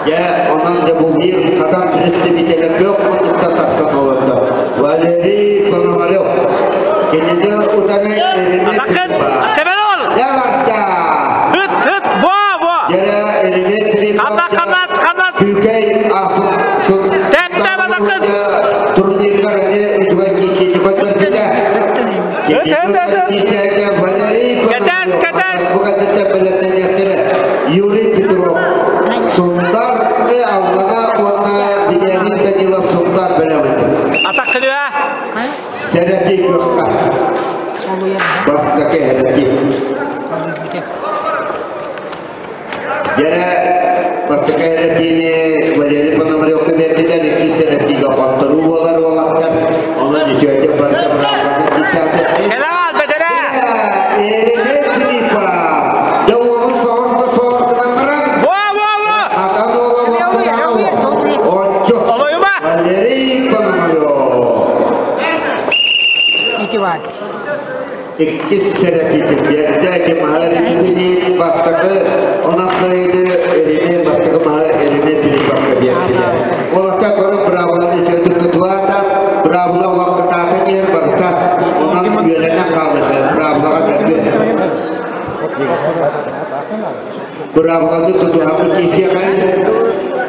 Дьэ, онон дьэ бу биир хатан представителэ күөх муннуктан тахсан олордо. Валерий Пономарев. Кинини утары Еремей Атакын! Тэбэн ол! Дьэ барда! Ыт, ыт, во, во! Дьэрэ Еремей Филиппов Ханат, ханат, ханат! Күүкэй Аппут Тэп, тэп, атакын! турнирыгар эмиэ үчүгэй киирсиини көрдөрбүтэ. Ыт, ыт, ыт, ыт! Киирсээгэ Валерий Кэтэс, кэтэс! Бу кэнниттэн бэлэмнэниэхтэрэ Юрий Петров Сунтар Аллаҕа уонна Вениамин Данилов Сунтар бэлэмин. Атаккылыа! Сэрэтии кыахха. Бастакы эрэтии. Дьэрэ бастакы эрэтиини Валерий Пономаревка биэрдилэр, иккис эрэтиигэ хотторуу буолар уолаттар. Онон үчүгэйдик барыта быраабыланы кистээхтэр. Кэлэҕэ, бэтэрээ! Еремей Филиппов. Дьэ уолун соҕур да соҕур гынан баран, Во, во, во! Хатан уола Оччо. Олойума! Валерий Пономарев. Ити баар. Иккис сэрэтиитин биэрдэ Кимаһа бастакы онон кыайыыны Еремей бастакы маһы Еремей Филипповка биэрдилэр. Уолаттар көрөн быраабыланы үчүгэйдик тутуһаата, быраабыла олох кытаатан иһэр барыта онон үөрэнэн хаалыха быраабылаҕа дэлби. Быраабыланы тутуһаммыт киисиэхэ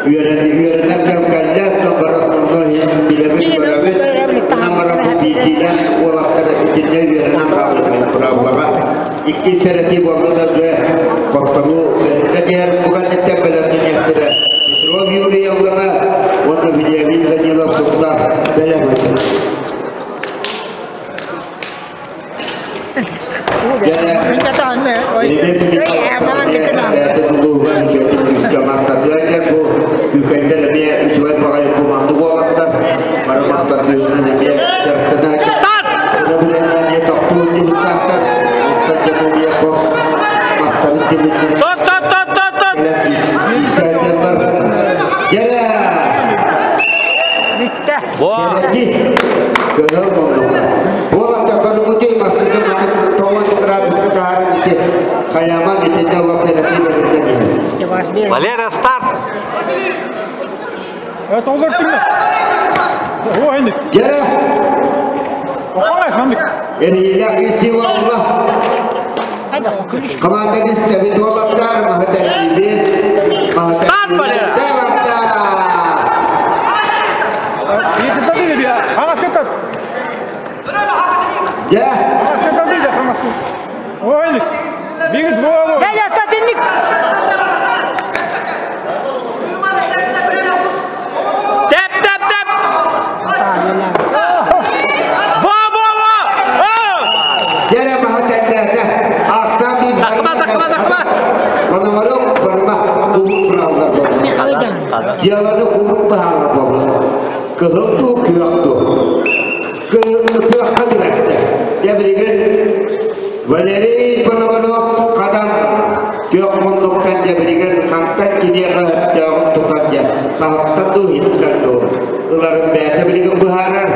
үөрэнэр үөрэнэр кэм кэллэ, оттон баран онно иһин билэбит, көрөбүт. Онон баран бу биирдиилээн уолаттар итиннэ үөрэнэн хаалыахайын быраабылаҕа. Иккис сэрэтии буолла да дьэ хотторуу бэриллэ түһэр. Бу кэнниттэн бэлэмнэниэхтэрэ Петров Юрий Аллаҕа уонна Вениамин Данилов Сунтаар бэлэм Күүкэйдэр эмиэ үчүгэй баҕайы куманды буолаттар. Бары мастардыынан эмиэ дьарыктана Старт! эмиэ тохтуу дибиттаахтар. Оттон дьэ хос мастарын тилиннэрэн Тот, тот, тот, тот, тот! кэлэн Дьэрэ! Бүттэ. Во! Кыһыл муннукта. Уолатта көрүҥүтүй маскытын маннык тоҕус градуска таһааран ити хайаман итиннэ олох сэрэтии бэриллэн иһэр. Валера, старт! Это олортуҥна. О, инник. Дьэ, Охоҥай маннык. эрийилэх киси буолла. Хайда, күлүш. Команда кистэбит уолаттар, маһы тэллибит. Старт, Валера! Ититта дейді би. Хаңас кеттат. Дьэ, Хаңас кеттат дейді, хаңас. О, инник. Бигит во во. Я, я, тат, инник. Тэп, тэп, тэп! Во, во, во! О! дьэрэ маһы тэллээтэ. Ахсан би Тахма, тахма, тахма! Пономарев барыма кубук бырааллар буолла. Дьыаланы кубук быһаарар буолла. Кыһыл туу, күөх туу. Күөххэ түбэстэ. Дьэ билигин Валерий Пономарев хадан күөх муннуктан дьэ билигин хантан киниэхэ өттөөҕүн тутан дьэ хаһыттан дуу иһиттэн дуу ыларын бэйэтэ билигин быһаарар.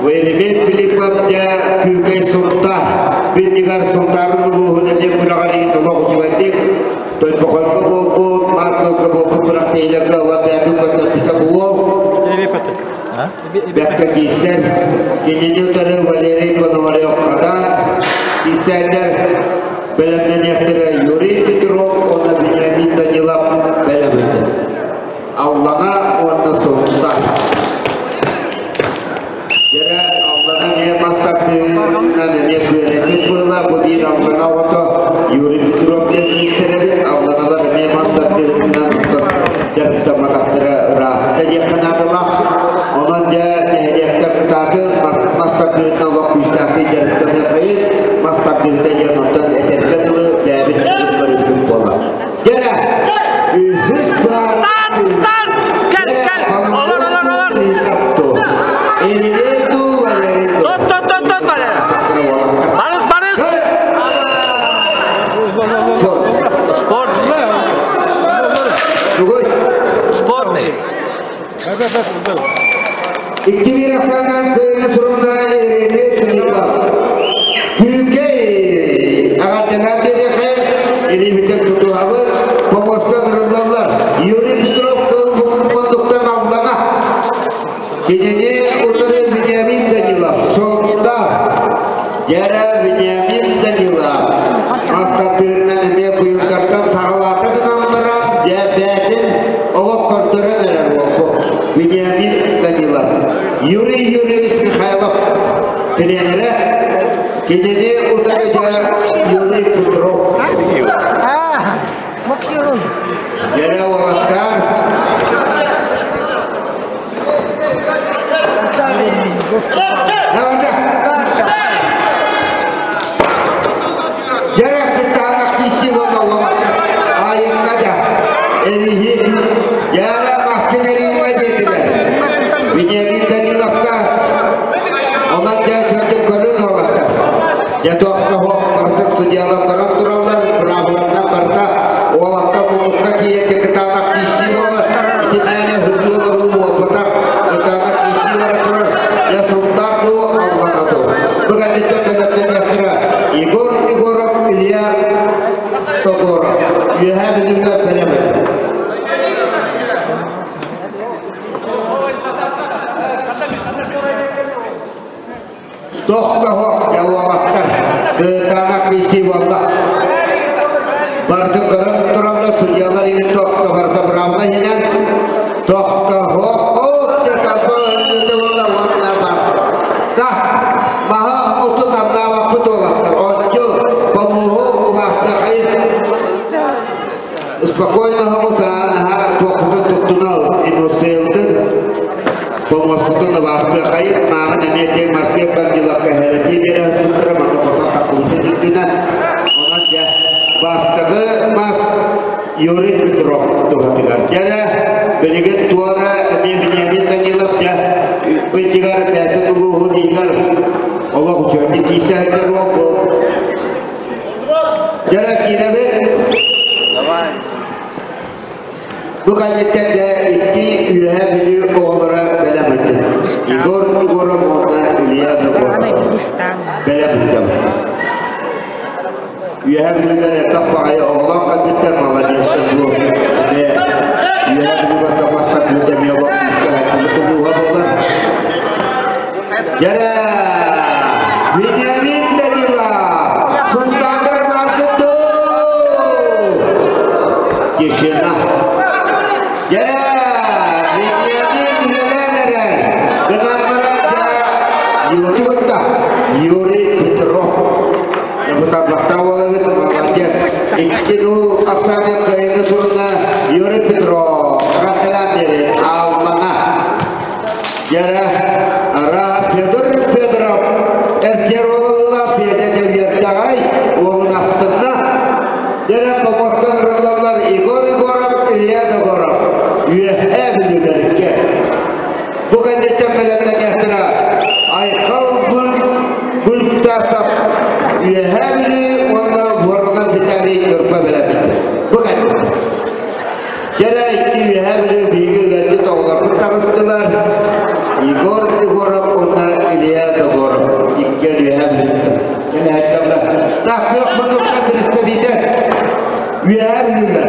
Валерий Филиппов дьэ Күүкэй Сунтаар биннигэр Сунтаарын улууһун эмиэ күрэҕэр иһин олох үчүгэйдик Тойбохойго буолбут, Маркылга буолбут күрэхтэһиилэргэ ыла бэйэтин көрдөрбүтэ буолуо. Бэккэ киирсэн, кинини утары Валерий Пономарев хадан, киирсээннэр бэлэмнэниэхтэрэ Юрий Петров уонна Икки ахсааннаан кыайыыны сурунна Еремей Филиппов. Күүкэй аҕардалаан биэриэхэ илиибитин тутуһабыт, помоска ыҥырыллаллар. Юрий Петров кыл мундуктан аллаҕа. Кинини утары Вениамин Данилов, Сунтаар. Дьэрэ Вениамин Данилов мастардыырынан эмиэ быйылгаттан саҕалаата гынан баран, дьэ бээтин олох көрдөрөн эрэр уолбу Вениамин Данилов. Юрий Юрьевич Михайлов тренерэ, кинини утары дьэ Юрий Петров. Боксируй. Дьэрэ уолаттар. Дьэрэ кытаанах киирсии буолла уолаттар. Айыкка да, эриһи, дьэрэ маскын эрийимэ диэтилэр. Вениамин Даниловка онон дьэ чөтүк көрүн уолаттар. Дьэ туохта суох бардык судьялар көрөн тураллар, быраабыларынан барыта уолаттар муннукка тиийэн кытаанах киирсии буолар. Ити мээнэ ыһытыы олоруу буолбатах, кытаанах киирсии бара турар. Дьэ сунтаар дуу, аллана дуу. Бу кэнниттэн бэлэмнэниэхтэрэ Егор Егоров, Илья Тогоров. Үөһээ Бүлүүгэ бэлэм этэ. Тохтоһо дьэ уолаттар, кытаанах киирсии буолла. Барыта көрөн тураллар, судьялар иһин тохтоһорго быраабыла иһинэн тохтоһо от тарба өлбүтэ буолла уонна баста. Маһа оту тамнаабаппыт уолаттар. Ончу помуоһу убаастахайын спокойно наһаа туохпутун туттуна эмоциябытын Помуоспутун убаастыахайын, мааҕын эмиэ тиэҥ Маркиев Бардиловка хэрэтии биэрэ сылдьыбыттара, манна хотон тахсыбытын үрдүнэн. Онон дьэ, бастакы мас Юрий Петров туһатыгар. Дьэ, билигин туора эмиэ Вениамин Данилов дьэ, быйдыгар бэйэтин улууһун иһигэр олох үчүгэйдик киирсэ сылдьар уол бу. Дьэ, киирэбит. Бу кэнниттэн дьэ икки Үөһээ Бүлүү оҕолоро бэлэм этэ. Егор Егоров уонна Илья Егоров бэлэм ыытабыт. Үөһээ Бүлүүлэр элбэх баҕайы оҕолоох кэлбиттэр, маладьыастар бу эмиэ Үөһээ Бүлүүгэ мастарбыт эмиэ олох күүскэ хайдыбыт улууһа буолар. Дьэрэ! Вениамин Данилов! Сунтаардар Маркету! Тишина. Дьэрэ! Вениамин үлэлээн эрэр. Гынан баран Юрий Юрий Петров. Депутаттар буолабыт, молодец. Икки дуу ахсааны кыайыыны сурунна Юрий Петров. Аҕарталаан биэри Алмаҥа. Дьэрэ, Ра Федор Федоров эрдэр уолула Федя Дэбиэрдэҕэй уолун астынна. Дьэрэ помостон ырыллаллар Егор Егоров, Илья Догоров үөһээ Бүлүүлэргэ. Бу кэнниттэн бэлэмнэниэхтэрэ Айхал Гультасов Үөһээ Бүлүү уонна Воронов Виталий Ньурба бэлэммиттэр. Бу кэнниттэн. Дьэрэ икки Үөһээ Бүлүү биһиги ыалдьыт оҕолорбут таҕыстылар. Егор Егоров уонна Илья Догоров иккиэн Үөһээ Бүлүүттэн. Кэлээттэллэр. Так, күөх муннукта представитель. Үөһээ Бүлүүлэр.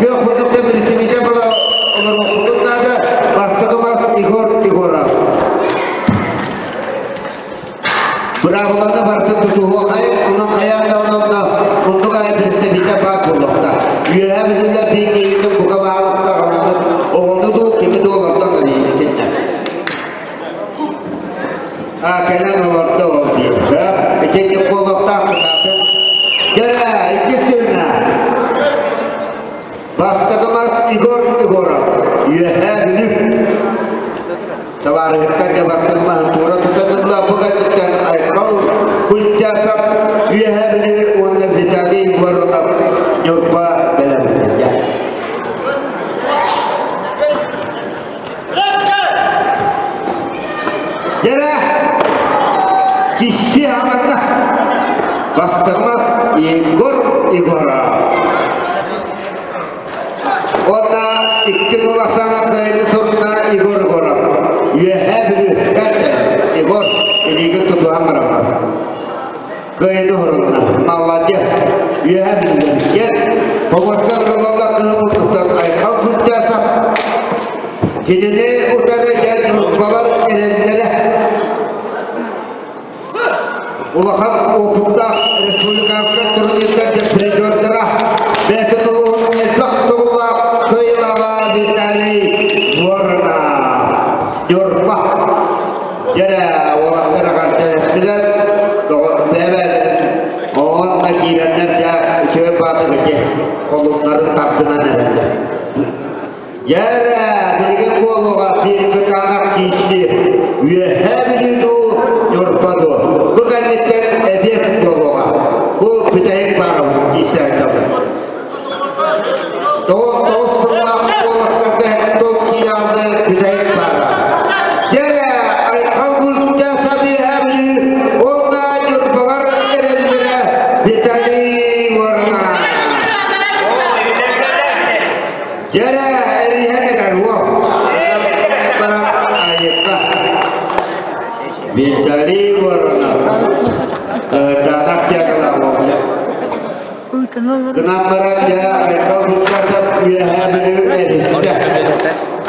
Күөх муннукта представитель була олоруохпутун наада. Бастакы мас Егор Егоров. Быраабыланы барытын тутуһуохайын, онон хайаан да онон муннук аайы представитель баар буолуохтаах. Үөһээ Бүлүүлэр биир киһитин бука баҕаласта аҕаламмыт оҕону дуу, кими дуу олордон эбиитиннэ. А, кэлэн олордо ол диир. Итинник буолуохтаах кытаатын. Дьэрэ, иккис түһүмэх. Бастакы мас Егор Егоров. Үөһээ Бүлүү. Табаарыһыттар дьэ бастакы маһын туора тутатылла бу кэнниттэн Айхал Культясов Үөһээ Бүлүү уонна Виталий Воронов Ньурба бэлэмнэннэ. Дьэрэ кисси аҕаланна. Бастакы мас Егор Егоров. Уонна икки тыл ахсаана кыайыны сурунна Егор Егоров. Кыайыны хорунна. Молодец. Үөһэ биллэриккет. Помоска ырылалла кыһыл муннуктан Айхал Куртясов. Кинини утары дьэн Ньурбалар эрэллэрэ. Улахан уопуттаах республиканскай турнирдар призердара бэйэтин улууһун элбэх тугулаах кыайыылааҕа Виталий Воронов. Ньурба. Дьэрэ уолаттар аҕардарыстылар, бэйэ-бэйэлэрин оҕоҕо киирэннэр дьэ үчүгэй баатык ити холуннарын тардынан эрэллэр. Дьэрэ билигин буолуоҕа биир кытаанах киирсии Үөһээ Бүлүү дуу, Ньурба дуу. Бу кэнниттэн эбиэт буолуоҕа. Бу бүтэһик баарабыт киирсэ сылдьабыт. 99 сыллаах уолаттарга тол кииралды бүтэһик баара. Дьэрэ Айхал Гультя Сабиһабли уонна Ньурбалар эрэллэрэ Виталий Ворона. Дьэрэ эриһэн эрэр уол. Баран айыкка. Виталий Воронов. Таанах тягала Гынан баран дьэ Айхал Бутасов Үөһээ Бүлүү эристэ.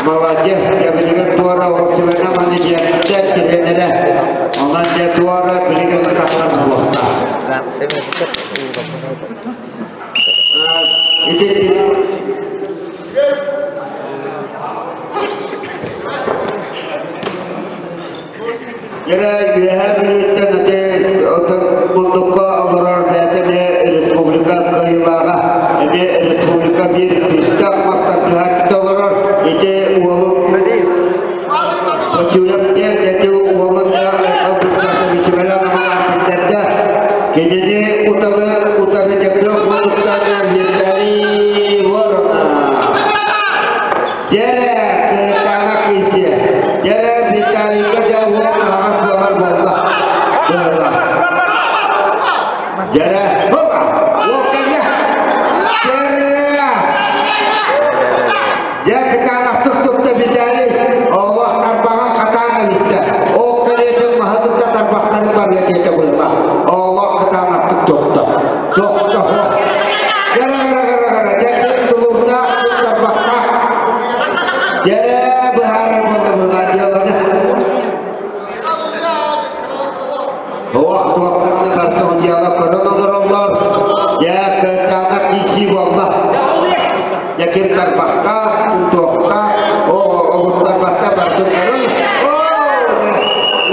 Молодец, дьэ билигин туора ол сүбэнэ маны диэбиттэр тренерэ. Онон дьэ туора билигин тахсар буолуохтаах. Ити Дьэрэ Үөһээ Бүлүүттэн ити муннукка олорор бэйэтэ эмиэ республика кыайыылааҕа, эмиэ республика биир күүстээх мастаркыһааччыта олорор. Ити уолум Чочуев диэн ити уолун да Айхал Бурцасович сүбэлээн амалаан киллэрдэ. Кинини уталы утары дьэккэ муннуктаана Виталий Воронов. Дьэрэ, кыыртаана киирсиэ. Дьэрэ, Виталийга дьэ уол аһаҕас буолар буолла. Буолла. Дьэрэ, хоба! Уол кэллэ. Дьэрэ! Дьэ, кытаанахтык тутта Виталий. Олох тарбаҕа хатаан эбистэ. Ол кэриэтин маһы кытта тарбахтарын барыа диэтэ буолла. Олох кытаанахтык тутта. Тохто. Гара гара гара гара. Дьэ, ким тулуурдаах, ким тарбахтаах. Дьэрэ быһаарар буолла быһаа дьыаланы. Туох туохтарны барыта дьыала көрөн олороллор. Дьэ, кыттаанах киирсии буолла. Дьэ, ким тарбахтаах, ким туохтаах, о, олус тарбахтаах барытын көрөн. О,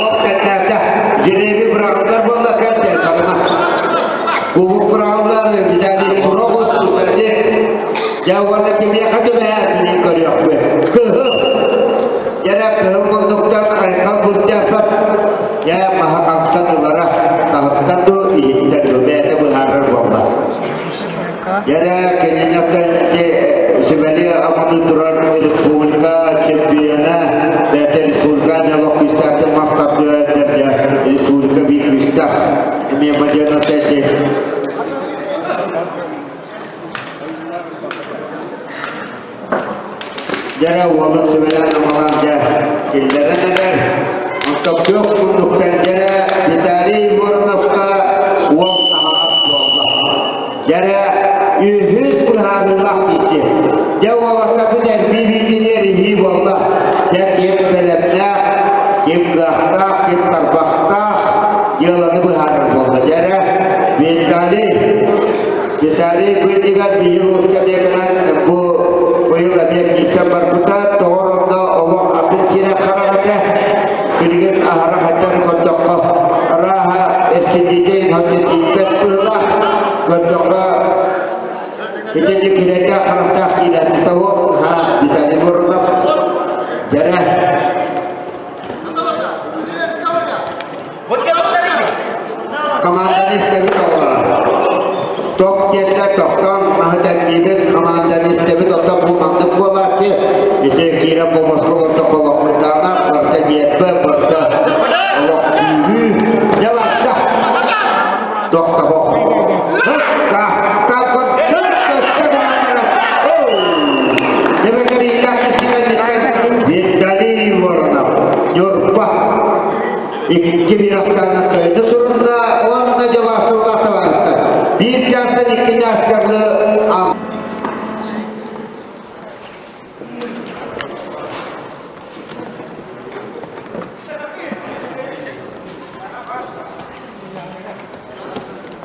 уоп кэттээтэ. Жребий быраҕыллар буолла кэлтэ, сабына. Кубок быраҕыллар, Виталий Туроҕус, Виталий. Дьэ, уонна кимиэхэ түбэһэр билин көрүөхпүт. Кыһыл. Дьэрэ кыһыл муннуктан Айхал Бурдясов дьэ маһа хантан ылара, таһыттан дуу, иһиттэн дуу бэйэтэ быһаарар буолла. Дьэрэ кининэттэн сүбэлии аманы турар республика чемпиона, бэйэтэ республика олох күүстээхтик мас тардыа республика биир күүстээх эмиэ мадьаната ити Дьэрэ уолун сүбэлээн амалаан дьэ киллэрэн эрэр. Онтон күөх муннуктан дьэрэ Виталий Вороновка уол таһаҕас буолла. Дьэрэ үһүс быһаарыылаах киси. Дьэ уолаттарбыт эрбии биитини эриһии буолла. Дьэ ким бэлэмнээх, ким кыахтаах, ким тарбахтаах дьыаланы быһаарар буолла. Дьэрэ Виталий Виталий быытыгар биһиги улууска эмиэ бу быйыл эмиэ киирсэн барбыта, тоҕор онно олох атын сирэ харах этэ. Билигин аһара хайдар көрдөххө, арааһа эрчиллиитэ иһоччу тиийбэт быһыылаах. Көрдөххө, итинник кирэйдээх харахтаах киирээччи того, ха, Виталий Воронов, дьэрэ. Команданы истэбит оҕолор. Стоп диэннэ тохтоон маһы тэҥниибит, команданы истэбит, оттон бу маннык буолааччы. Ити киирэн бобоско олордо колоккутаанах, барыта ньиэрбэ, барыта олох күүрүү. Дьэ барда. Тохтоһох. Каста көрдөр көстө гынан баран. Дебекер иилээх кистигэнниттэн.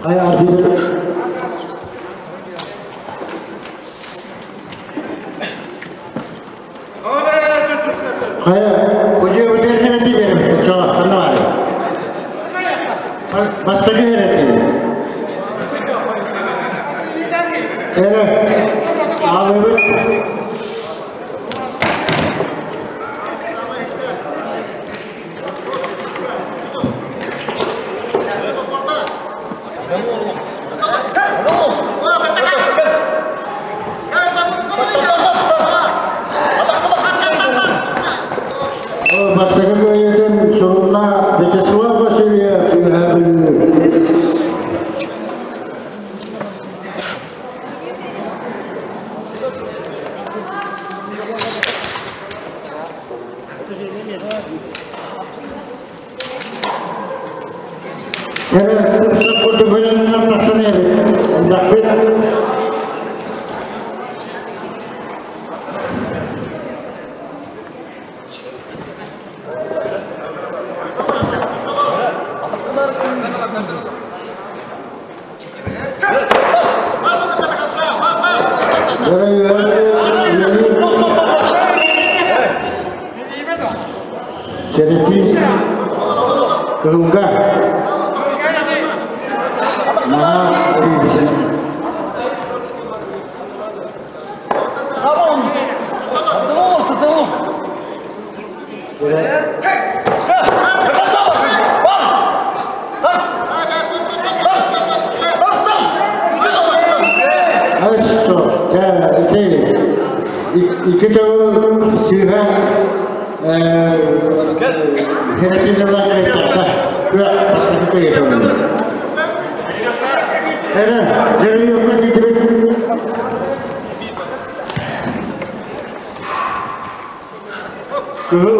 Хайа арбитр. Хайа, удьуо бүтэрхэнэти берем, чола, ханна баар? Бастакы хэрэти. Эрэ, аҕабыт. Бастакы кыайыытын сурунна Вячеслав Васильев Үөһээ Бүлүү. Курдук бөлөнүнэн тахсан элбэхпит. Сэрэтии кыһылга наһаа өрүүбүтүн. Adesso, ити икки төгүл сыыһа херэтинэлэр кыайтарда. Кыа бастакы кыайытыллар. Эрэ, дьарыйыакка киирдибит. Кыһыл.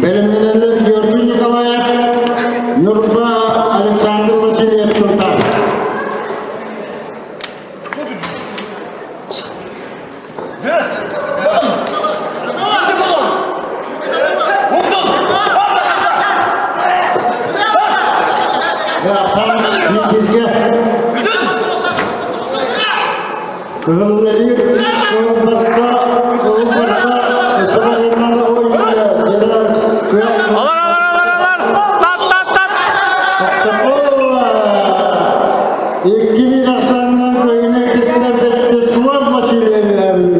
Бэлэмнэнэллэр Георгий Николаев, Ньурба Александр Васильев Султан. Кыһыл үлэлиир, кыһыл барда, кыһыл барда, Алар, алар, алар, алар! Тат, тат, тат! 2000 ахсаанынан кыайыыны кистэлбэттэ Слав Васильевич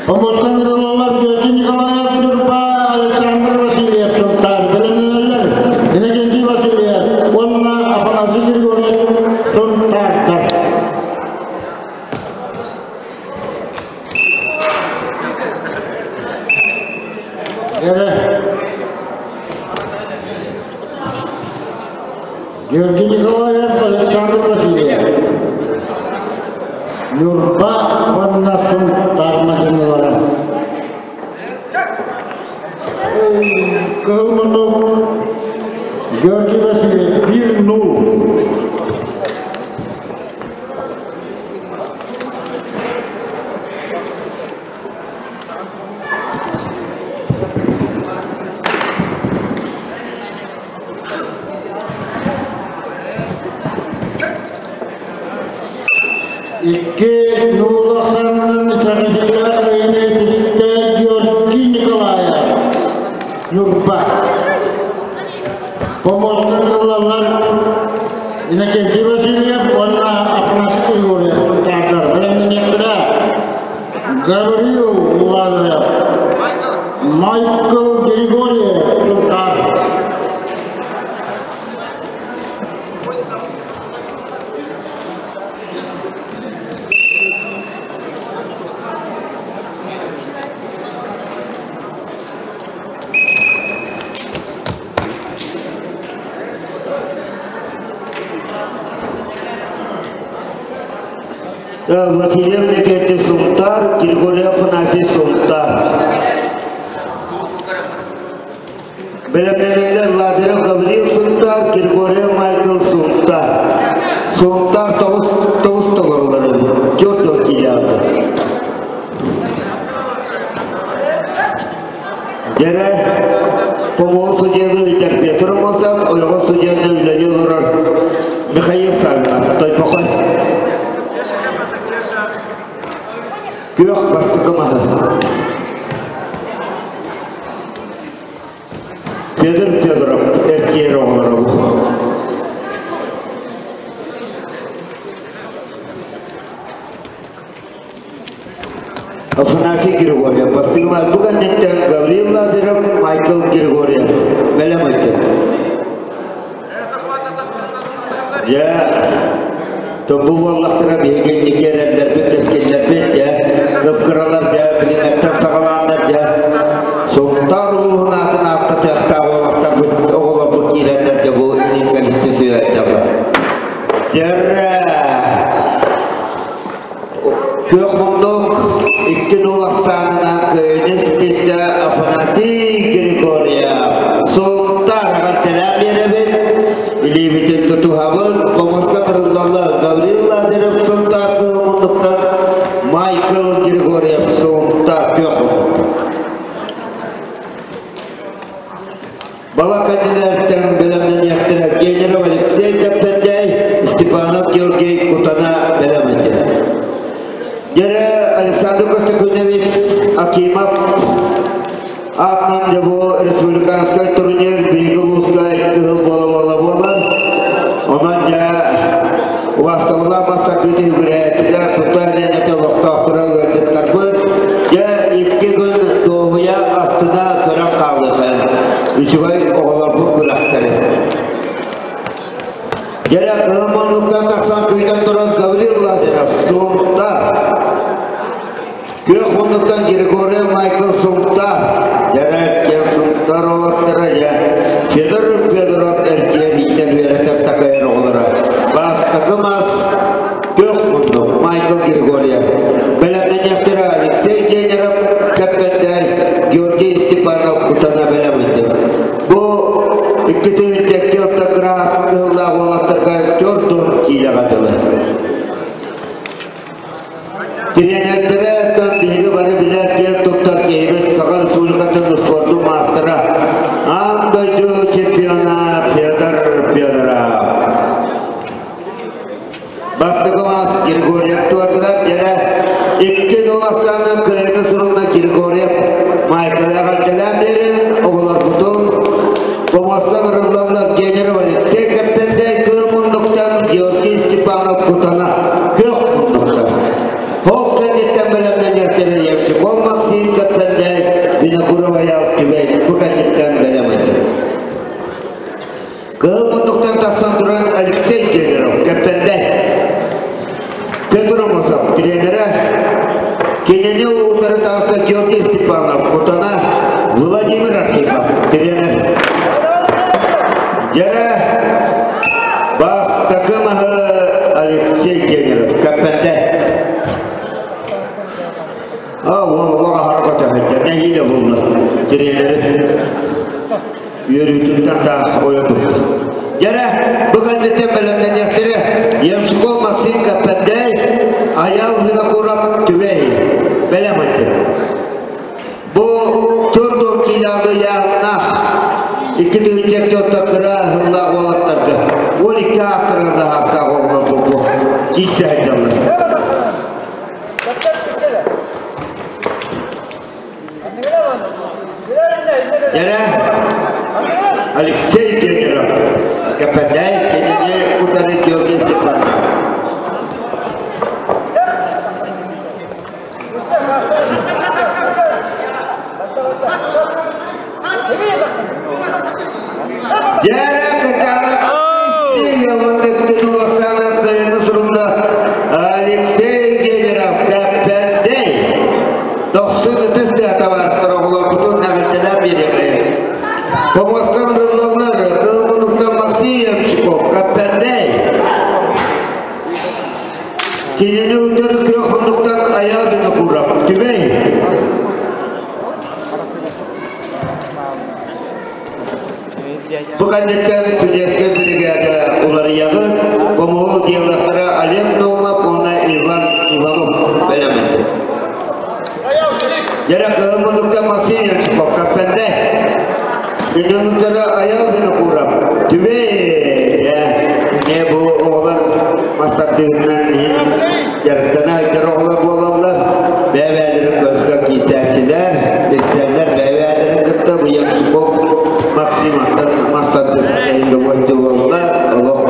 Омуттан ырылалар Георгий Николаев Ньурба, Александр Васильев Сунтаар бэлэмнэнэллэр. Иннокентий Васильев уонна Афанасий Григорьев Сунтаардар. Эрэ. Георгий Николаев, Александр Васильев. Ньурба уонна Сунтаар мадьынылара. Кыһыл муннук Георгий Васильев 1-0. Икки нуулаханын итэҕэтилэр ыйыны түстэ Георгий Николаев, Ньурба. Помостан ылаллар Иннокентий Васильев уонна Афанасий Григорьев Сунтаардар. Бэлэмнэниэхтэрэ Гаврил Лазарев, Майкл Григорьев Сунтаар. Васильев Никитич Сунтар, Григорий Афанасий Сунтар. Бэлэмнэнэллэр Лазарев Гаврил Сунтар, Григорьев Майкл Сунтар. Сунтар 9 9 Дьэрэ, помоҕу судьуйалыы ыйдар Петр Мосов, ойоҕос судьуйаны үлэлии олорор Михаил Саввинов, Тойбохой. Күөх бастакы маһы. Федор Федоров эрчийэр оҕолоро бу. Афанасий Григорьев, бастыҥ бу кэнниттэн Гаврил Лазарев, Майкл Григорьев бэлэм айтын. Дьэ, тобу буоллахтара биһиги инники эрэллэрбит, кэскиллэрбит, дьэ, кып-кыралар, дьэ, билиҥҥэттэн саҕалааннар, дьэ, Сунтаар улууһун аатын ааттатыахтаах уолаттарбыт, оҕолорбут киирэннэр, дьэ, бу илин кэличчи сүөдэллэр. Дьэрэ, Күөх мундук икки нул ахсаанынан кыайыыны ситистэ Афанасий Григорьев. Сунтаар эҕэрдэлээн биэрэбит. Илиибитин тутуһабыт. Хомуска кырыллаллар Гаврил Лазарев Сунтаар Күөх мундуктан Майкл Григорьев Сунтаар Күөх мундук. Балаканилэртэн бэлэмнэниэхтэрэ Генеров Алексей Кэппэндэй, Степанов Георгий Кутана бэлэм этэ. Дьэрэ Александр Костякунович Акимов аатынан дьэ бу республиканскай турнир биһиги улууска кыһыл буола-буола буолар. Онон дьэ убаастабыллаах бастакы түһүгүрээччилэр Сунтаар Ленэтэ олохтоохторо ыалдьыттарбыт дьэ икки күн дуоһуйа астына көрөн хаалыаха үчүгэй оҕолорбут күрэхтэри. Дьэрэ кыһыл муннуктан тахсан күүтэн турар Гаврил Лазарев Сунтаар. Күөх муннуктан Григорий Майкл Сунтаар. Дьэрэ киэн Сунтаар уолаттара дьэ Федор Федоров эрчийэн иитэн үөрэтэр такайар оҕолоро. Бастакы мас Күөх муннук Майкл Григорьев. Бэлэмнэниэхтэрэ Алексей Генеров, Кэппэндээй, Георгий Степанов Кутана бэлэмнэнди. Бу 2 тыһыынча отто кыраас кыһыллаах уолаттарга 40 киилэҕэ дылы. Тириэньэрдэрэ оттон биһиги бары билэр киэн туттар киһибит Саха Республикатын спордун маастара, аан дойду чемпиона Федор Федоров. Бастакы мас Григорьев туотугар дьэрэ икки нул ахсаанынан кыайыыны сурунна Григорьев Майкл эҕэрдэлээн биэрэн оҕолорбутун помостон ырыллаллар Генеров Алексей Кэппэндэй кыыл муннуктан Георгий Степанов Кутана күөх муннуктан. Ол кэнниттэн бэлэмнэниэхтэрэ Евсюков Максим Кэппэндэй Винокуров Айал Түбэй бу кэнниттэн бэлэм ыйдыр. Кыһыл муннуктан тахсан туран Алексей Генеров, Кэппэндэй. Петр Амосов, тренерэ. Кинини утары таҕыста Георгий Степанов, Кутана, Владимир Архипов, тренер. Дьэрэ бастакы маһы Алексей Генеров, Кэппэндэй. А, уол олох аһара көтөһөйдө, нэһиилэ булла тренерин. Үөрүүтүттэн таах ойо турда. Дьэрэ, бу кэнниттэн бэлэмнэниэхтэрэ Ямщиков Максим Кэппэндэй, Айал Винокуров Түбэй бэлэм айтыр. Бу 40 киилэҕэ ыйааһыннаах 2 тыһыынча отто кыра ыһыллаах уолаттарга 12 аастарыгар аастаах оҕолор бу киирсэ сылдьаллар. Дьэрэ Алексей Генеров, Кэпэтэй кинини утары Георгий Степанов. Дьэрэ кытаанах сурунна Алексей Генеров, Кэппэндэй. Дохсун ытыс тыаһа табаарыстар оҕолорбутун эҕэрдэлээн биэриэххэйиҥ. Помостан ырыллаллар Кыыл Мунуктан Максим Ямщиков, Кэппэндэй. Кинини утар Күөх Муннуктан Айаал Винокуров, Түбэй. Бу кэнниттэн судейскай биригээдэ уларыйаҕын, хомуһу делахтара Олег Наумов уонна Иван Иванов бэлэмнэтэ. Дьэрэ кыһыл муннукта Максим Янчуков каппенде. Минутара Аял Винокуров. Түбэй! Эмиэ бу оҕолор мастардыырынан иһин дьарыктана ыйдар оҕолор буолаллар. Бэйэ-бэйэлэрин көрсөн киисээччилэр, билсэллэр бэйэ-бэйэлэрин кытта бу Янчуков Максиматтан мастардыыска иһин добуоччу буолла. Олох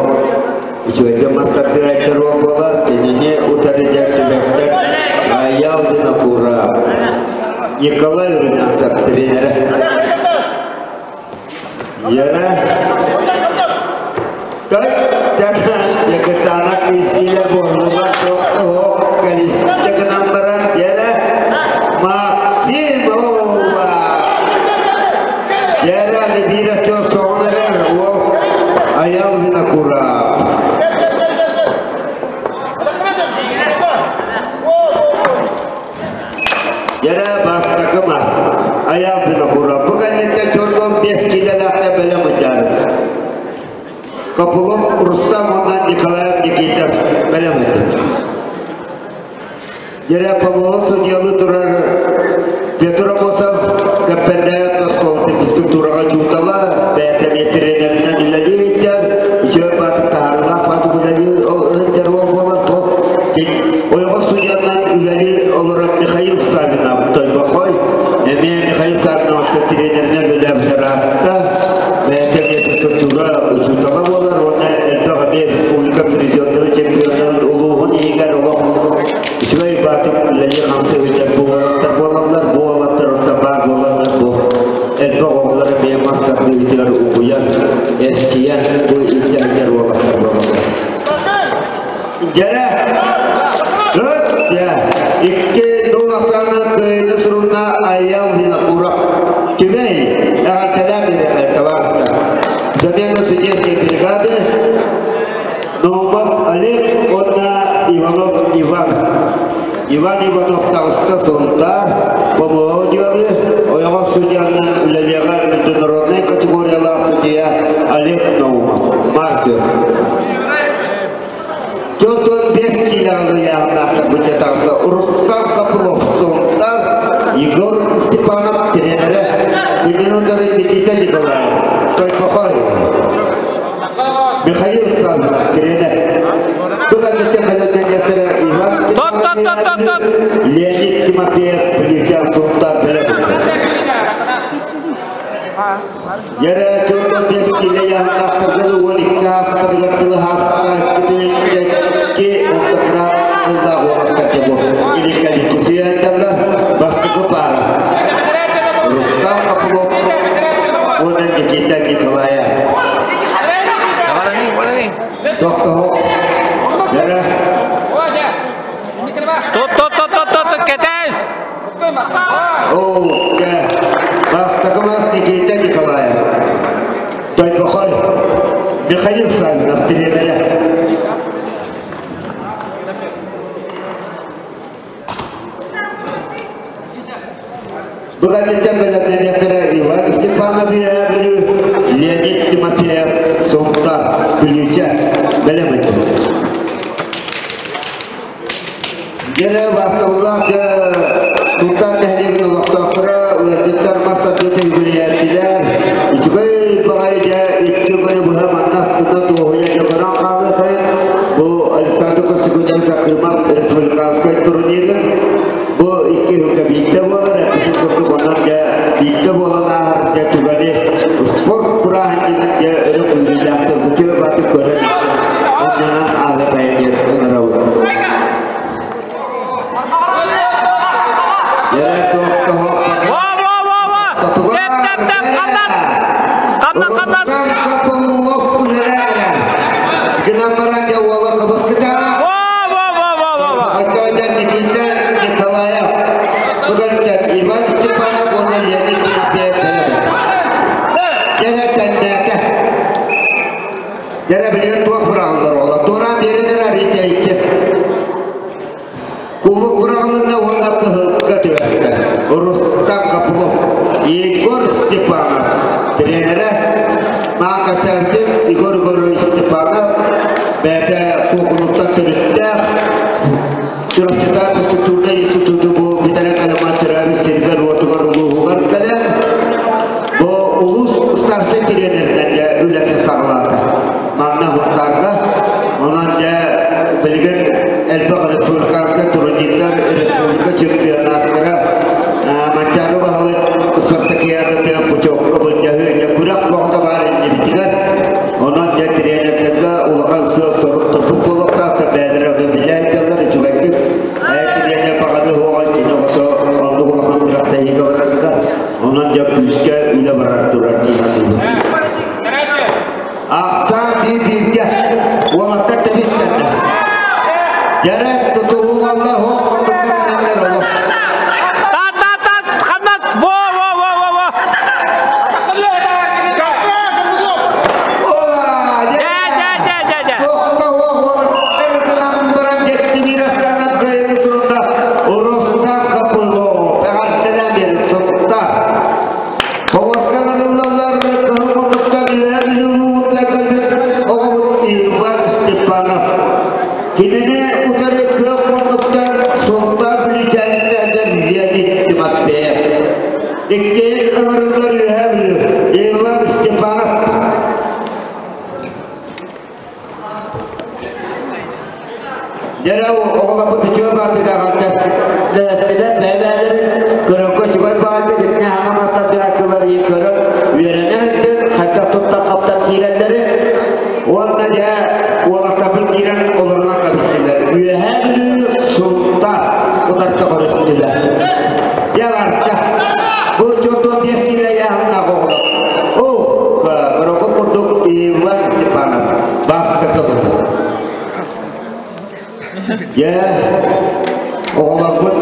үчүгэйдик мастардыыр уол буолар. Кинини утары дьэ түбэктэр Аял Винокуров. Николай Румянцев тренерэ. Яра. Якытаанак истиилэр буоллулар тоқ колесица гынан баран яра Максимова. Яра Лебира тё соҕун эрэр уол Аял Винокуров. Дьэрэ бастакы мас. Айаал Винокуров. Бу кэнниттэн 45 киилэлээхтэ бэлэм ыдьар. Копылов Рустам уонна Николаев Никитов бэлэм ыдьар. Дьэрэ помоһу судьялыы турар Петр Амосов Кэппэндээйэт оскуолатын физкультураҕа учуутала, бэйэтэ эмиэ тренеринэн үлэлии ыйдар, үчүгэй бааты таһаарыылаах бааты үлэлии ыйдар уол буолар. Бу ойоҕос судьянан үлэлии олорор Михаил Савинов Тойбохой, эмиэ Михаил Савинов тренеринэн үлэлээбитэ ыраатта, бэйэтэ эмиэ физкультура учуутала буолар уонна элбэх эмиэ республика призердарын, чемпионнарын улууһун иһигэр олох Үчүгэй баатык үлэлии-хамсыы сылдьар бу уолаттар буолаллар, бу уолаттар орто баар буоланнар бу элбэх оҕолор эмиэ мас тардыытыгар угуйан, эрчийэн бу илдьэ сылдьар уолаттар буолаллар. Дьэрэ, ыт, дьэ, икки дул ахсаана кыайыыны сурунна Айял Винокуров. Түмэй, эҕэрдэлээн биэриэххэ табаарыстар. Замена судейской бригады Наумов Олег уонна Иванов Иван. Иван Иванов таҕыста Сунтаар, ПМО дьыалы, ойоҕос судьянан үлэлиэҕэ международнай категориялаах судьуйа Олег Наумов. Маркер. 45 киилэҕэ ыйааһыннаахтар бычча таҕыста Рустам Копылов Сунтаар, Егор Степанов тренерэ, кинини утары Никита Николаев, Сойпохой. Михаил Саввинов тренер. Бу кэнниттэн бэлэмнэниэхтэрэ Иван Степанович, Леонид Тимофеев, Плеча Сунтар Ярэ төрдөн бес киле яһыннаахтаргылы 12 аастарыгар тылы хаастар икки онтокра ыллаах уолаттар бу иликкаликки сүйэттэллэр бастакы паара Рустам Копылов уонна Никита Николаев. Тохтоһо. Дәрә. Тут, тут, тут, тут, тут, кэтэс! О, дэ. Бастакы мас Никита Николаев. Тойбохой. Михаил Савинов тренерэ. Бу кэнниттэн бэлэмнэниэхтэрэ Иван Степанов Үөһээ Бүлүү, Леонид Тимофеев Сунтаар, Бүлүүчэ бэлэм ыйдым. Дьэ, бастабыллаах дьэ Сунтаар нэһилиэгин олохтоохторо, ыалдьыттар мас тардыыта үгүрүйээччилэр, үчүгэй баҕайы дьэ икки күнү быһа манна астына дуоһуйа дьэ көрөн хаалыахайын. Бу Александр Костюкунев Сакымов республиканскай турнирын Бу икки ыһыкка биирдэ буолар, эппитин курдук онон дьэ биирдэ буолан ааһар дьэ түгэни спорт бырааһынньыгын дьэ өрө күүрүүлээхтик үтүө баатык көрөн оннунан аалы хайа диэн ыҥырабыт. Дьэ туох тоһо Во, во, во, во! Тэп, тэп, тэп, ханнан! Ханнан, ханнан! Гынан баран дьэ уола кыбыскытара Во, во, во, во, во, во! Хотя Никита Николаев, бүгүнтэн Иван Степанов уонна Леонид Тимофеев Дьэрэ тэннээтэ. Дьэрэ билигин туох быраҕыллар ола? Туораан биэринэр арыйдайчы. Кубок быраҕылынна уонна кыһылга түбэстэ. Рустам Копылов, Егор Степанов тренерэ. Иккиһин ыҥырыллар Үөһээ Бүлүү Иван Степанов. Дьэрэ оҕолорбут үчүгэй баатыга дэрэстилэр бэйэ-бэйэлэрин көрөргө үчүгэй баайдык итиннэ аҥа мастардыгааччылар көрөн үөрэнэ сылдьан хайдах туттан-хаптан киирэллэрин уонна дьэ уолаттарбыт киирэн олорунан кэбистилэр. Үөһээ Бүлүү Сунтаар утарыта көрүстүлэр. Дьэ барда. Бу 45 киилэ ыйааһыннаах оҕолор. О, көрөргө курдук Иван Степанов бастакы буолла. Дьэ, оҕолорбут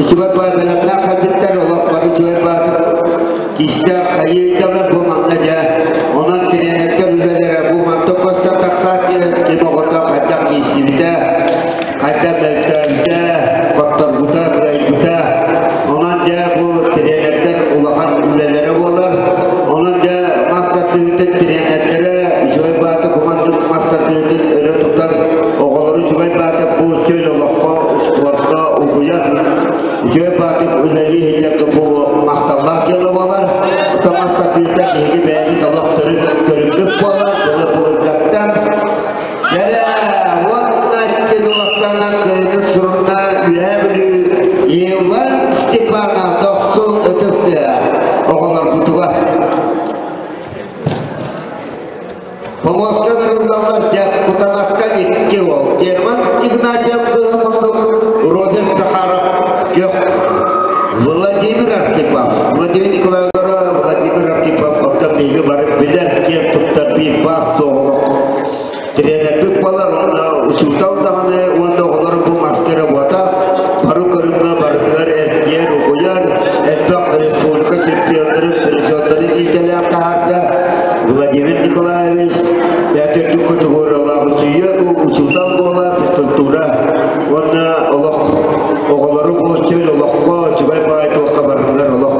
үчүгэй баай бэлэмнээх кэлбиттэр, олох бары үчүгэй баатыр киистээх хайыйдалар бу манна дьэ. Онон тренердэр үлэлэрэ бу манта көстөн тахсааччы ким оҕото хайдах кииссибитэ, хайдах мөлтөөбүтэ, хотторбута, кыайбыта. Онон дьэ бу тренердэр улахан үлэлэрэ буолар. Онон дьэ мас тардыһыытын тренердэрэ үчүгэй бааты кумандык мас тардыһыытын өрө тутан оҕолору үчүгэй баатык бу чөл олоххо, успуорка угуйан үчүгэй баатык үлэлии сылдьарга бу махталлаах дьыала буолар. Оттон мас тардыһыыта биһиги бэйэбит олох төрүт көрүҥмүт буолар, былыр-былыргаттан. Дьэрэ, уонна икки кыайыны сурунна Үөһээ Бүлүү Иван Степанов дохсун ытыс тыаһа оҕолорбутугар. Помоска нырыллаллар дьэ Кутанатка икки уол Герман Игнатьев Кыһыл Роберт Захаров Көх Владимир Архипов Владимир Николаевич Владимир Архипов оттон биһиги бары билэр киэн туттар биир баас суоҕулук Тренербит буолар уонна учуутал даҕаны уонна оҕолор бу мастера буота бары көрүҥҥэ барытыгар эргийэр, угуйар, элбэх республика чемпионнарын, призердарын иитэлээх таһаарда Владимир Николаевич бэйэтэ үрдүк категориялаах учуутал буолар, физкультура уонна олох оҕолору бу чөл олоххо, үчүгэй баҕайы туохха барытыгар олох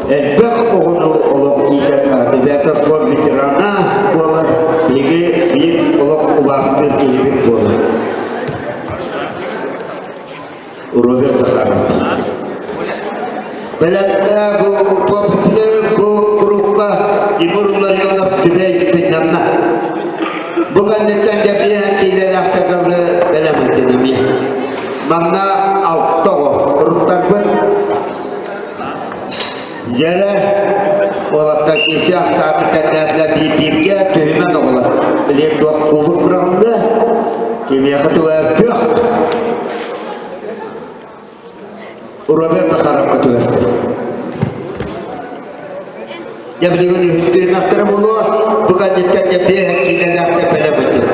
элбэх оҕону олох иитэн бэйэтэ спорт ветерана буолар, биһиги биир олох убаастыыр киһибит буолар. Роберт Захаров. Бэлэмнэ бу бу курукка Тимур Ларионов түбэй сынньанна. Бу кэнниттэн дьэбиэн киилэлээх тагалы бэлэм этинэмиэ. Манна алта оҕо уруттарбыт Дьэрэ, уолаттар киси ахсааны кэннээтилэр биир-бииргэ түһүмэн оҕолор. Билиэн туох кубок быраҕыллыа, кимиэхэ туга күөх. Роберт Захаровка түбэстэ. Дьэ билигин үһүс түһүмэхтэрэ буолуо, бу кэнниттэн дьэ биэһэ киилэлээхтэр бэлэм этим.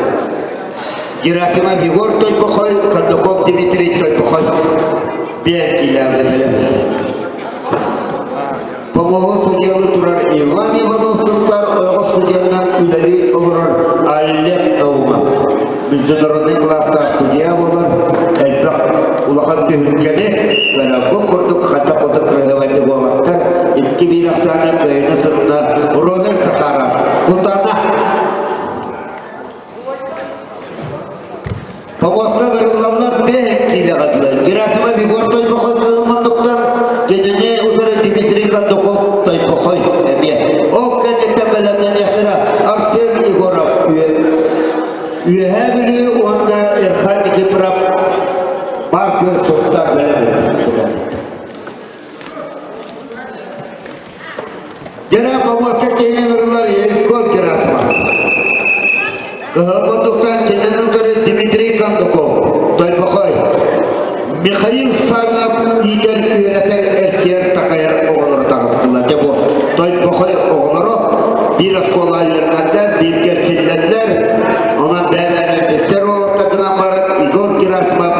Герасимов Егор Тойбохой, Кондаков Дмитрий Тойбохой биэһэ киилээҕи бэлэм. Помоһу судьялыы турар Иван Иванов Сунтаар ойоҕос судьянан үлэлии олорор Олег Наумов. Международный класстаах судья буолар, элбэх улахан түһүлгэни көрөккө курдук хата курдук кыһывайды буолаттар. Икки биир ахсаана кыайыны сурунна Роберт Захаров. Кутана Помоска ырыллаллар бэһ киилэҕэ дылы. Герасимов Егор Тойбохой кыһыл муннуктан, кинини утары Дмитрий Кондуков Тойбохой эмиэ. Ол кэнниттэн бэлэмнэниэхтэрэ Арсен Егоров Үөһээ Бүлүү уонна Эрхан Никифоров баар күөл суруктар бэлэм. Дьэрэ помоска киһини ырылар Егор Герасимов. Кыһыл мундуктан кинини утары Дмитрий Кондуков, Тойбохой. Михаил Савинов иитэр, үөрэтэр, эрчийэр, такайар оҕолору таҕыстылар. Дьэ бу Тойбохой оҕолоро биир оскуола үөрэнэллэр, бииргэ эрчиллэллэр. Онон бэйэ-бэйэлэрин билсэр уолаттар гынан баран Егор Герасимов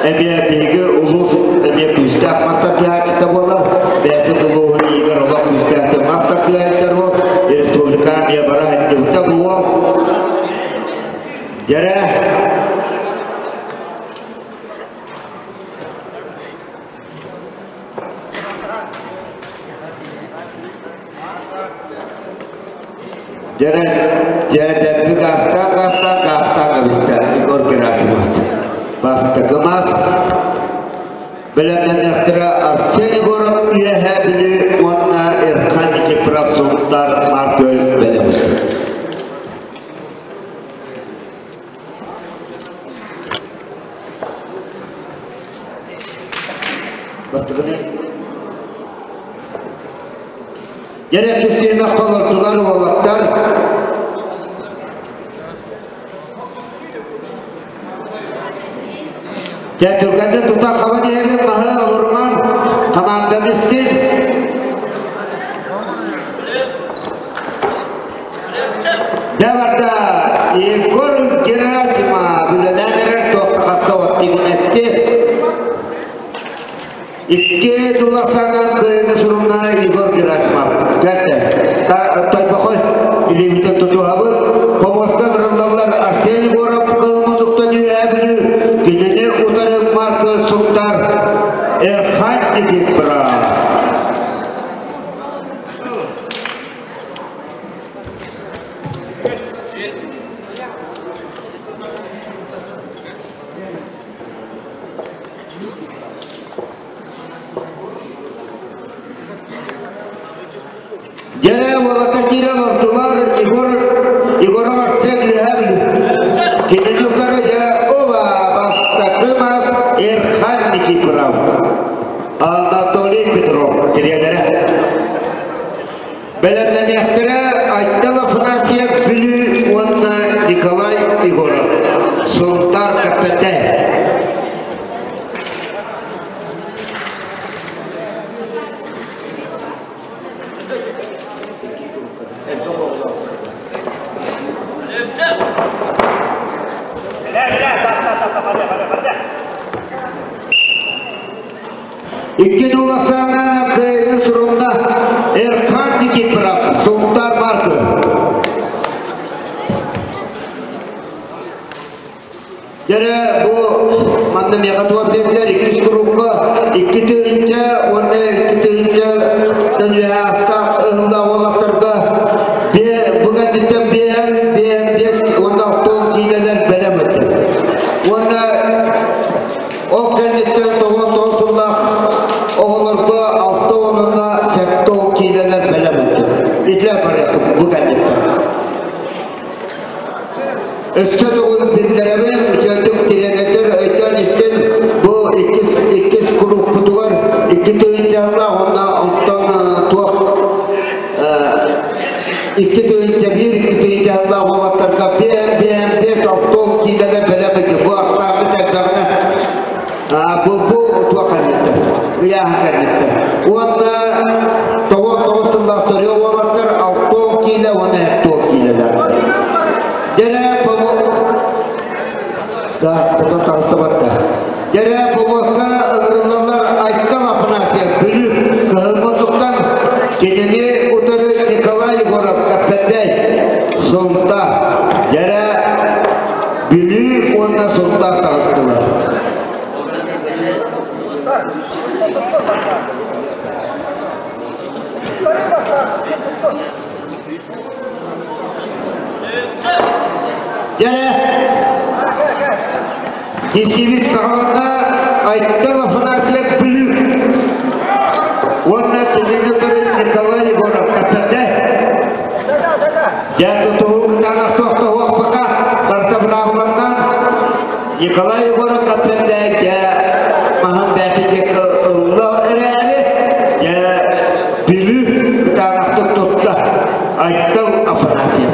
эмиэ биһиги улуус эмиэ күүстээх мас тардыһааччыта буолар. Бэйэтин улууһун иһигэр олох күүстээхтик мас тардыһааччылар буол. Республика эмиэ бара сылдьыбыта буолуо. Дьэрэ Дьэрэ, дьэ, дэппи гаастаан, гаастаан, гаастаан кэбистэ Егор Герасимов. Бастакы мас бэлэмнэннэхтэрэ Арсен Егоров. Үөһээ Бүлүү уонна Эрхан Никифоров Сунтаар Маркөл бэлэм. Бастакыны Дьэрэ түстүүмэх холордулар уолаттар. Дьэ түргэнник тута хаба диэбит маһы олоруман хамаанданы истин. Дьэ барда Егор Герасимов үлэлээн эрэр туохха хасса оттигинэтти. Икки тулахсаана кыайыны сурунна Егор Герасимов. Кэлтэ. Тойбохой илиибитин тутуһабыт. Помоска ырыллаллар Арсен Егоров кылмутуктан үөһээ Бүлүү. Кинини утары Марк Сунтар Эрхан Никифоров. Дьэрэ уолата киирэн ортулар Егор Егоров Арсен үөһээ Бүлүү. Кинини утары дьэ оба бастакы мас Эрхан Никифоров. Анатолий Петров тириэнэрэ. Бэлэмнэниэхтэрэ Айтал Афанасьев Бүлүү уонна Николай Егоров Сунтаар КПТ. Икки дууласаана кыайыны сурунна Эрхан Никифоров, Сунтаар Маркы. Дьэрэ бу манна миэхэ туох биэрдилэр иккис курукка 2 тыһыынча уонна 2 тыһыынчаттан үөһэ астаах ыһыллаах уолаттарга бу кэнниттэн биэһэн биэһэн биэс уонна 60 киилэлэр бэлэм этэ. Уонна ол кэнниттэн 99 сыллаах оҕолорго 60 уонна 70 киилэлэр бэлэм этэ. Итилэр барыахпыт бу кэнниттэн. Өссө төгүл биллэрэбин, үчүгэйдик тирэнэтэр өйдөөн истин бу иккис иккис куруппутугар 2 тыһыынчалаах уонна онтон туох 2 тыһыынча 1, 2 тыһыынчалаах уолаттарга биэм биэм биэс 60 киилэлэр бэлэм ити бу ахсааммыт элбэҕинэ бу бу туох кэнниттэн ыйааһын кэнниттэн уонна 99 сыллаах төрүө уолаттар 60 киилэ уонна 70 киилэлэр. Дьэрэ бобо да тутан таҕыстыбат да. Дьэрэ бобуоска ыҥырыллаллар Айтал Афанасьев Бүлүү Кыһыл Мундуктан кинини утары Николай Егоров Кэппэндэй Сунтаар. Дьэрэ Бүлүү уонна Сунтаар таҕыстылар. Дьэрэ Кисибит саҕалана Айтал Афанасьев Бүлүү уонна кинини утары Николай Егоров Кэппэндэй. Дьэ тутуһуу кытаанах тохтоһуох пока барыта быраабыланнан Николай Егоров Кэппэндэй дьэ маһын бээтин диэки ылла эрээри дьэ Бүлүү кытаанахтык тутта Айтал Афанасьев.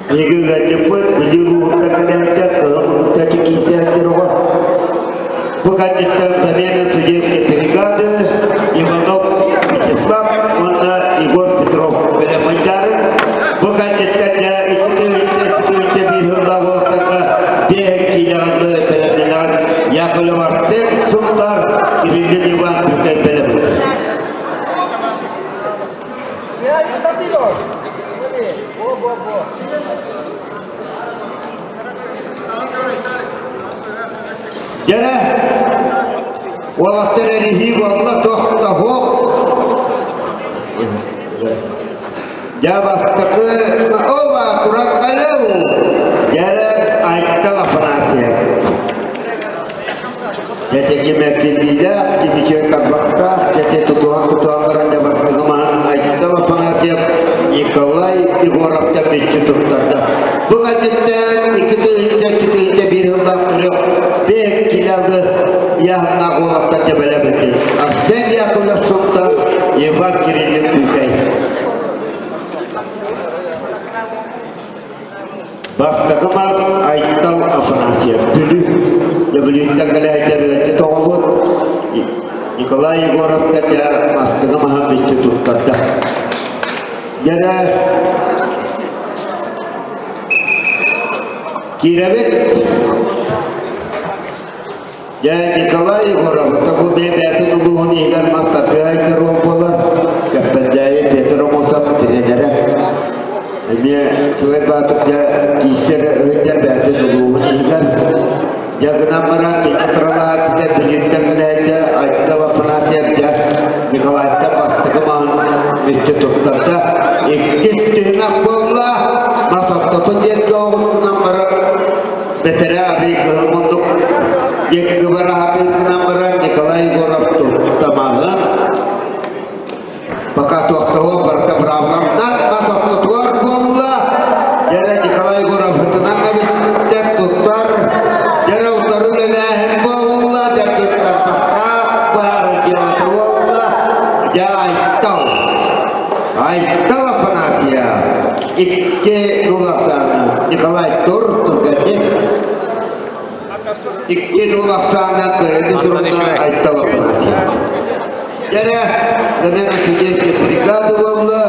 Биһиги ыалдьыппыт Бүлүү улууһуттан кэлээттэр, Кыһыл Муннуктан киирсээттэр оҕо. Бу кэнниттэн замена судейской бригады Иванов Вячеслав уонна Егор Петров бэлэм мындары. Бу кэнниттэн дьэ 2 тыһыынча 1 сыллаах уолаттарга биэһин киилэҕэ бэлэмнэнэр Яковлев Арсен Сунтар, Кириллин Иван Бүкэн бэлэм. Дьэрэ, уолаттар эриһии буолла тохтоһуох. Дьэ бастакы оба туран кэлэу. Дьэрэ Айтал Афанасьев. Дьэ Дьэ ким эрчиллиилээх, ким үчүгэй тарбахтаах, дьэ тутуһан-тутуһан баран дьэ бастакы маһын Айтал Афанасьев Николай Егоровтан мүччү туттарда. Бу кэнниттэн 2002-2001 сыллаах төрөх бэйэ килалы яһыннаах уолаттар дьэбэлэбитин Арсен Яковлев Сунтар, Иван Кириллин Күүкэй. Бастакы мас Айтал Афанасьев, Бүлүү. Дьэ Бүлүүттэн кэлээччи ыалдьыт оҕобут Николай Егоровка дьэ бастакы маһын мүччү туттарда. Дьэрэ киирэбит. Дьэ Николай Егоров, бу бэйэтин улууһун иһигэр мас тардыһа сируол буолар. Кэппэндээйи Петр Омосов тренерэ. Эмиэ Чугай Баатыр дьэ киирсэр өһүндэр бэйэтин улууһун иһигэр. Дьэ гынан баран кини сыралаһааччыта Бүлүүттэн кэлээччи Айтал Афанасьев дьэ Николайтан бастакы маһын мүччү туттарда. Иккис түһүмэх буолла. Мас ортотун диэки оҕус гынан баран Бэтэрээ арый кыһыл муннук диэки кыбараһатыытынан баран Николай Егоров туттамаһын пока туохтаһуо барыта быраабыламнан мас ортотугар буолла. Дьэрэ Николай Егоров ытынан кэбистэ туттар. Дьэрэ утары үлэлээһин буолла. Дьэ кыттарбахтаах баһаар дьыалата буолла. Дьэ Айтал. Айтал Афанасия. Икки Дуласана Николай Тур Тургенев. Икки Дуласана Кыайы Сурунна Айтал Афанасьев. Дьэрэ, замена судейской бригады буолла.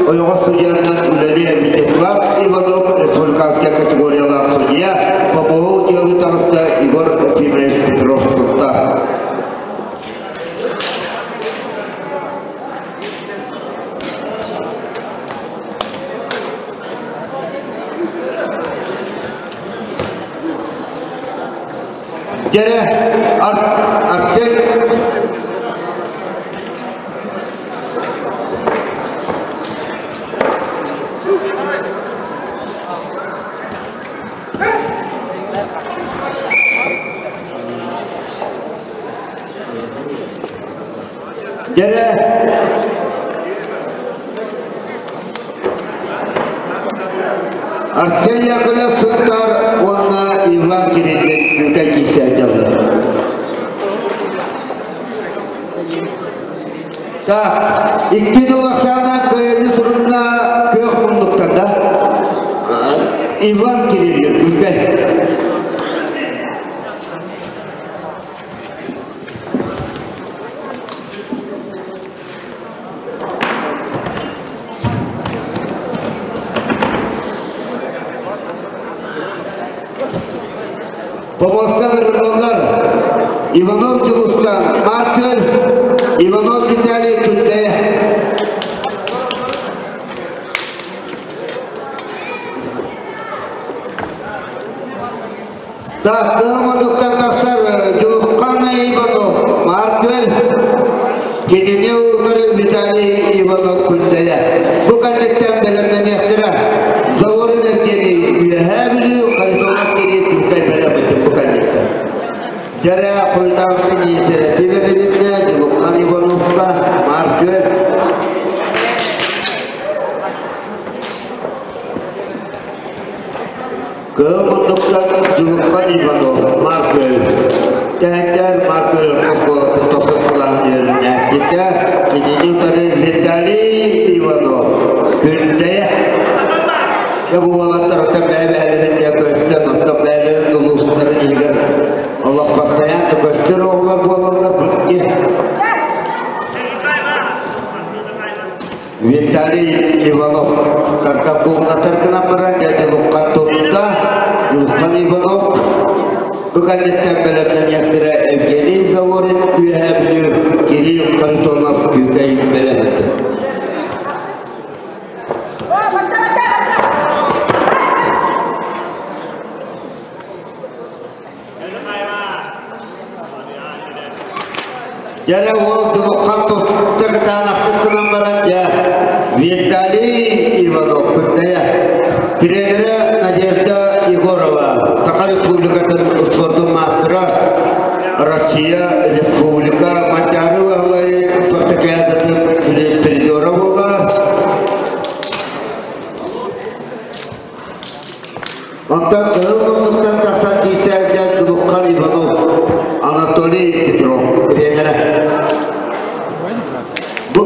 Ойоҕос судьянан үлэлиэ Вячеслав Иванов, республиканская категориялаах судья, Попоһу дьыалы таҕыста Егор Ефимович Петров Сунтар. Дьэрэ, Арчы Дьэрэ Арсен Яковлев Сунтаар уонна Иван Кириллин Күүкэй киирсээдьэллэр. Так, икки дулахсаана кыайыны сурунна күөх муннуктарда. Иван Кириллин Күүкэй. Помоста ырыталлар Иванов Дьулустан Маркел, Иванов Виталий Күндэйэ. Так, кыһыл тахсар Дьулуххан Иванов, Маркел, кинини утары Виталий Иванов Күндэйэ. Бу кэнниттэн бэлэмнэниэхтэрэ. Заворин Евгений Үөһээ Бүлүү, Харитонов Кирилл Күүкэй бэлэммитин бу кэнниттэн. Дьэрэ Хойутаабыты Ньиисэрэти бэрилиннэ Дьулуххан Ивановка, Маркел, Кыһыл муннуктан Дьулурхан Иванов, Маркөл. Тэһэттэр Маркөл оскуолатын тохсус кылааһын үөрэнээччитэ, кинини утары Виталий Иванов, Күндэйэ. Дьэ бу уолаттар оттон бэйэ-бэйэлэрин дьэ көстөн, оттон бэйэлэрин улуустарын иһигэр олох постоянно көстөр оҕолор буолаллар бу Виталий Иванов Картакугнатар гынан баран дьэ Дьулуххан тутта. Дьулуххан Иванов бу кэнниттэн бэлэмнэниэхтэрэ Евгений Заворин Үөһээ Бүлүү Кирилл Харитонов Күүкэй бэлэмнэтэ. Дьэ уол Дулуххан тутта кытаанахтык гынан баран дьэ Виталий Иванов Күндэйэ тренерэ Надежда Егорова Саха Республикатын спордун маастара Россия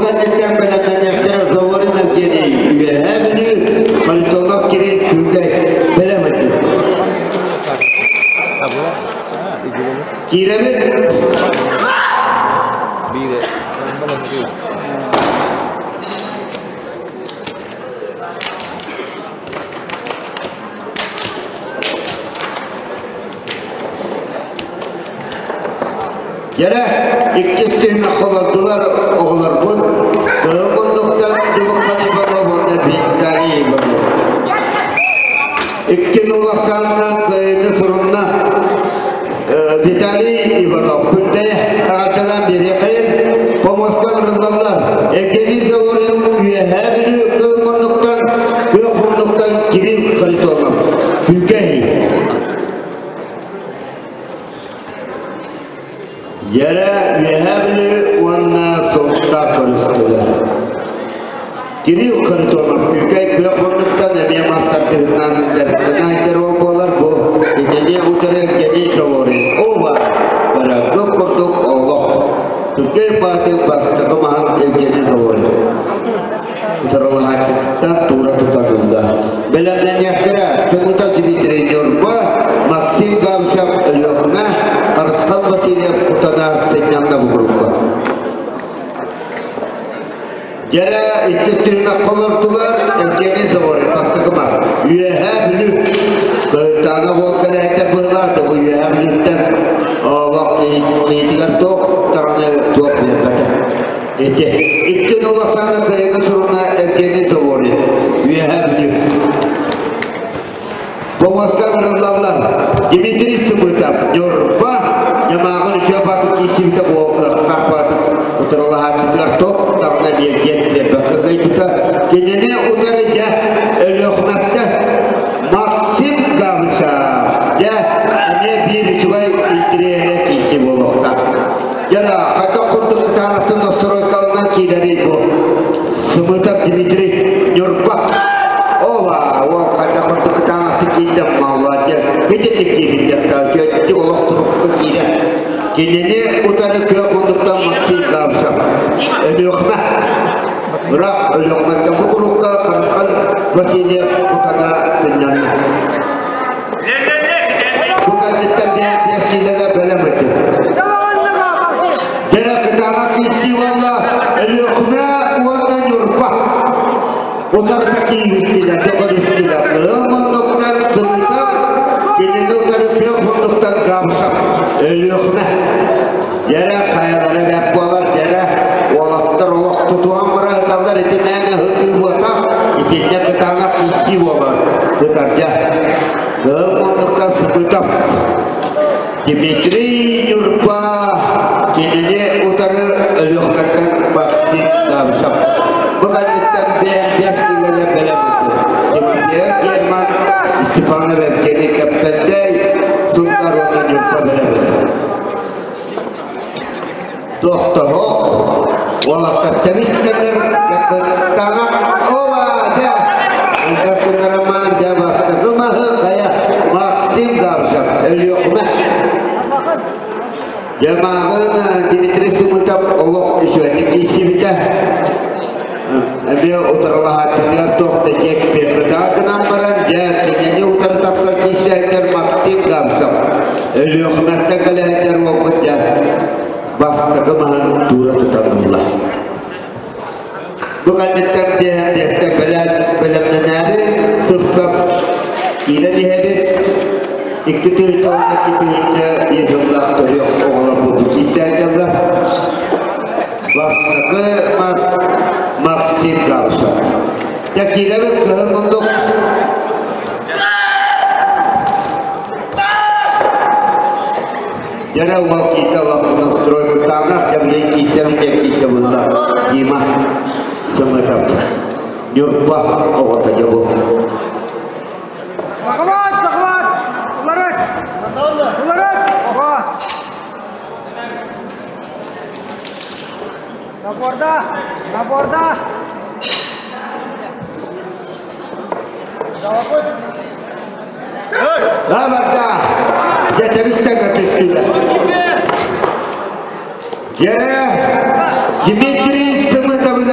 кэнниттэн бэлэмнэниэхтэрэ Заворин Евгений Үөһээ Бүлүү, Харитонов Кирилл Күүкэй бэлэм этин. Киирэбит. Дьэрэ, иккис түһүмэх олордулар оҕолорбут. Кыһыл муннуктан Дьулуххан Иванов уонна Виталий Иванов. Икки нулахсаанна кыайыыны сурунна Виталий Иванов. Күндэйэ эҕэрдэлээн биэриэхэйин. Помостан ырыллаллар. Евгений Заворин Үөһээ Бүлүү кыһыл муннуктан, күөх муннуктан Кирилл Харитонов. Күүкэһи. Дьэрэ Үөһээ Бүлүү уонна Сунтаар көрүстүлэр. Кирилл Харитонов Күүкэй күөх муннуктан эмиэ мас тардыһынан дьарыктана уол буолар бу итини утары Евгений Заворин Ова көрөргө курдук олох Түргэй баатыр бастакы маһын Евгений Заворин утарылаһааччытыттан туура тутан ылла. Бэлэмнэниэхтэрэ Сымыта Дмитрий Ньурба, Максим Габышев Өлүөхүмэ, Харысхан Васильев Кутана сынньанна бугурукка. Дьэрэ иккис түһүмэххэ олордулар Евгений Заворин бастакы мас. Үөһээ Бүлүү. Кыһытаана уол кэлэһитэр быһылаата бу Үөһээ Бүлүүттэн олох киһитигэр туох даҕаны туох биэрбэтэ. Ити икки Оксана кыайыыны суруна Евгений Заворин Үөһээ Бүлүү. Помоска ыҥырыллаллар Дмитрий Сымытов, Ньурба, Ньамааҕын үтүө бааты киирсибитэ буол кыахтаах бааты утарылаһааччытыгар топ даҕаны биэрдиэн биэрбэккэ кыайбыта. Кинини утары дьэ Өлүөхүмэттэн Максим Габышев дьэ эмиэ биир үчүгэй интириэһинэй киирсии буолуохтаах. Дьэ хайдах курдук кытаанахтан настройкаланан киирэрий бу Сымытов Дмитрий Ньурба. Ова, уол хайдах курдук кытаанахтык киирдэ, молодец. Итинник киириллиэхтээх, үчүгэйдик олох турукка киирэ. Кинини утары күөх муннуктан Максим Габышев. Өлүөхүмэ. Ыраах Өлүөхүмэттэн бу курукка Харысхан Васильев кутана сынньанна. Бу кэнниттэн биэс киилэгэ бэлэм этин. Дьэрэ кытаанах киирсии буолла Өлүөхүмэ уонна Ньурба. Утарыта кииристилэр, көҕөрүстүлэр. Кыһыл муннуктан Сымытов, кинини утары күөх муннуктан Габышев. Өлүөхүмэ. Дьэрэ хайалара бэрт буолар, дьэрэ уолаттар олох тутуһан быраһыталлар, ити мээнэ ыһытыы буотах, итиннэ кытаанах киирсии буолар. Ытардьа. Кыһыл муннукка Сымытов. Дмитрий Ньурба кинини утары Өлүөхүмэттэн Максим Габышев. Бу кэнниттэн биэс киилэлэр бэлэм Тимофеев Герман, Степанов Евгений Кэппэндэй, Сунтар уонна Ньурба бэлэм Тохтоһо, уолаттар тэбистэнэр, кытаанах ова дьэ, Ылгастыннарамаан дьэ бастакы маһы хайа Максим Габышев Өлүөхүмэ. Дьэ мааҕын Дмитрий Сымытов олох үчүгэйдик киирсибитэ. Эмиэ утарылаһааччытыгар туох да диэк биэрбэтэҕэ гынан баран, дьэ кинини утары тахсан киирсээттэр Максим Габышев Өлүөхүмэттэн кэлэһиттэр уолбут дьэ бастакы маһын туура тутан ылла. Бу кэнниттэн биэһэн биэскэ бэлэмнэнээри сып-сап киирэн иһэбит. 2012 сыллаах төрүөх оҕолорбут киирсээдьэллэр. Бастакы мас Максим Габышев. Дьэ киирэбит кыһыл мундук. Дьэрэ уол киитэ олохпутун стройкутаанах дьэбилин киисэбин диэн киитэ булла Дима Сымытов. Ньурба оҕото дьэ бу. Захват, захват! Уларыт! Уларыт! Ого! Наборда! Наборда! Барда! Дьэ тэбис-тэҥҥэ түстүлэр. Дьэ, Дмитрий Сымытовы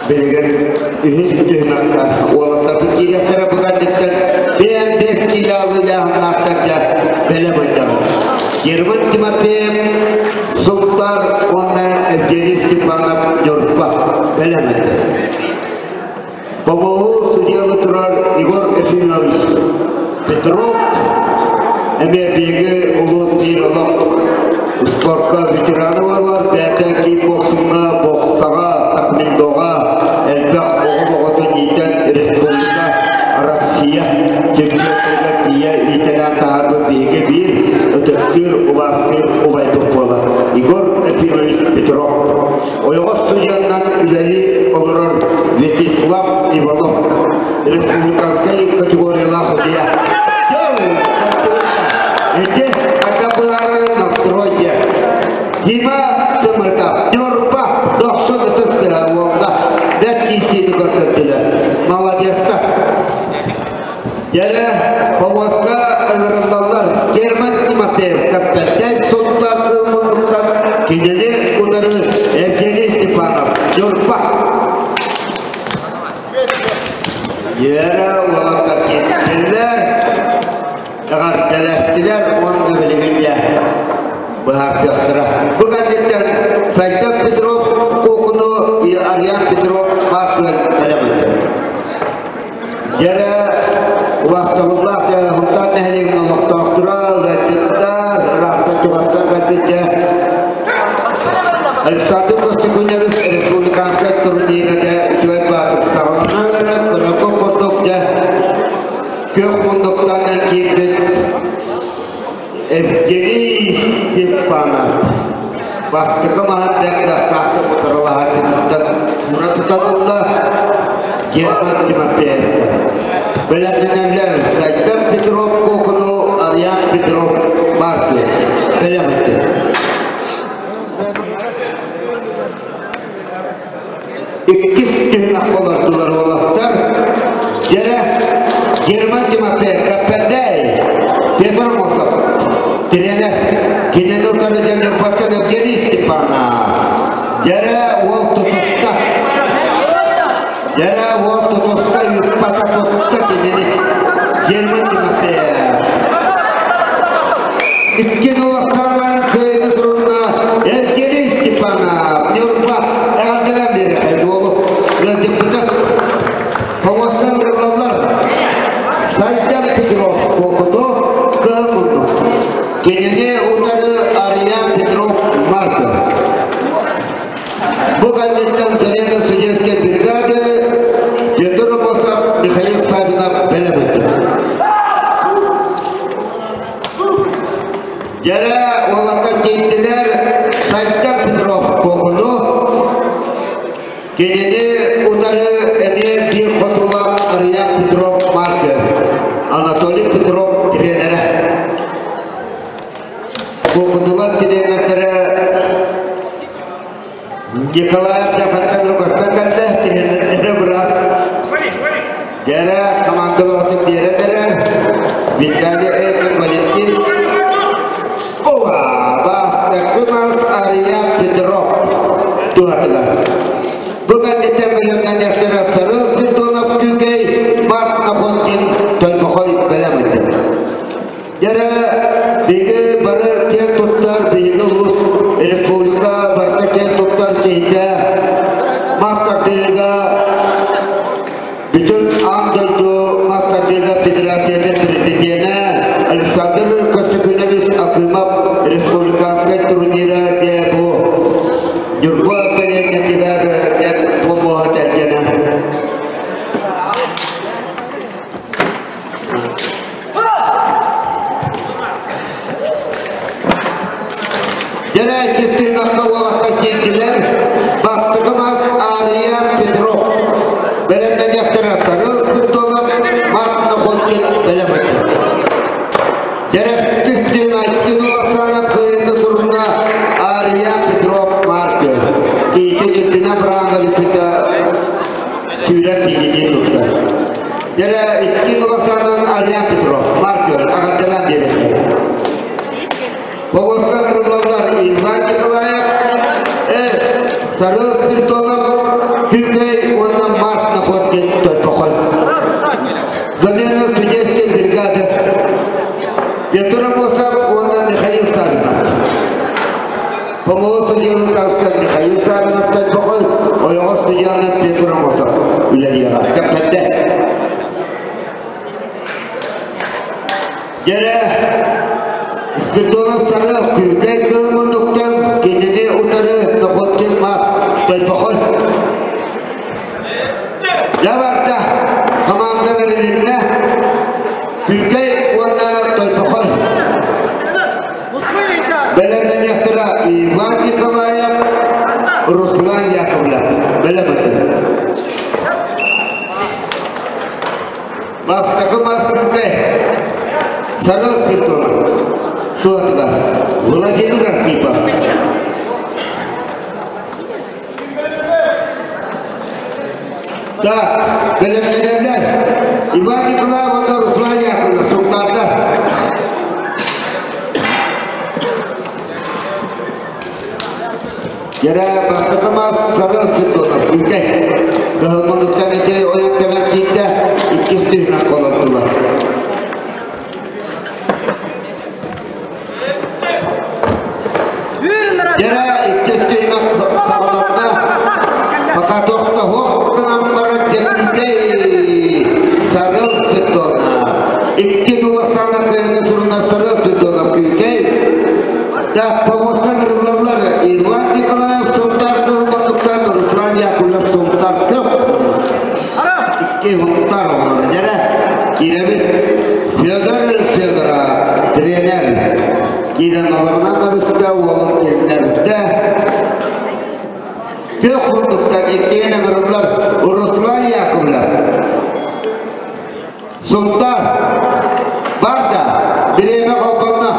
Билигин үһүс түһүмэххэ уолаттарбыт киириэхтэрэ бу кэнниттэн бэйэм 5 киилэ алыылааһыннаахтарга бэлэм ыйдам. Герман Тимофеев Сунтаар уонна Евгений Степанов Ньурба бэлэм ыйда. Помоһу судьялы турар Егор Ефимович Петров эмиэ биһиги улуус биир олох спорка ветераны буолар, бэйэтэ кикбоксиҥҥа, боксаҕа, тхвондоҕа элбэх оҕо оҕотун иитэн республика, Россия чемпионатыгар тиийэ иитэлээн таһаарбыт биһиги биир ытыктыыр, убаастыыр убайбыт буолар Егор Ефимович Петров. Ойоҕос судьуйаннан үлэлии олорор Вячеслав Иванов республиканскай категориялаах судьуйа. Ити ата настрой диэн. Дима Сымыта, Ньурба, дохсун ытыс тыһа уолга бэрт киирсиини көрдөрдүлэр. Молодецка. Дьэрэ, повозка ыҥырыллаллар. Герман Тимофеев кэппэттэй суттаах кыыл кинини утары Евгений Степанов, Ньурба. Дьэрэ уолаттар киирдилэр, эҕэрдэлэстилэр уонна билигин дьэ быһаарсыахтара. Бу кэнниттэн Сайдам Петров Куокуну и Ариан Петров Мааркыан бэлэмэтэ. Дьэрэ убаастабыллаах Һунтаар нэһилиэгин олохтоохторо, ыалдьыттар, ыраахтан чугастан кэлбит Александр Костюкуневич республиканскай турнирата үчүгэй баатык саҕаланан эрэ көрөккө курдук дьэ күөх муннуктан киирбит Евгений Степанов бастакы маһын бэрт утарылаһааччытыттан ура туталла Герман Тимофеевтан. Бэлэмнэнэллэр Сайдам Петров Куокуну, Ариан Петров Маркин. Бэлэм этин. Иккис түһүмэххэ олордулар уолаттар. Дьэрэ Герман Тимофеев, Кэппэрдээй, Петр Мосов, тренер, кинини утары Ньурбаттан Евгений Степанов. Дьэрэ уол тутуста. Дьэрэ уол тутуста, ыыппата тутта кинини. Герман Тимофеев. Икки улаханнарын кыайыны турунна Евгений Степанов, Ньурба эҕэрдэлээн биэриэхэй буолу. Ыалдьыппыта Помостан ырыллаллар. Сайдам Петров Куокуну кыһыл муннук. Кинини утары Арыйаан Петров Марков. Бу кэнниттэн замена судейской бригады Петр Амосов, Михаил Савинов бэлэм Дьэрэ уолаттар тиийдилэр Сайта Петров Куокуну. Кинини утары эмиэ биир хотулаах Арыйаан Петров Маркер, Анатолий Петров тренерэ. Куокунулар тренердэрэ Николаев Яхантан Рукастан кэллэ, тренердэрэ быраат. Дьэрэ команда бөҕөтүн биэрэн эрэр. Виталий Эймер Валентин. Ова! Бастакы мас Ария Петров туһатыгар. Бу кэнниттэн бэлэмнэниэхтэрэ Сарыл Платонов Күүкэй, Марк Находкин Тойбохой бэлэм этэ. Дьэрэ, биһиги бары киэн туттар, биһиги улуус республика барыта киэн туттар киһитэ мас тардыыга бүтүн аан дойду мас тардыыга федерациятын президенэ Александр Костюкунович Акимов республиканскай турнира диэ бу Ньурба сэлиэнньэтигэр диэн буолуоха тэлгэнэ. Дьэрэ иккис уолакка киирдилэр. Бастакы мас Ария Петров. Бэлэмнэниэхтэрэ Сарыл Платонов, Марк Находкин бэлэм Дьэрэ иккис түһүмэччи Оксана кыайыыны сурунна Ария Петров Маркер. Киити үрдүнэн быраанга биспитэ сүүрэн биирдии тутта. Дьэрэ икки Оксанан Ария Петров Маркер аҕардалаан биэрэллэр. Повозка ырыллаллар Иван Николаев, Сарыл Спиртонов, Күүкэй. үлэлиэҕэ. Кэпсэтэ. Дьэрэ Спиридонов Сарыал Күүкэй кыыл муннуктан кинини утары Находкин Мап Тойбохой. Дьэ барда хамаанда бэрилиннэ Күүкэй уонна Тойбохой. Бэлэмнэниэхтэрэ Иван Николаев, Руслан Яковлев. Бэлэм Бастакы мас күүкэй Сарыал Петр суотугар Владимир Архипов. Так, бэлэмнэнэллэр. Иван Николаев уонна Руслан Яковлев Сунтаардар. Дьэрэ бастакы мас Сарыал Спиридонов Күүкэй. Кыһыл муннуктан ити ойон тэбэн киирдэ, иккис түһүмэх олордулар. Дьэрэ иккис түһүмэх саҕаланна. Пока тохтоһуох гынан баран Күүкэй Сарыал Спиридонов. Икки дуласана кыайыны суруна Сарыал Спиридонов Күүкэй. Так, помостка ырыллаллар Иван Николаев Сунтаар Кылбандыктан, Руслан Яковлев Сунтаар Көп. Икки Сунтаар оҕолоро дьэрэ. Киирэбит Федор Федоров, тренер. Киирэн олорунан кэбистэ, уолун киллэрдэ. Күөх муннуктан иккиэн ыҥырыллар Руслан Яковлев. Сунтаар барда, бириэмэ холбонно.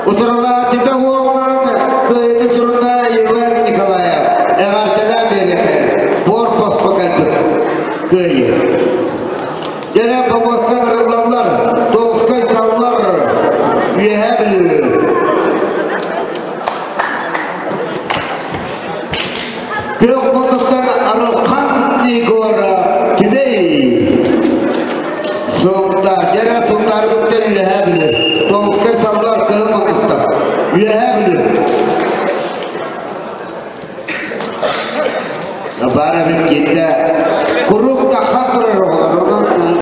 Утарылааччыта уоҕунан кыайыыны сурунна Иван Николаев. Эҕэрдэлээн биэриэхэ. Буор босхо кэлбит кыайыы. Дьэрэ бобуоска ырыллаллар, Томскай саллар, Үөһээ Бүлүү. Күөх муннуктан Арылхан Егоров.